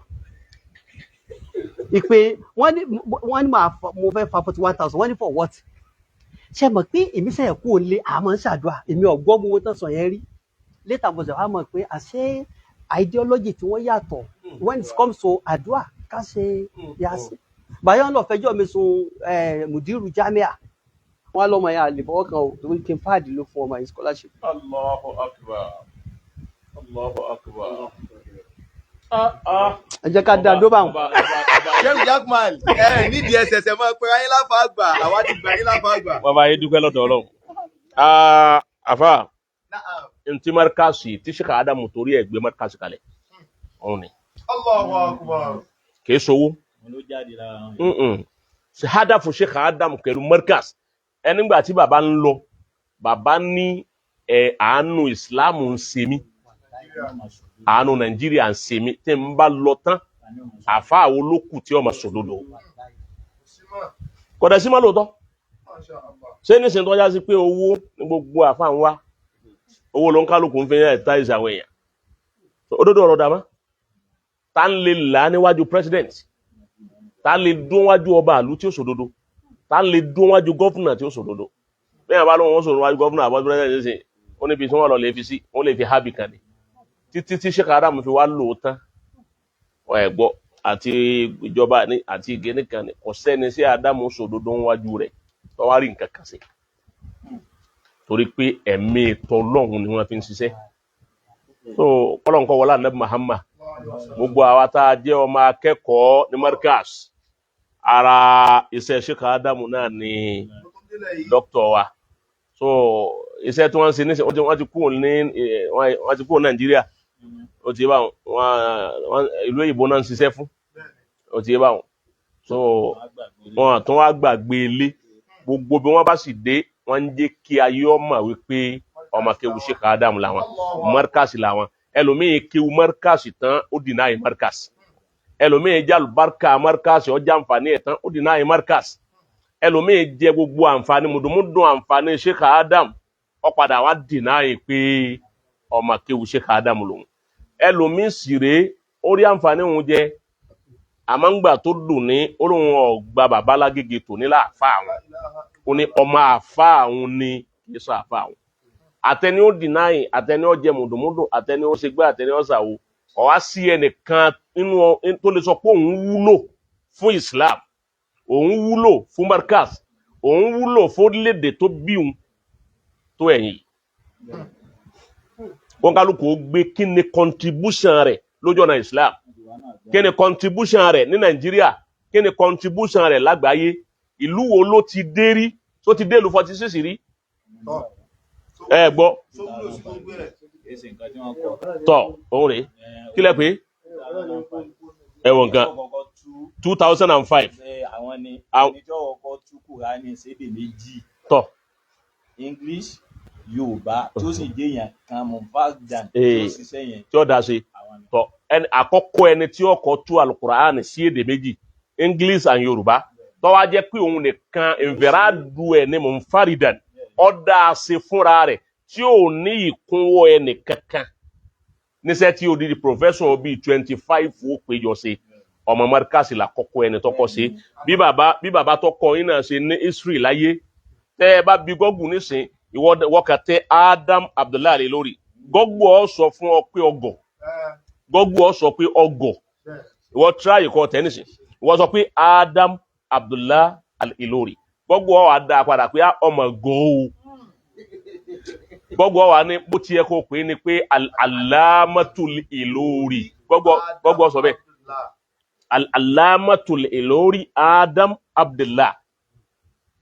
ìpè. Wọ́n ní mo fẹ́ fa 41,000. Wọ́n ní for what? Ṣe mọ̀ pé èmi sẹ́yìn kú òǹlé àmọ́ ń ṣàdúrà, èmi ọ̀gbọ́n gbogbo tán sọ yẹn rí. Later mo ṣe wá mọ̀ pé àṣé ideology tí wọ́n yàtọ̀ when it comes to àdúrà ká ṣe yàsí. Báyọ̀ ń lọ fẹjọ́ mi sùn mudiru jamia, wọn lọmọ yẹn àlè fọwọ́ kan o, torí kí n fáàdì ló fún ọmọ yẹn scholarship. Allahu akbar. Allahu akbar. Ah, ah. Ẹ jẹ́ ká dá dó bá wọn. Sheikh Jackman, ẹ nídìí ẹsẹsẹ máa pe ayé láfa àgbà, àwa ti gbà yín láfa àgbà. Bàbá yìí dúpẹ́ lọ́dọ̀ Ọlọ́run. Ah, àfà, Na'am. ntí markasi tí Sheikh Adamu torí ẹ̀ gbé markasi kalẹ̀. Òun ni. Allahu akbar. Kìí sowó. Òun ló jáde lára wọn. Ṣe hadafu Sheikh Adam pẹ̀lú markas. Ẹnigbà tí bàbá ń lọ, bàbá ní ẹ àánú Ìsìláàmù ń ṣe mí, àánú Nàìjíríà ń ṣe mí, tí n bá lọ tán, àfa àwọn olókù tí ọmọ sòdodo. Kọ̀dà sí má lóòótọ́. Ṣé nísìnyí tó já sí pé owó ní gbogbo àfa ń wá, owó ló ń kálukú ń fi ẹ̀ tá ìsàwọn èèyàn. Òdodo ọ̀rọ̀ dàmá. Ta ń lè là níwájú president? Ta ń lè dún wájú ọba àlú tí ó sòdodo? Ta ń lè dún wájú governor tí ó sòdodo? Bí àwọn bá lóun ó sòdodo wájú governor àbọ̀ president ṣe, ó níbi tí wọ́n lọ lè fi sí, wọ́n lè fi hábì kan ni. Títí tí Sheikh Adam fi wá lò ó tán, ẹ̀ gbọ́ àti ìjọba ní àti ìgéní kan ní, kò sẹ́ni sí Ádámù sòdodo níwájú rẹ̀ tó wá rí nǹkan kan sí. Torí pé ẹ̀mí tọlọ́hun ni wọ́n fi ń ṣiṣẹ́. So kọ́lọ́nkọ́ wọlé Ànábì Muhammad, gbogbo àwa tá a jẹ́ ọmọ akẹ́kọ̀ọ́ ní Markaz, ara iṣẹ́ Sheikh Ádámù náà ni dókítà wa. So iṣẹ́ tí wọ́n ń ṣe níṣẹ́, wọ́n ti kúrò ní Nàìjíríà, ó ti bá wọn ìlú òyìnbó náà ń ṣiṣẹ́ fún, ó ti bá wọn. So wọn tún wá gbàgbé ilé, gbogbo bí wọ́n bá sì dé, wọ́n ń jẹ́ kí ayé ọmọ wípé ọmọ kéwu Sheikh Adam làwọn, Markaz làwọn. Ẹlòmíì kéwu Markaz tán, ó deny Markaz. Ẹlòmíì jẹ́ àlùbáríkà Markaz, ó jẹ́ àǹfààní ẹ̀ tán, ó deny Markaz. Ẹlòmíì jẹ gbogbo àǹfààní mùdùmùdùn àǹfààní Sheikh Adam, ó padà wá deny pé ọmọ kéwu Sheikh Adam lòun. Ẹlòmíì sì rèé, ó rí àǹfààní òun jẹ, àmọ́ ńgbà tó dùn ní ó lóun ọ̀gbà bàbá Lágége tò ní láàfáà àwọn, ó ní ọmọ àfáà àwọn ni, kì í sọ àfáà àwọn. Àtẹni ó deny, àtẹni ó jẹ mùdùmùdùn, àtẹni ó ṣègbè, àtẹni ó ṣàwo, ọ̀wá sí ẹnìkan nínú tó lè sọ pé òun wúlò fún Islam, òun wúlò fún Markaz, òun wúlò fún orílẹ̀-èdè tó bí òun tó ẹ̀yìn. Wọn kálukú ó gbé kí ni contribution rẹ̀ lójú ọ̀nà Islam, kí ni contribution rẹ̀ ní Nàìjíríà, kí ni contribution rẹ̀ lágbàáyé, ìlú wo ló ti dé rí, tó ti dé ìlú 46 rí? Ẹ gbọ́. Kìí ṣe nǹkan tí wọ́n kọ. Tọ òun rèé, kí lẹ pé ẹ̀wọ̀n nǹkan Kọ́kọ́ tú 2005. Ẹ, àwọn ni ẹni tí wọ́n kọ́kọ́ tú Kùránì sédè méjì, Tọ English, Yorùbá, tó sì jẹ́ èèyàn kan mọ̀fáàdàn tó ṣiṣẹ́ yẹn. Tí ó dá sí. Àwọn ni. Tọ ẹni àkọ́kọ́, ẹni tí ó kọ́ tú Alukur'an sí èdè méjì, English and Yorùbá, tó wá jẹ́ pé òun nìkan ìfẹ́ràdù ẹ̀ ní munfaridan, ó dá a ṣe fúnra rẹ̀ tí ò ní ìkúnwọ́ ẹnì kankan níṣẹ́ tí odidi professor bíi 25 ó péjọ ṣe. Ọmọ Markaz là kọ́kọ́ ẹni tọ́kọ́ ṣe. Bí bàbá tó kọ́ yín náà ṣe ní history láyé, tẹ́ ẹ bá bí Google nísìn, ìwọ wọ́kà tẹ Adam Abdullahi lórí Google, ó sọ fún ọ pé ọgọ̀, Google ó sọ pé ọgọ̀. Ìwọ tíráyì kọ tẹ́ nísìn, ìwọ sọ pé Adam Abdullah Al-Ilori, gbogbo ọ̀ wá dá a padà pé ọmọ gan-an o. Gbogbo wa ní bó ti yẹ kó pè é ni pé Al-Allamatul Ilori. Gbogbo sọ bẹ́ẹ̀, Al-Allamatul Ilori Adam Abdullah.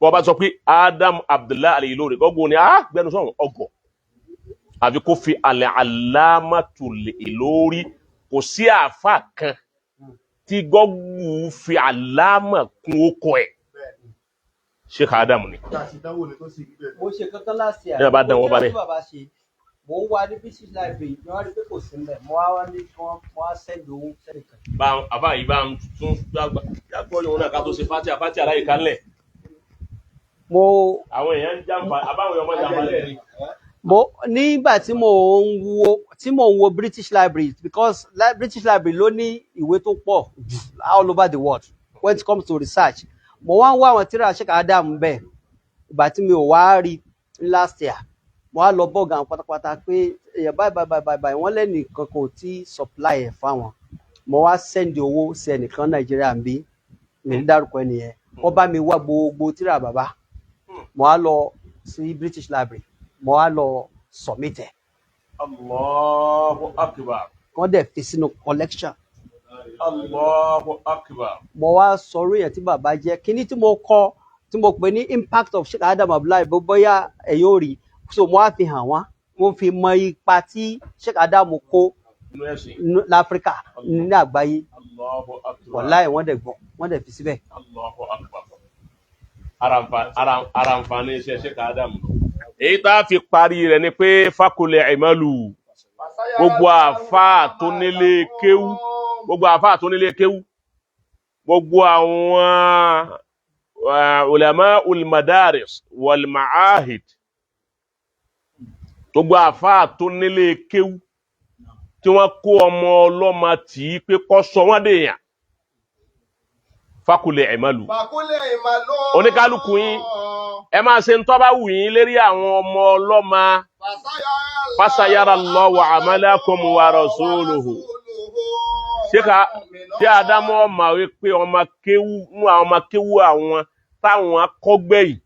Bọ́ bá sọ pé Adam Abdullah Al-Ilori, gbogbo ni a gbẹnu sọ̀rọ̀ ọgọ̀ àfi kó fi Al-Allamatul Ilori. Kò sí àáfà kan tí gọ́gù fi àlámà kún ókọ ẹ̀, Sheikh Adam ni. Mo ṣe kankan láti Ní bàbá dán wọn bá bẹ́ẹ̀. Mo bàbá ṣe, mo ń wá ní British Library ni wọ́n rí pé kò sí níbẹ̀, mo wá wá ní kí wọ́n, mo wá send owó sẹ́nìkan. Bá àbá yìí bá ń tún gbàgbọ́ yòówù náà ká tó ṣe fátí àfátí aláìka ńlẹ̀. Mo Àwọn èèyàn ń jàǹfà àbáwọn èèyàn ọmọ jàǹfà lẹ́ẹ̀ni. Mo nígbà tí mo ń wo British Library, because British Library ló ní ìwé tó pọ̀ jù all over the world when it comes to research. Mo wá ń wá àwọn tírà Sheikh Adam bẹ́ẹ̀. Ìgbà tí mi ò wá rí last year, mo wá lọ bọ́ọ̀gà àwọn pátápátá pé èèyàn báyìí báyìí báyìí báyìí, wọ́n lẹ́nìkan kò tí supply ẹ̀ fáwọn. Mo wá send owó sí ẹnìkan Nàìjíríà ń bí mi ní dárúkọ ẹnìyẹn, wọ́n bá mi wá gbogbo tírà bàbá. Mo wá lọ sí British Library, mo wá lọ submit ẹ̀. Allahu akbar. Wọ́n dẹ̀ fi sínú collection. Allahu akbar. Mo wá sọ̀rọ̀ èèyàn tí bàbá jẹ́, kíní tí mo kọ tí mo pè ní impact of Sheikh Adam Abdullahi, bó bóyá ẹ̀yin ò rí, so mo wá fi hàn wọ́n, mo fi mọ ipa tí Sheikh Adam kó Nínú ẹ̀sìn. Láfíríkà, ní àgbáyé. Allahu akbar. Wàláì, wọ́n dẹ̀ gbọ́, wọ́n dẹ̀ fi síbẹ̀. Allahu akbar. Ara nfààní iṣẹ́ Sheikh Adam. Èyí tá a fi parí rẹ̀ ni pé fakule ìmọ̀lù, gbogbo àáfàá tó nílé kéwú, gbogbo àáfàá tó nílé kéwú, gbogbo àwọn ulama ulmadaris wal ma'ahid, gbogbo àáfàá tó nílé kéwú tí wọ́n kó ọmọ ọlọ́mọ tì í pé kó sọ wọ́n dèèyàn, fakule ìmọ̀lù. Fàkúlẹ̀ ìmàlú. Oníkálukú yín, ẹ máa ṣe ń tọ́ bá wù yín lérí àwọn ọmọ ọlọ́mọ. Fasayara Allahu amalakum wa rasuluhu. Ṣé ká ṣé Ádámù ọmọ wípé ọmọ kéwú nú àwọn ọmọ kéwú àwọn táwọn akọgbẹ̀yìn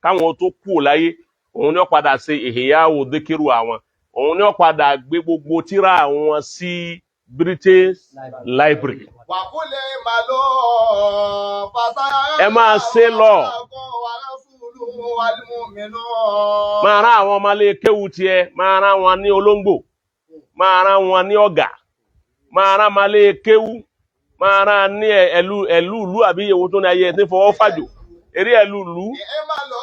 káwọn tó kú láyé, òun ni ó padà ṣe ìhìyàwó dékèrú àwọn, òun ni ó padà gbé gbogbo tírà àwọn sí British Library. Wàkúlẹ̀ ìmàlú. Fasayara Ẹ máa ṣe lọ. Allahu wa rasuluhu wal mu'minun. Máa rán àwọn ọmọ ilé kéwú tiẹ̀, máa rán wọn ní olóńgbò, máa rán wọn ní ọ̀gà, máa rán ọmọ ilé kéwú, máa rán ní ẹ̀lú ẹ̀lú ìlú àbí èwo tó ní ayé ẹ̀ tí ń fọwọ́ fàjò eré ẹ̀lú ìlú. Ìmàlú.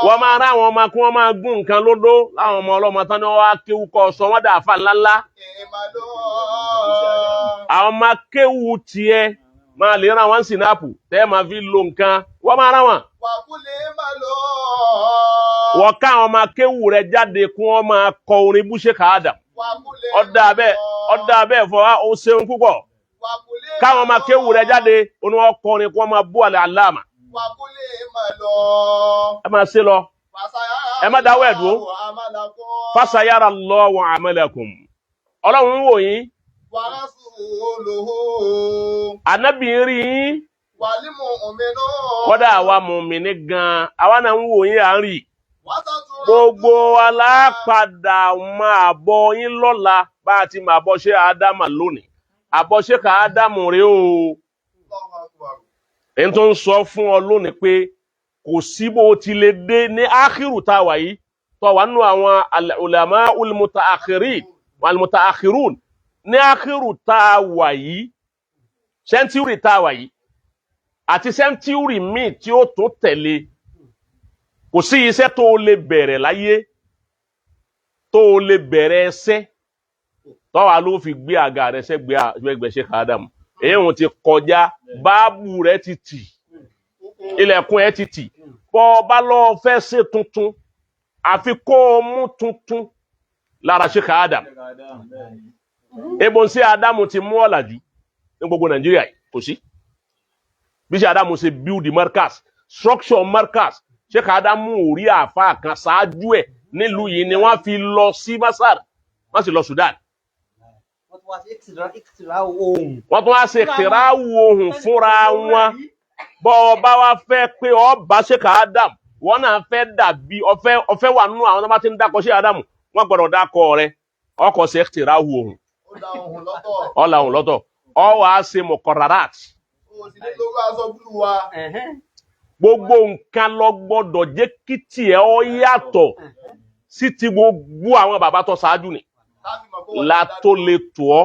Wọ́n máa rán àwọn ọmọ kí wọ́n máa gún nǹkan lódó láwọn ọmọ ọlọ́mọ tán ni wọ́n wá kéwú kọ́ sọ wọ́n dà fà ńláńlá. Ìmàlú. Àwọn ọmọ kéwú tiẹ̀ máa lè rán wọn sinapu tẹ́ ẹ máa fi lo nǹkan, wọ́n máa rán wọn. Wàkúlẹ̀ ìmàlú. Wọ́n ká àwọn ọmọ kéwú rẹ̀ jáde kí wọ́n máa kọ orin bú Sheikh Adam. Wàkúlẹ̀ Ọ̀dà bẹ́ẹ̀, ọ̀dà bẹ́ẹ̀ fọ ó ṣeun púpọ̀. Wàkúlẹ̀ Káwọn ọmọ kéwú rẹ̀ jáde ó ní wọ́n kọrin kí wọ́n máa bú àlẹ́ àlámà. Wàkúlẹ̀ ìmàlú. Ẹ máa ṣe lọ. Fasayara Ẹ má dáwọ́ ẹ̀ dúró. Allahu amalakum. Fasayara Allahu amalakum. Ọlọ́run ń wò yín. Wa rasuluhu. Ànábì ń rí yín. Wal mu'minun. Kọ́dà àwa mùmíní gan-an, àwa náà ń wò yín, à ń rí. Wasaturadduna. Gbogbo alápadà máa bọ yín lọ́la bá a ti máa bọ́ ṣé Ádámà lónìí. Àbọ̀ ṣé ká Ádámù rèé o. Allahu akbar. Èyí tó ń sọ fún ọ lónìí pé kò sí bó o ti lè dé ní ákírù tá a wà yìí, tó wà nínú àwọn al-ulama al-mutaakhirin al-mutaakhirun ní ákírù tá a wà yìí, sẹ́ńtúrì tá a wà yìí àti sẹ́ńtúrì míì tí ó tún tẹ̀lé, kò sí iṣẹ́ tó o lè bẹ̀rẹ̀ láyé, tó o lè bẹ̀rẹ̀ ẹsẹ̀ tọ́wà ló fi gbé àga rẹ̀ sẹ́gbẹ̀ẹ́ Sheikh Adam. Èyí òun ti kọjá, báàbù rẹ̀ ti tì, ilẹ̀kùn ẹ̀ ti tì. Bọ́ ọ bá lọ fẹ́ ṣe tuntun, àfi kó o mú tuntun lára Sheikh Adam. Ebo sí Ádámù ti mú ọ̀làjú ní gbogbo Nàìjíríà yìí, kò sí bí ṣe Ádámù ṣe build the markaz, structure markaz. Sheikh Ádámù ò rí àáfàá kan ṣáájú ẹ̀ nílùú yìí ni wọ́n fi lọ sí Masar, wọ́n sì lọ Sudan. Wọ́n tún wá sí ìkìtìrá ohun. Wọ́n tún wá ṣe ìtìráwù ohùn fúnra wọn. Bọ́ ọ bá wá fẹ́ pé ọ bá Sheikh Adam, wọ́n náà fẹ́ dàbí ọfẹ́ wà nínú àwọn tó bá ti ń dákọ̀ Sheikh Adam, wọ́n gbọ́dọ̀ dákọ̀ rẹ. Ọkọ̀ ṣe ìtìráwù ohùn. Ó dá ohùn lọ́tọ̀. Ọ̀là ohùn lọ́tọ̀. Ọ wàá ṣe mọ̀kọ̀rọ̀rát. Ó sì ní lórí aṣọ búlù wa. Gbogbo nǹkan lọ gbọ́dọ̀ jẹ́ kí tiẹ̀ ọ yàtọ̀ sí ti gbogbo àwọn bàbá tó ṣáájú ni. Láti mọ̀ pé wọ́n La tó lè tù ọ́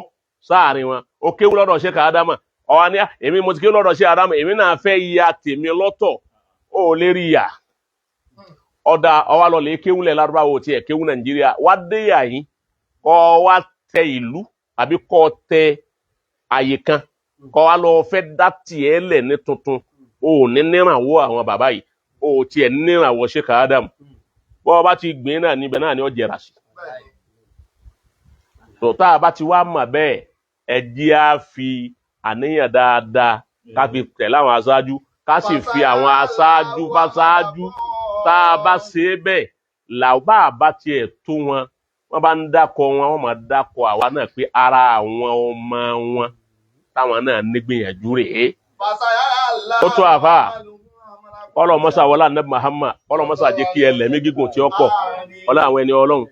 sáàrin wọn. Ó kéwú lọ́dọ̀ Sheikh Adama, ọ̀hún ni èmi mo ti kéwú lọ́dọ̀ Sheikh Adama, èmi náà fẹ́ ya tèmi lọ́tọ̀. Ó lè rí yà ọ̀dà ọwá lọ lè kéwú lẹ̀ lárúbáwò tiẹ̀ kéwú Nàìjíríà wá dé yà yín, kọ́ wá tẹ ìlú àbí kọ́ tẹ àyè kan, kọ́ wá lọ fẹ́ dá tiẹ̀ lẹ̀ ní tuntun. O ò ní nírànwọ́ àwọn bàbá yìí, o ò tiẹ̀ nírànwọ́ Sheikh Adam. Bọ́ ọ bá ti gbìn náà níbẹ̀ náà ni ó jẹrà sí. Tó tá a bá ti wá mọ̀ bẹ́ẹ̀, ẹ jẹ́ á fi àníyàn dáadáa ká fi tẹ̀lé àwọn aṣáájú, ká sì fi àwọn aṣáájú fáṣáájú. Tá a bá ṣe é bẹ́ẹ̀, làbá bá tiẹ̀ tó wọn, wọ́n bá ń dákọ̀ wọn, wọ́n máa dákọ̀ àwa náà pé ara àwọn ọmọ wọn táwọn náà nígbìyànjú rèé. Ó tó àfà. Ọlọ́mọṣà wọlé anabi Muhammad, ọlọ́mọṣà jẹ́ kí ẹ lẹ̀mí gígùn tí ó pọ̀, ọlọ́ àwọn ẹni ọlọ́run.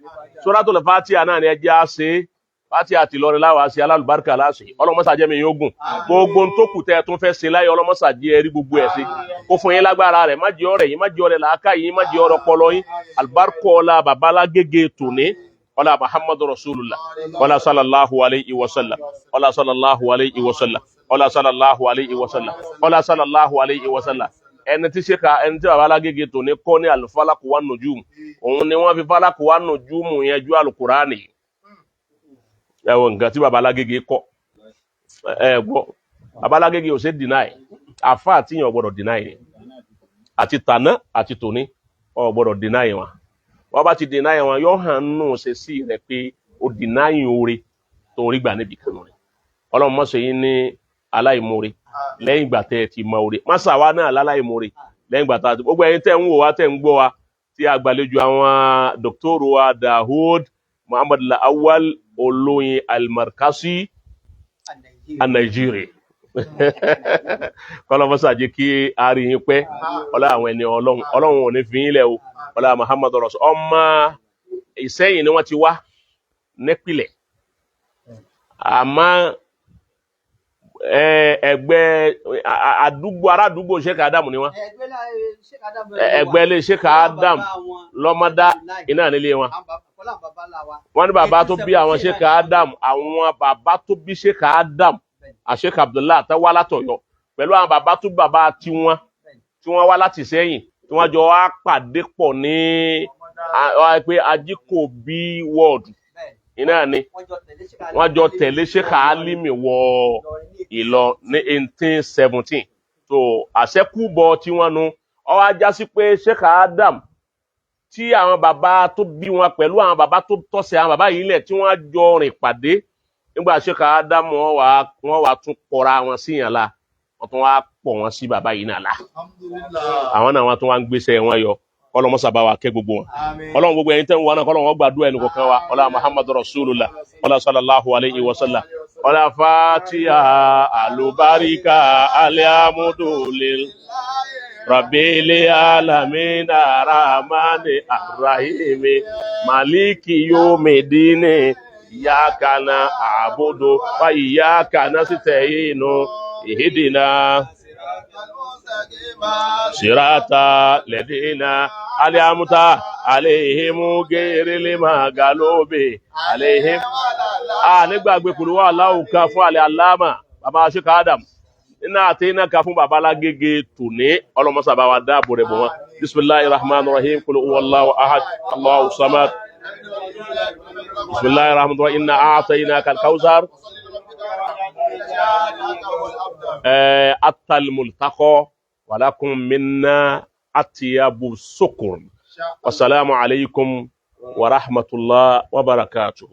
Suratul Fatiha náà ni ẹ jẹ́ á ṣe é. Fatiha ti lọrin láwa ṣe, alálùbáríkà láṣẹ. Ọlọ́mọṣà jẹ́ mi yóò gùn. Gbogbo ohun tó kù tẹ́ ẹ tún fẹ́ ṣe láyé, ọlọ́mọṣà jẹ́ ẹ rí gbogbo ẹ̀ ṣe. Kó fún yín lágbára rẹ̀, má jẹ́ ọ̀rẹ́ yín, má jẹ́ ọ̀rẹ́ làákà yín, má jẹ́ ọ̀rọ̀ ọpọlọ yín. Àlùbáríkà ọlá babalágége tòní, ọlá Muhammadu Rasulullah, ọlá sallallahu alayhi wa sallam, ọlá sallallahu alayhi wa sallam, ọlá sallallahu alayhi wa sallam, ọlá sallallahu alayhi wa sallam. Ẹni tí ṣe ka ẹni tí babalágége tòní kọ́ ní alufalaku wa nujum, òun ni wọ́n fi falaku wa nujum yẹn ju alukurani. Ẹ wo nǹkan tí babalágége kọ́. Ẹ gbọ́, babalágége ò ṣe deny, àfa àtìyàn ò gbọ́dọ̀ deny ni, àti tàná àti tòní ò gbọ́dọ̀ deny wọn. Wọ́n bá ti deny wọn, yóò hàn nù ṣe sí rẹ pé o deny oore tó rí gbà níbi kan rẹ. Ọlọ́run má ṣe yín ní aláìmoore lẹ́yìn ìgbà tẹ́ ẹ ti mọ oore. Má ṣàwa náà láláìmoore lẹ́yìn ìgbà tá a ti. Gbogbo ẹ̀yin tẹ́ ń wò wá, tẹ́ ń gbọ́ wa, tí a gbàlejò àwọn dòkítọ́rù wa Dahoud Muhammad Lawal Olóyin Almarkasi Anaijiri, kọlọmọsá jẹ́ kí a rí yín pẹ́. Ọlá àwọn ẹni Ọlọ́run, Ọlọ́run ò ní fi yín lẹ̀ o. Ọlá Muhammad rọsọ. Ọmọ Ìsẹ́yìn ni wọ́n ti wá nípìlẹ̀, àmọ́ ẹgbẹ́ àdúgbò arádúgbò Sheikh Adam ni wọ́n. Ẹgbẹ́ ilé Sheikh Adam lọ́mọdá iná nílé wọn. Wọ́n ní bàbá tó bí àwọn Sheikh Adam, àwọn bàbá tó bí Sheikh Adam Sheikh Abdullah tó wá látọ̀yọ́ pẹ̀lú àwọn bàbá tó bàbá tiwọn tí wọ́n wá láti Ìsẹ́yìn, tí wọ́n jọ wá pàdé pọ̀ ní pé Ajíkòbí wọ́ọ̀dù iná ni wọ́n jọ tẹ̀lé Sheikh Alimi wọ Ìlọ ní 1817. So àṣẹkùbọ̀ tí wọ́n nu ó wá já sí pé Sheikh Adam tí àwọn bàbá tó bí wọn pẹ̀lú àwọn bàbá tó tọ́sẹ̀ àwọn bàbá yìí lẹ̀ tí wọ́n jọ rìn pàdé nígbà Sheikh Adam, wọ́n wá tún kọra wọn sí yàn la, wọ́n tún wá pọ̀ wọn sí bàbá yìí náà la. Àwọn náà wọ́n tún wá ń gbéṣẹ́ wọn yọ. Kọlọmọsà bá wa kẹ́ gbogbo wọn. Ọlọ́run gbogbo ẹ̀yin tẹ́ ń wọ náà, kọlọmọ gbàdúrà ẹnì kọ̀ọ̀kan wa. Ọlá Muhammadu Rasulullah, ọlá sallallahu alayhi wa sallam, ọlá Fatiha alubarika alihamudulil rabbil alamin arahmani arrahimi maliki yomidini iyyaka na'budu wa iyyaka nasta'inu ihdina sirata ladina aliamuta alehimu gerilima galobe alehim. A nígbàgbé kùlùwà aláwùká fún alẹ́ aláàmà bàbá Sheikh Adam iná àti iná ka fún bàbá alágége tòní. Ọlọmọsà bá wa dáàbò rẹ̀ bọ̀ wọn. Bisimilahi rahman rahim, kulu wallahu ahad, allahu samad. Bisimilahi rahman rahim, inna a'tainaka al-kawthar. Atal multaqa walakum minna atiyabu sukur. Wasalaamu alaykum wa rahmatulah wa barakatuh.